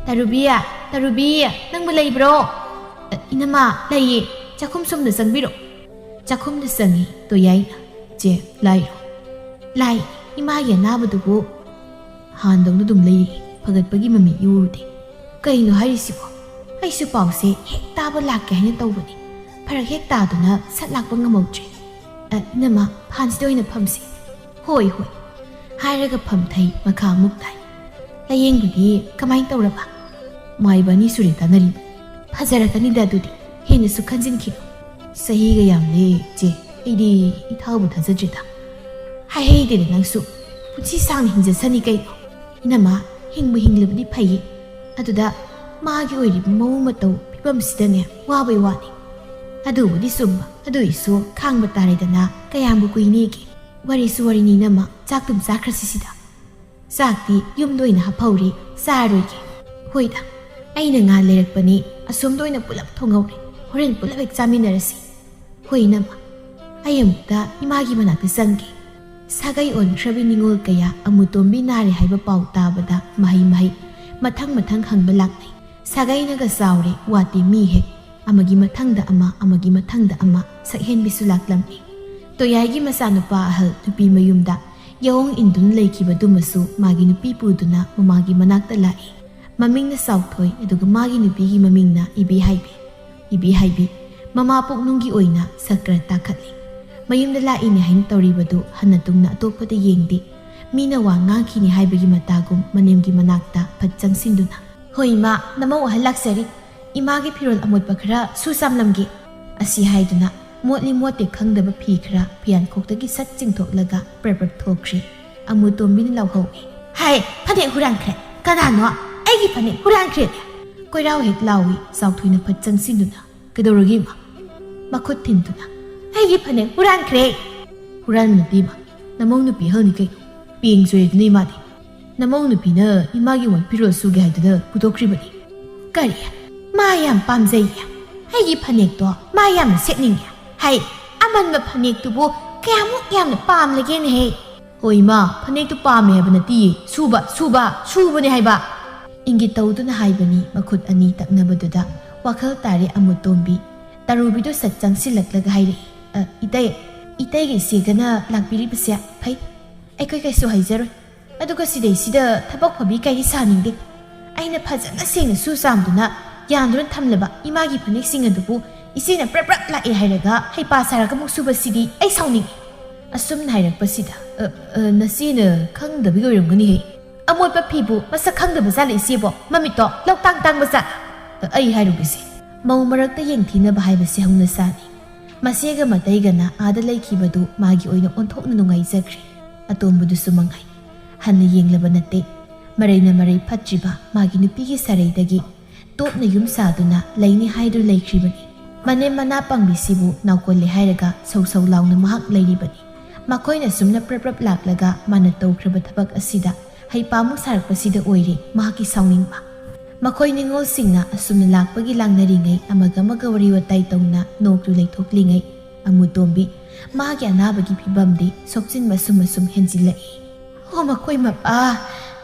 "ꯇꯔꯨꯕꯤ, ꯇꯔꯨꯕꯤ, ꯅꯪꯕꯨ ꯂꯩꯕ꯭ꯔꯣ?" "ꯑ, ꯏꯅꯝꯃ, ꯂꯩꯌꯦ꯫ ꯆꯥꯛꯈꯨꯝ ꯁꯣꯝꯗ ꯆꯪꯕꯤꯔꯣ"꯫ ꯆꯥꯛꯈꯨꯝꯗ ꯆꯪꯉꯤ ꯇꯣꯌꯥꯏꯅ꯫ "ꯆꯦ, ꯂꯥꯏꯔꯣ?" "ꯂꯥꯏ, ꯏꯃꯥꯒꯤ ꯑꯅꯥꯕꯗꯨꯕꯨ ꯍꯥꯟꯗꯧꯅ ꯑꯗꯨꯝ ꯂꯩꯔꯤ, ꯐꯒꯠꯄꯒꯤ ꯃꯃꯤ ꯏꯎ ꯎꯗꯦ꯫ ꯀꯩꯅꯣ ꯍꯥꯏꯔꯤꯁꯤꯕꯣ? ꯑꯩꯁꯨ ꯄꯥꯎꯁꯦ ꯍꯦꯛ ꯇꯥꯕ ꯂꯥꯛꯀꯦ ꯍꯥꯏꯅ ꯇꯧꯕꯅꯤ, ꯐꯔꯛ ꯍꯦꯛ ꯇꯥꯗꯨꯅ ꯁꯠ ꯂꯥꯛꯄ ꯉꯝꯍꯧꯗ꯭ꯔꯦ꯫ ꯑ, ꯏꯅꯝꯃ, ꯐꯥꯟꯁꯤꯗ ꯑꯣꯏꯅ ꯐꯝꯁꯤ"꯫ "ꯍꯣꯏ, ꯍꯣꯏ"꯫ ꯍꯥꯏꯔꯒ ꯐꯝꯊꯩ, ꯃꯈꯥ ꯑꯃꯨꯛ ꯇꯥꯏ꯫ "ꯂꯥꯌꯦꯡꯕꯗꯤ ꯀꯃꯥꯏ ꯇꯧꯔꯕ?" "ꯃꯥ ꯏꯕꯥꯅꯤ ꯁꯨꯔꯦ ꯇꯥꯟꯅꯔꯤꯕ꯫ ꯐꯖꯔꯛꯀꯅꯤꯗ ꯑꯗꯨꯗꯤ, ꯍꯦꯟꯅꯁꯨ ꯈꯟꯖꯤꯟꯈꯤꯅꯨ"꯫ "ꯆꯍꯤꯒ ꯌꯥꯝꯂꯦ ꯆꯦ, ꯑꯩꯗꯤ ꯏꯊꯥꯕꯨ ꯊꯥꯖꯗ꯭ꯔꯦꯗ"꯫ "ꯍꯥꯏꯍꯩꯗꯦꯗ ꯅꯪꯁꯨ, ꯄꯨꯟꯁꯤ ꯁꯥꯡꯅ ꯍꯤꯡꯖꯁꯅꯤ ꯀꯩꯅꯣ"꯫ "ꯏꯅꯝꯃ, ꯍꯤꯡꯕꯨ ꯍꯤꯡꯂꯕꯗꯤ ꯐꯩꯌꯦ꯫ ꯑꯗꯨꯗ ꯃꯥꯒꯤ ꯑꯣꯏꯔꯤꯕ ꯃꯑꯣꯡ ꯃꯇꯧ ꯐꯤꯕꯝꯁꯤꯗꯅꯦ ꯋꯥꯕꯩ ꯋꯥꯅꯤ"꯫ "ꯑꯗꯨꯕꯨꯗꯤ ꯆꯨꯝꯕ, ꯑꯗꯨꯏꯁꯨ ꯈꯥꯡꯕ ꯇꯥꯔꯦꯗꯅ, ꯀꯌꯥꯝꯕꯨ ꯀꯨꯏꯅꯦꯒꯦ"꯫ "ꯋꯥꯔꯤꯁꯨ ꯋꯥꯔꯤꯅꯤ ꯏꯅꯝꯃ, ꯆꯥꯛꯇꯨꯝ ꯆꯥꯈ꯭ꯔꯁꯤ ꯁꯤꯗ꯫ ꯆꯥꯛꯇꯤ ꯌꯨꯝꯗ ꯑꯣꯏꯅ ꯍꯥꯞꯍꯧꯔꯦ, ꯆꯥꯔꯣꯏꯒꯦ꯫ ꯍꯣꯏꯗ, ꯑꯩꯅ ꯉꯥ ꯂꯩꯔꯛꯄꯅꯤ, ꯑꯁꯣꯝꯗ ꯑꯣꯏꯅ ꯄꯨꯂꯞ ꯊꯣꯡꯍꯧꯔꯦ, ꯍꯣꯔꯦꯟ ꯄꯨꯂꯞ ꯍꯦꯛ ꯆꯥꯃꯤꯟꯅꯔꯁꯤ꯫ ꯍꯣꯏ ꯏꯅꯝꯃ, ꯑꯩ ꯑꯃꯨꯛꯇ ꯏꯃꯥꯒꯤ ꯃꯅꯥꯛꯇ ꯆꯪꯒꯦ"꯫ ꯁꯥꯒꯩ ꯑꯣꯟꯈ꯭ꯔꯕꯤ ꯅꯤꯉꯣꯜ ꯀꯌꯥ ꯑꯃꯨꯇꯣꯝꯕꯤ ꯅꯥꯔꯦ ꯍꯥꯏꯕ ꯄꯥꯎ ꯇꯥꯕꯗ ꯃꯍꯩ ꯃꯍꯩ ꯃꯊꯪ ꯃꯊꯪ ꯍꯪꯕ ꯂꯥꯛꯅꯩ꯫ ꯁꯥꯒꯩꯅꯒ ꯆꯥꯎꯔꯦ, ꯋꯥꯠꯇꯦ ꯃꯤ ꯍꯦꯛ꯫ ꯑꯃꯒꯤ ꯃꯊꯪꯗ ꯑꯃ, ꯑꯃꯒꯤ ꯃꯊꯪꯗ ꯑꯃ, ꯁꯛꯍꯦꯟꯕꯤꯁꯨ ꯂꯥꯛꯂꯝꯃꯤ꯫ ꯇꯣꯌꯥꯏꯒꯤ ꯃꯆꯥꯅꯨꯄꯥ ꯑꯍꯜ ꯅꯨꯄꯤ ꯃꯌꯨꯝꯗ ꯌꯥꯑꯣꯡ ꯏꯟꯗꯨꯅ ꯂꯩꯈꯤꯕꯗꯨꯃꯁꯨ ꯃꯥꯒꯤ ꯅꯨꯄꯤ ꯄꯨꯗꯨꯅ ꯃꯃꯥꯒꯤ ꯃꯅꯥꯛꯇ ꯂꯥꯛꯏ꯫ ꯃꯃꯤꯡꯅ ꯆꯥꯎꯊꯣꯏ, ꯑꯗꯨꯒ ꯃꯥꯒꯤ ꯅꯨꯄꯤꯒꯤ ꯃꯃꯤꯡꯅ ꯏꯕꯦꯍꯥꯏꯕꯤ꯫ ꯏꯕꯦꯍꯥꯏꯕꯤ ꯃꯃꯥ ꯄꯣꯛꯅꯨꯡꯒꯤ ꯑꯣꯏꯅ ꯁꯛꯀ꯭ꯔ ꯇꯥꯈꯠꯂꯤ꯫ ꯃꯌꯨꯝꯗ ꯂꯥꯛꯏꯅꯦ ꯍꯥꯏꯅ ꯇꯧꯔꯤꯕꯗꯨ ꯍꯟꯅ ꯇꯨꯡꯅ ꯑꯇꯣꯞꯄꯗ ꯌꯦꯡꯗꯦ꯫ ꯃꯤꯅ ꯋꯥ ꯉꯥꯡꯈꯤꯅꯤ ꯍꯥꯏꯕꯒꯤ ꯃꯇꯥꯒꯨꯝ ꯃꯅꯦꯝꯒꯤ ꯃꯅꯥꯛꯇ ꯐꯠ ꯆꯪꯁꯤꯟꯗꯨꯅ, "ꯍꯣꯏ ꯏꯃꯥ, ꯅꯃꯧ ꯑꯍꯜ ꯂꯥꯛꯆꯔꯤ꯫ ꯏꯃꯥꯒꯤ ꯐꯤꯔꯣꯜ ꯑꯃꯣꯠꯄ ꯈꯔ ꯁꯨ ꯆꯥꯝꯂꯝꯒꯦ"꯫ ꯑꯁꯤ ꯍꯥꯏꯗꯨꯅ ꯃꯣꯠꯂꯤ ꯃꯣꯠꯇꯦ ꯈꯪꯗꯕ ꯐꯤ ꯈꯔ ꯐꯤꯌꯥꯟꯈꯣꯛꯇꯒꯤ ꯁꯠ ꯆꯤꯡꯊꯣꯛꯂꯒ ꯄ꯭ꯔꯞ ꯄ꯭ꯔꯞ ꯊꯣꯛꯈ꯭ꯔꯦ꯫ ꯑꯃꯨꯇꯣꯝꯕꯤꯅ ꯂꯥꯎꯍꯧꯏ, "ꯍꯥꯏ, ꯐꯅꯦꯛ ꯍꯨꯔꯥꯟꯈ꯭ꯔꯦ! ꯀꯅꯥꯅꯣ? ꯑꯩꯒꯤ ꯐꯅꯦꯛ ꯍꯨꯔꯥꯟꯈ꯭ꯔꯦ!" ꯀꯣꯏꯔꯥꯎ ꯍꯦꯛ ꯂꯥꯎꯏ ꯆꯥꯎꯊꯣꯏꯅ ꯐꯠ ꯆꯪꯁꯤꯟꯗꯨꯅ꯫ "ꯀꯩꯗꯧꯔꯒꯦ ꯏꯃꯥ?" ꯃꯈꯨꯠ ꯊꯤꯟꯗꯨꯅ, "ꯑꯩꯒꯤ ꯐꯅꯦꯛ ꯍꯨꯔꯥꯟꯈ꯭ꯔꯦ!" "ꯍꯨꯔꯥꯟꯕ ꯅꯠꯇꯦ ꯏꯃꯥ, ꯅꯃꯧ ꯅꯨꯄꯤ ꯑꯍꯜꯅꯤ ꯀꯩꯅꯣ꯫ ꯄꯦꯡ ꯆꯣꯏꯔꯦꯗꯅ ꯏꯃꯥꯗꯤ꯫ ꯅꯃꯧ ꯅꯨꯄꯤꯅ ꯏꯃꯥꯒꯤ ꯋꯥ ꯐꯤꯔꯣꯜ ꯁꯨꯒꯦ ꯍꯥꯏꯗꯨꯅ ꯄꯨꯊꯣꯛꯈ꯭ꯔꯤꯕꯅꯤ"꯫ "ꯀꯔꯤ? ꯃꯥ ꯌꯥꯝ ꯄꯥꯝꯖꯩꯌꯦ꯫ ꯑꯩꯒꯤ ꯐꯅꯦꯛꯇꯣ ꯃꯥ ꯌꯥꯝꯅ ꯁꯦꯠꯅꯤꯡꯉꯦ꯫ ꯍꯥꯏ, ꯑꯃꯟꯕ ꯐꯅꯦꯛꯇꯨꯕꯨ ꯀꯌꯥꯃꯨꯛ ꯌꯥꯝꯅ ꯄꯥꯝꯂꯒꯦꯅꯦꯍꯦ!" "ꯍꯣꯏ ꯏꯃꯥ, ꯐꯅꯦꯛꯇꯨ ꯄꯥꯝꯃꯦ ꯍꯥꯏꯕ ꯅꯠꯇꯤꯌꯦ, ꯁꯨꯕ, ꯁꯨꯕ, ꯁꯨꯕꯅꯦ ꯍꯥꯏꯕ"꯫ ꯏꯪꯒꯤꯠ ꯇꯧꯗꯨꯅ ꯍꯥꯏꯕꯅꯤ ꯃꯈꯨꯠ ꯑꯅꯤ ꯇꯛꯅꯕꯗꯨꯗ꯫ ꯋꯥꯈꯜ ꯇꯥꯔꯦ ꯑꯃꯨꯇꯣꯝꯕꯤ꯫ ꯇꯔꯨꯕꯤꯗꯨ ꯁꯠ ꯆꯪꯁꯤꯜꯂꯛꯂꯒ ꯍꯥꯏꯔꯛꯏ, "ꯑ, ꯏꯇꯩ, ꯏꯇꯩꯒ ꯏꯆꯦꯒꯅ ꯂꯥꯛꯄꯤꯔꯤꯕꯁꯦ ꯐꯩ꯫ ꯑꯩꯈꯣꯏ ꯀꯩꯁꯨ ꯍꯥꯏꯖꯔꯣꯏ꯫ ꯑꯗꯨꯒ ꯁꯤꯗꯩꯁꯤꯗ ꯊꯕꯛ ꯐꯕꯤ ꯀꯩ ꯁꯥꯅꯤꯡꯗꯦ꯫ ꯑꯩꯅ ꯐꯖꯅ ꯁꯦꯡꯅ ꯁꯨ ꯆꯥꯝꯗꯨꯅ ꯌꯥꯟꯗꯨꯅ ꯊꯝꯂꯕ ꯏꯃꯥꯒꯤ ꯐꯅꯦꯛꯁꯤꯡ ꯑꯗꯨꯕꯨ ꯏꯆꯦꯅ ꯄ꯭ꯔꯞ ꯄ꯭ꯔꯞ ꯂꯥꯛꯑꯦ ꯍꯥꯏꯔꯒ ꯍꯩꯄꯥ ꯁꯥꯔꯒ ꯑꯃꯨꯛ ꯁꯨꯕꯁꯤꯗꯤ ꯑꯩ ꯁꯥꯎꯅꯤꯡꯉꯤ"꯫ ꯑꯁꯨꯝꯅ ꯍꯥꯏꯔꯛꯄꯁꯤꯗ, "ꯑ, ꯑ, ꯅꯆꯦꯅ ꯈꯪꯗꯕꯒꯤ ꯑꯣꯏꯔꯝꯒꯅꯤꯍꯦ꯫ ꯑꯃꯣꯠꯄ ꯐꯤꯕꯨ ꯃꯁꯛ ꯈꯪꯗꯕ ꯖꯥꯠꯂ ꯏꯆꯦꯕꯣ? ꯃꯃꯤꯠꯇꯣ ꯂꯧꯇꯥꯡ ꯇꯥꯡꯕ ꯖꯥꯠꯂ?" "ꯑ, ꯑꯩ ꯍꯥꯏꯔꯨꯒꯦꯁꯦ꯫ ꯃꯧ ꯃꯔꯛꯇ ꯌꯦꯡꯊꯤꯅꯕ ꯍꯥꯏꯕꯁꯦ ꯍꯧꯅꯁꯥꯅꯤ"꯫ ꯃꯆꯦꯒ ꯃꯇꯩꯒꯅ ꯑꯥꯗ ꯂꯩꯈꯤꯕꯗꯨ ꯃꯥꯒꯤ ꯑꯣꯏꯅ ꯑꯣꯟꯊꯣꯛꯅ ꯅꯨꯡꯉꯥꯏꯖꯈ꯭ꯔꯦ꯫ ꯑꯇꯣꯝꯕꯗꯨꯁꯨ ꯃꯉꯥꯏ꯫ ꯍꯟꯅ ꯌꯦꯡꯂꯕ ꯅꯠꯇꯦ꯫ ꯃꯔꯩꯅ ꯃꯔꯩ ꯐꯠꯇ꯭ꯔꯤꯕ ꯃꯥꯒꯤ ꯅꯨꯄꯤꯒꯤ ꯁꯔꯩꯗꯒꯤ ꯇꯣꯞꯅ ꯌꯨꯝ ꯁꯥꯗꯨꯅ ꯂꯩꯅꯤ ꯍꯥꯏꯗꯨꯅ ꯂꯩꯈ꯭ꯔꯤꯕꯅꯤ꯫ ꯃꯅꯦꯝ ꯃꯅꯥ ꯄꯥꯡꯕꯤꯁꯤꯕꯨ ꯅꯥꯎꯀꯣꯜꯂꯦ ꯍꯥꯏꯔꯒ ꯁꯧ ꯁꯧ ꯂꯥꯎꯅ ꯃꯍꯥꯛ ꯂꯩꯔꯤꯕꯅꯤ꯫ ꯃꯈꯣꯏꯅ ꯁꯨꯝꯅ ꯄ꯭ꯔꯞ ꯄ꯭ꯔꯞ ꯂꯥꯛꯂꯒ ꯃꯥꯅ ꯇꯧꯈ꯭ꯔꯕ ꯊꯕꯛ ꯑꯁꯤꯗ ꯍꯩꯄꯥꯃꯨꯛ ꯁꯥꯔꯛꯄꯁꯤꯗ ꯑꯣꯏꯔꯦ ꯃꯍꯥꯛꯀꯤ ꯁꯥꯎꯅꯤꯡꯕ꯫ ꯃꯈꯣꯏ ꯅꯤꯉꯣꯜꯁꯤꯡꯅ ꯑꯁꯨꯝꯅ ꯂꯥꯛꯄꯒꯤ ꯂꯥꯡꯅꯔꯤꯉꯩ ꯑꯃꯒ ꯑꯃꯒ ꯋꯥꯔꯤ ꯋꯥꯇꯥꯏ ꯇꯧꯅ ꯅꯣꯛꯇꯨ ꯂꯩꯊꯣꯛꯂꯤꯉꯩ ꯑꯃꯨꯇꯣꯝꯕꯤ ꯃꯥꯒꯤ ꯑꯅꯥꯕꯒꯤ ꯐꯤꯕꯝꯗꯤ ꯁꯣꯛꯆꯤꯟꯕ ꯁꯨꯝ ꯑꯁꯨꯝ ꯍꯦꯟꯖꯤꯜꯂꯛꯏ꯫ "ꯑꯣ ꯃꯈꯣꯏ ꯃꯄꯥ,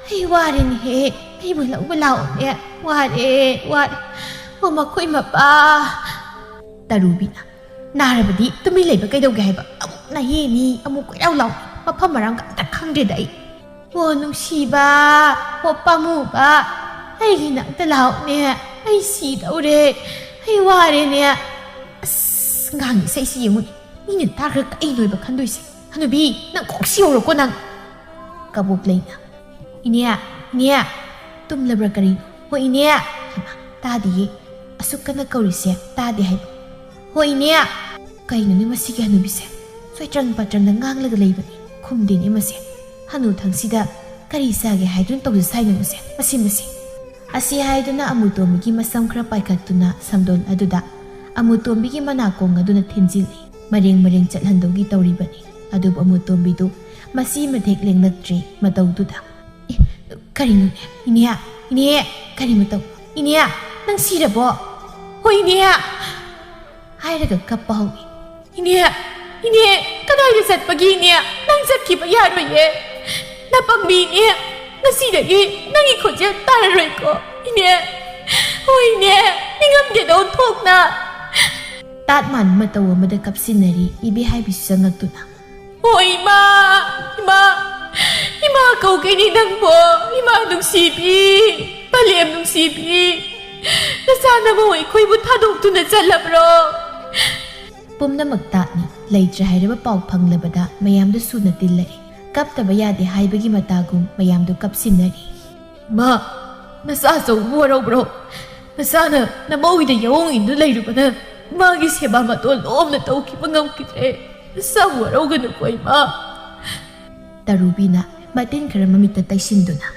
ꯑꯩ ꯋꯥꯔꯦꯅꯦꯍꯦ, ꯑꯩꯕꯨ ꯂꯧꯕ ꯂꯥꯛꯑꯣꯅꯦ, ꯋꯥꯔꯦ, ꯋꯥꯔꯦ, ꯑꯣ ꯃꯈꯣꯏ ꯃꯄꯥ!" ꯇꯔꯨꯕꯤꯅ, "ꯅꯥꯔꯕꯗꯤ ꯇꯨꯃꯤꯟ ꯂꯩꯕ ꯀꯩꯗꯧꯒꯦ ꯍꯥꯏꯕ? ꯑꯃꯨꯛ ꯅꯥꯍꯦꯅꯤ, ꯑꯃꯨꯛ ꯀꯣꯏꯂꯥꯎ ꯂꯥꯎꯅꯤ, ꯃꯐꯝ ꯃꯔꯥꯡꯒ ꯑꯝꯇ ꯈꯪꯗ꯭ꯔꯦꯗ ꯑꯩ꯫ ꯑꯣ ꯅꯨꯡꯁꯤꯕ, ꯑꯣ ꯄꯥꯝꯃꯨꯕ, ꯑꯩꯒꯤ ꯅꯥꯛꯇ ꯂꯥꯛꯑꯣꯅꯦ, ꯑꯩ ꯁꯤꯗꯧꯔꯦ, ꯑꯩ ꯋꯥꯔꯦꯅꯦ꯫ ꯑꯁ ꯉꯥꯡꯉꯤ ꯏꯁꯩꯁꯤ ꯌꯦꯡꯉꯨꯅꯦ, ꯃꯤꯅ ꯇꯥꯈ꯭ꯔ ꯀꯩ ꯅꯣꯏꯕ ꯈꯟꯗꯣꯏꯁꯦ? ꯍꯅꯨꯕꯤ, ꯅꯪ ꯀꯣꯛꯁꯤ ꯌꯧꯔꯣꯀꯣ ꯅꯪ!" ꯀꯕꯣꯛ ꯂꯩꯅ, "ꯏꯅꯦ, ꯏꯅꯦ, ꯇꯨꯝꯂꯕ꯭ꯔꯥ ꯀꯔꯤꯅꯣ? ꯍꯣ ꯏꯅꯦ!" ꯍꯩꯃꯥ, ꯇꯥꯗꯤꯌꯦ꯫ ꯑꯁꯨꯛ ꯀꯟꯅ ꯀꯧꯔꯤꯁꯦ ꯇꯥꯗꯦ ꯍꯥꯏꯕ꯫ "ꯍꯣ ꯏꯅꯦ!" ꯀꯩꯅꯣꯅꯦ ꯃꯁꯤꯒꯤ ꯍꯅꯨꯕꯤꯁꯦ? ꯁꯣꯏꯇ꯭ꯔꯪ ꯄꯥꯇ꯭ꯔꯪꯗ ꯉꯥꯡꯂꯒ ꯂꯩꯕꯅꯤ꯫ ꯈꯨꯝꯗꯦꯅꯦ ꯃꯁꯦ꯫ ꯍꯅꯨꯊꯪꯁꯤꯗ ꯀꯔꯤ ꯆꯥꯒꯦ ꯍꯥꯏꯗꯨꯅ ꯇꯧꯖ ꯁꯥꯏꯅꯣ ꯃꯁꯦ? ꯃꯁꯤ, ꯃꯁꯤ꯫ ꯑꯁꯤ ꯍꯥꯏꯗꯨꯅ ꯑꯃꯨꯇꯣꯝꯕꯤꯒꯤ ꯃꯁꯝ ꯈꯔ ꯄꯥꯏꯈꯠꯇꯨꯅ ꯁꯝꯗꯣꯟ ꯑꯗꯨꯗ ꯑꯃꯨꯇꯣꯝꯕꯤꯒꯤ ꯃꯅꯥꯀꯣꯡ ꯑꯗꯨꯅ ꯊꯤꯟꯖꯤꯜꯂꯤ꯫ ꯃꯔꯦꯡ ꯃꯔꯦꯡ ꯆꯠꯍꯟꯗꯧꯒꯤ ꯇꯧꯔꯤꯕꯅꯤ꯫ ꯑꯗꯨꯕꯨ ꯑꯃꯨꯇꯣꯝꯕꯤꯗꯨ ꯃꯁꯤ ꯃꯊꯦꯛ ꯂꯦꯡꯂꯛꯇ꯭ꯔꯤ ꯃꯇꯧꯗꯨꯗ꯫ "ꯑꯦ, ꯀꯔꯤꯅꯣꯅꯦ? ꯏꯅꯦ, ꯏꯅꯦ, ꯀꯔꯤ ꯃꯇꯧ? ꯏꯅꯦ, ꯅꯪ ꯁꯤꯔꯕꯣ? ꯍꯣꯏ, ꯏꯅꯦ!" ꯍꯥꯏꯔꯒ ꯀꯞꯄ ꯍꯧꯏ꯫ "ꯏꯅꯦ, ꯏꯅꯦ, ꯀꯗꯥꯏꯗ ꯆꯠꯄꯒꯤ ꯏꯅꯦ? ꯅꯪ ꯆꯠꯈꯤꯕ ꯌꯥꯔꯣꯏꯌꯦ꯫ ꯅꯄꯪꯕꯤ ꯏꯅꯦ, ꯉꯁꯤꯗꯒꯤ ꯅꯪꯒꯤ ꯈꯣꯟꯖꯦꯜ ꯇꯥꯔꯔꯣꯏꯀꯣ ꯏꯅꯦ꯫ ꯍꯣꯏ ꯏꯅꯦ, ꯅꯤꯡꯉꯝꯗꯦꯗ ꯑꯣꯟꯊꯣꯛꯅ!" ꯇꯥꯠ ꯃꯥꯟꯕ ꯃꯇꯧ ꯑꯃꯗ ꯀꯞꯁꯤꯟꯅꯔꯤ ꯏꯕꯦꯍꯥꯏꯕꯤꯁꯨ ꯆꯪꯂꯛꯇꯨꯅ꯫ "ꯑꯣ ꯏꯃꯥ, ꯏꯃꯥ, ꯏꯃꯥ ꯀꯧꯒꯅꯤ ꯅꯪꯕꯣ, ꯏꯃꯥ ꯅꯨꯡꯁꯤꯕꯤ, ꯄꯂꯦꯝ ꯅꯨꯡꯁꯤꯕꯤ, ꯅꯆꯥꯅꯃꯧ ꯑꯩꯈꯣꯏꯕꯨ ꯊꯥꯗꯣꯛꯇꯨꯅ ꯆꯠꯂꯕ꯭ꯔꯣ?" ꯄꯨꯝꯅꯃꯛ ꯇꯥꯠꯅꯤ꯫ ꯂꯩꯇ꯭ꯔꯦ ꯍꯥꯏꯔꯕ ꯄꯥꯎ ꯐꯪꯂꯕꯗ ꯃꯌꯥꯝꯗꯨ ꯁꯨꯅ ꯇꯤꯜꯂꯛꯏ꯫ ꯀꯞꯇꯕ ꯌꯥꯗꯦ ꯍꯥꯏꯕꯒꯤ ꯃꯇꯥꯒꯨꯝ ꯃꯌꯥꯝꯗꯨ ꯀꯞꯁꯤꯟꯅꯔꯤ꯫ "ꯃꯥ, ꯅꯆꯥ ꯑꯆꯧꯕ ꯋꯥꯔꯧꯕ꯭ꯔꯣ? ꯅꯆꯥꯅ ꯅꯃꯧꯒꯤꯗ ꯌꯥꯑꯣꯡ ꯏꯟꯗꯨꯅ ꯂꯩꯔꯨꯕꯅ ꯃꯥꯒꯤ ꯁꯦꯕꯥ ꯃꯇꯣꯟ ꯂꯣꯝꯅ ꯇꯧꯈꯤꯕ ꯉꯝꯈꯤꯗ꯭ꯔꯦ꯫ ꯅꯆꯥꯕꯨ ꯋꯥꯔꯧꯒꯅꯨꯀꯣ ꯏꯃꯥ!" ꯇꯔꯨꯕꯤꯅ ꯃꯇꯤꯟ ꯈꯔ ꯃꯃꯤꯠꯇ ꯇꯩꯁꯤꯟꯗꯨꯅ꯫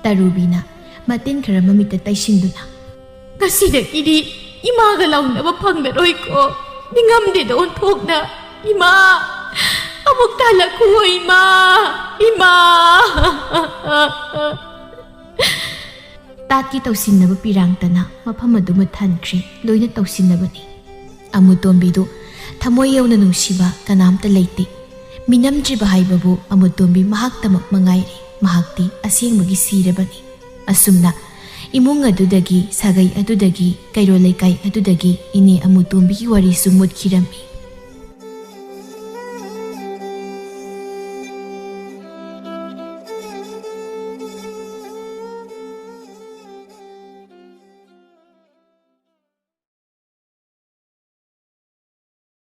ꯇꯔꯨꯕꯤꯅ ꯃꯇꯤꯟ ꯈꯔ ꯃꯃꯤꯠꯇ ꯇꯩꯁꯤꯟꯗꯨꯅ꯫ "ꯉꯁꯤꯗꯒꯤꯗꯤ ꯏꯃꯥꯒ ꯂꯥꯎꯅꯕ ꯐꯪꯂꯔꯣꯏꯀꯣ꯫ ꯅꯤꯡꯉꯝꯗꯦꯗ ꯑꯣꯟꯊꯣꯛꯅ꯫ ꯏꯃꯥ!" ꯑꯃꯨꯛ ꯇꯥꯜꯂꯛꯈꯨꯑꯣ, ꯏꯃꯥ, ꯏꯃꯥ꯫ ꯇꯥꯠꯀꯤ ꯇꯧꯁꯤꯟꯅꯕ ꯄꯤꯔꯥꯡꯇꯅ ꯃꯐꯝ ꯑꯗꯨꯃ ꯊꯟꯈ꯭ꯔꯦ꯫ ꯂꯣꯏꯅ ꯇꯧꯁꯤꯟꯅꯕꯅꯤ꯫ ꯑꯃꯨꯇꯣꯝꯕꯤꯗꯨ ꯊꯃꯣꯏ ꯌꯧꯅ ꯅꯨꯡꯁꯤꯕ ꯀꯅꯥꯝꯇ ꯂꯩꯇꯦ꯫ ꯃꯤꯅꯝꯗ꯭ꯔꯤꯕ ꯍꯥꯏꯕꯕꯨ ꯑꯃꯨꯇꯣꯝꯕꯤ ꯃꯍꯥꯛꯇꯃꯛ ꯃꯉꯥꯏꯔꯦ꯫ ꯃꯍꯥꯛꯇꯤ ꯑꯁꯦꯡꯕꯒꯤ ꯁꯤꯔꯕꯅꯤ꯫ ꯑꯁꯨꯝꯅ ꯏꯃꯨꯡ ꯑꯗꯨꯗꯒꯤ, ꯁꯥꯒꯩ ꯑꯗꯨꯗꯒꯤ, ꯀꯩꯔꯣꯜ ꯂꯩꯀꯥꯏ ꯑꯗꯨꯗꯒꯤ ꯏꯅꯦ ꯑꯃꯨꯇꯣꯝꯕꯤꯒꯤ ꯋꯥꯔꯤꯁꯨ ꯃꯨꯠꯈꯤꯔꯝꯃꯤ꯫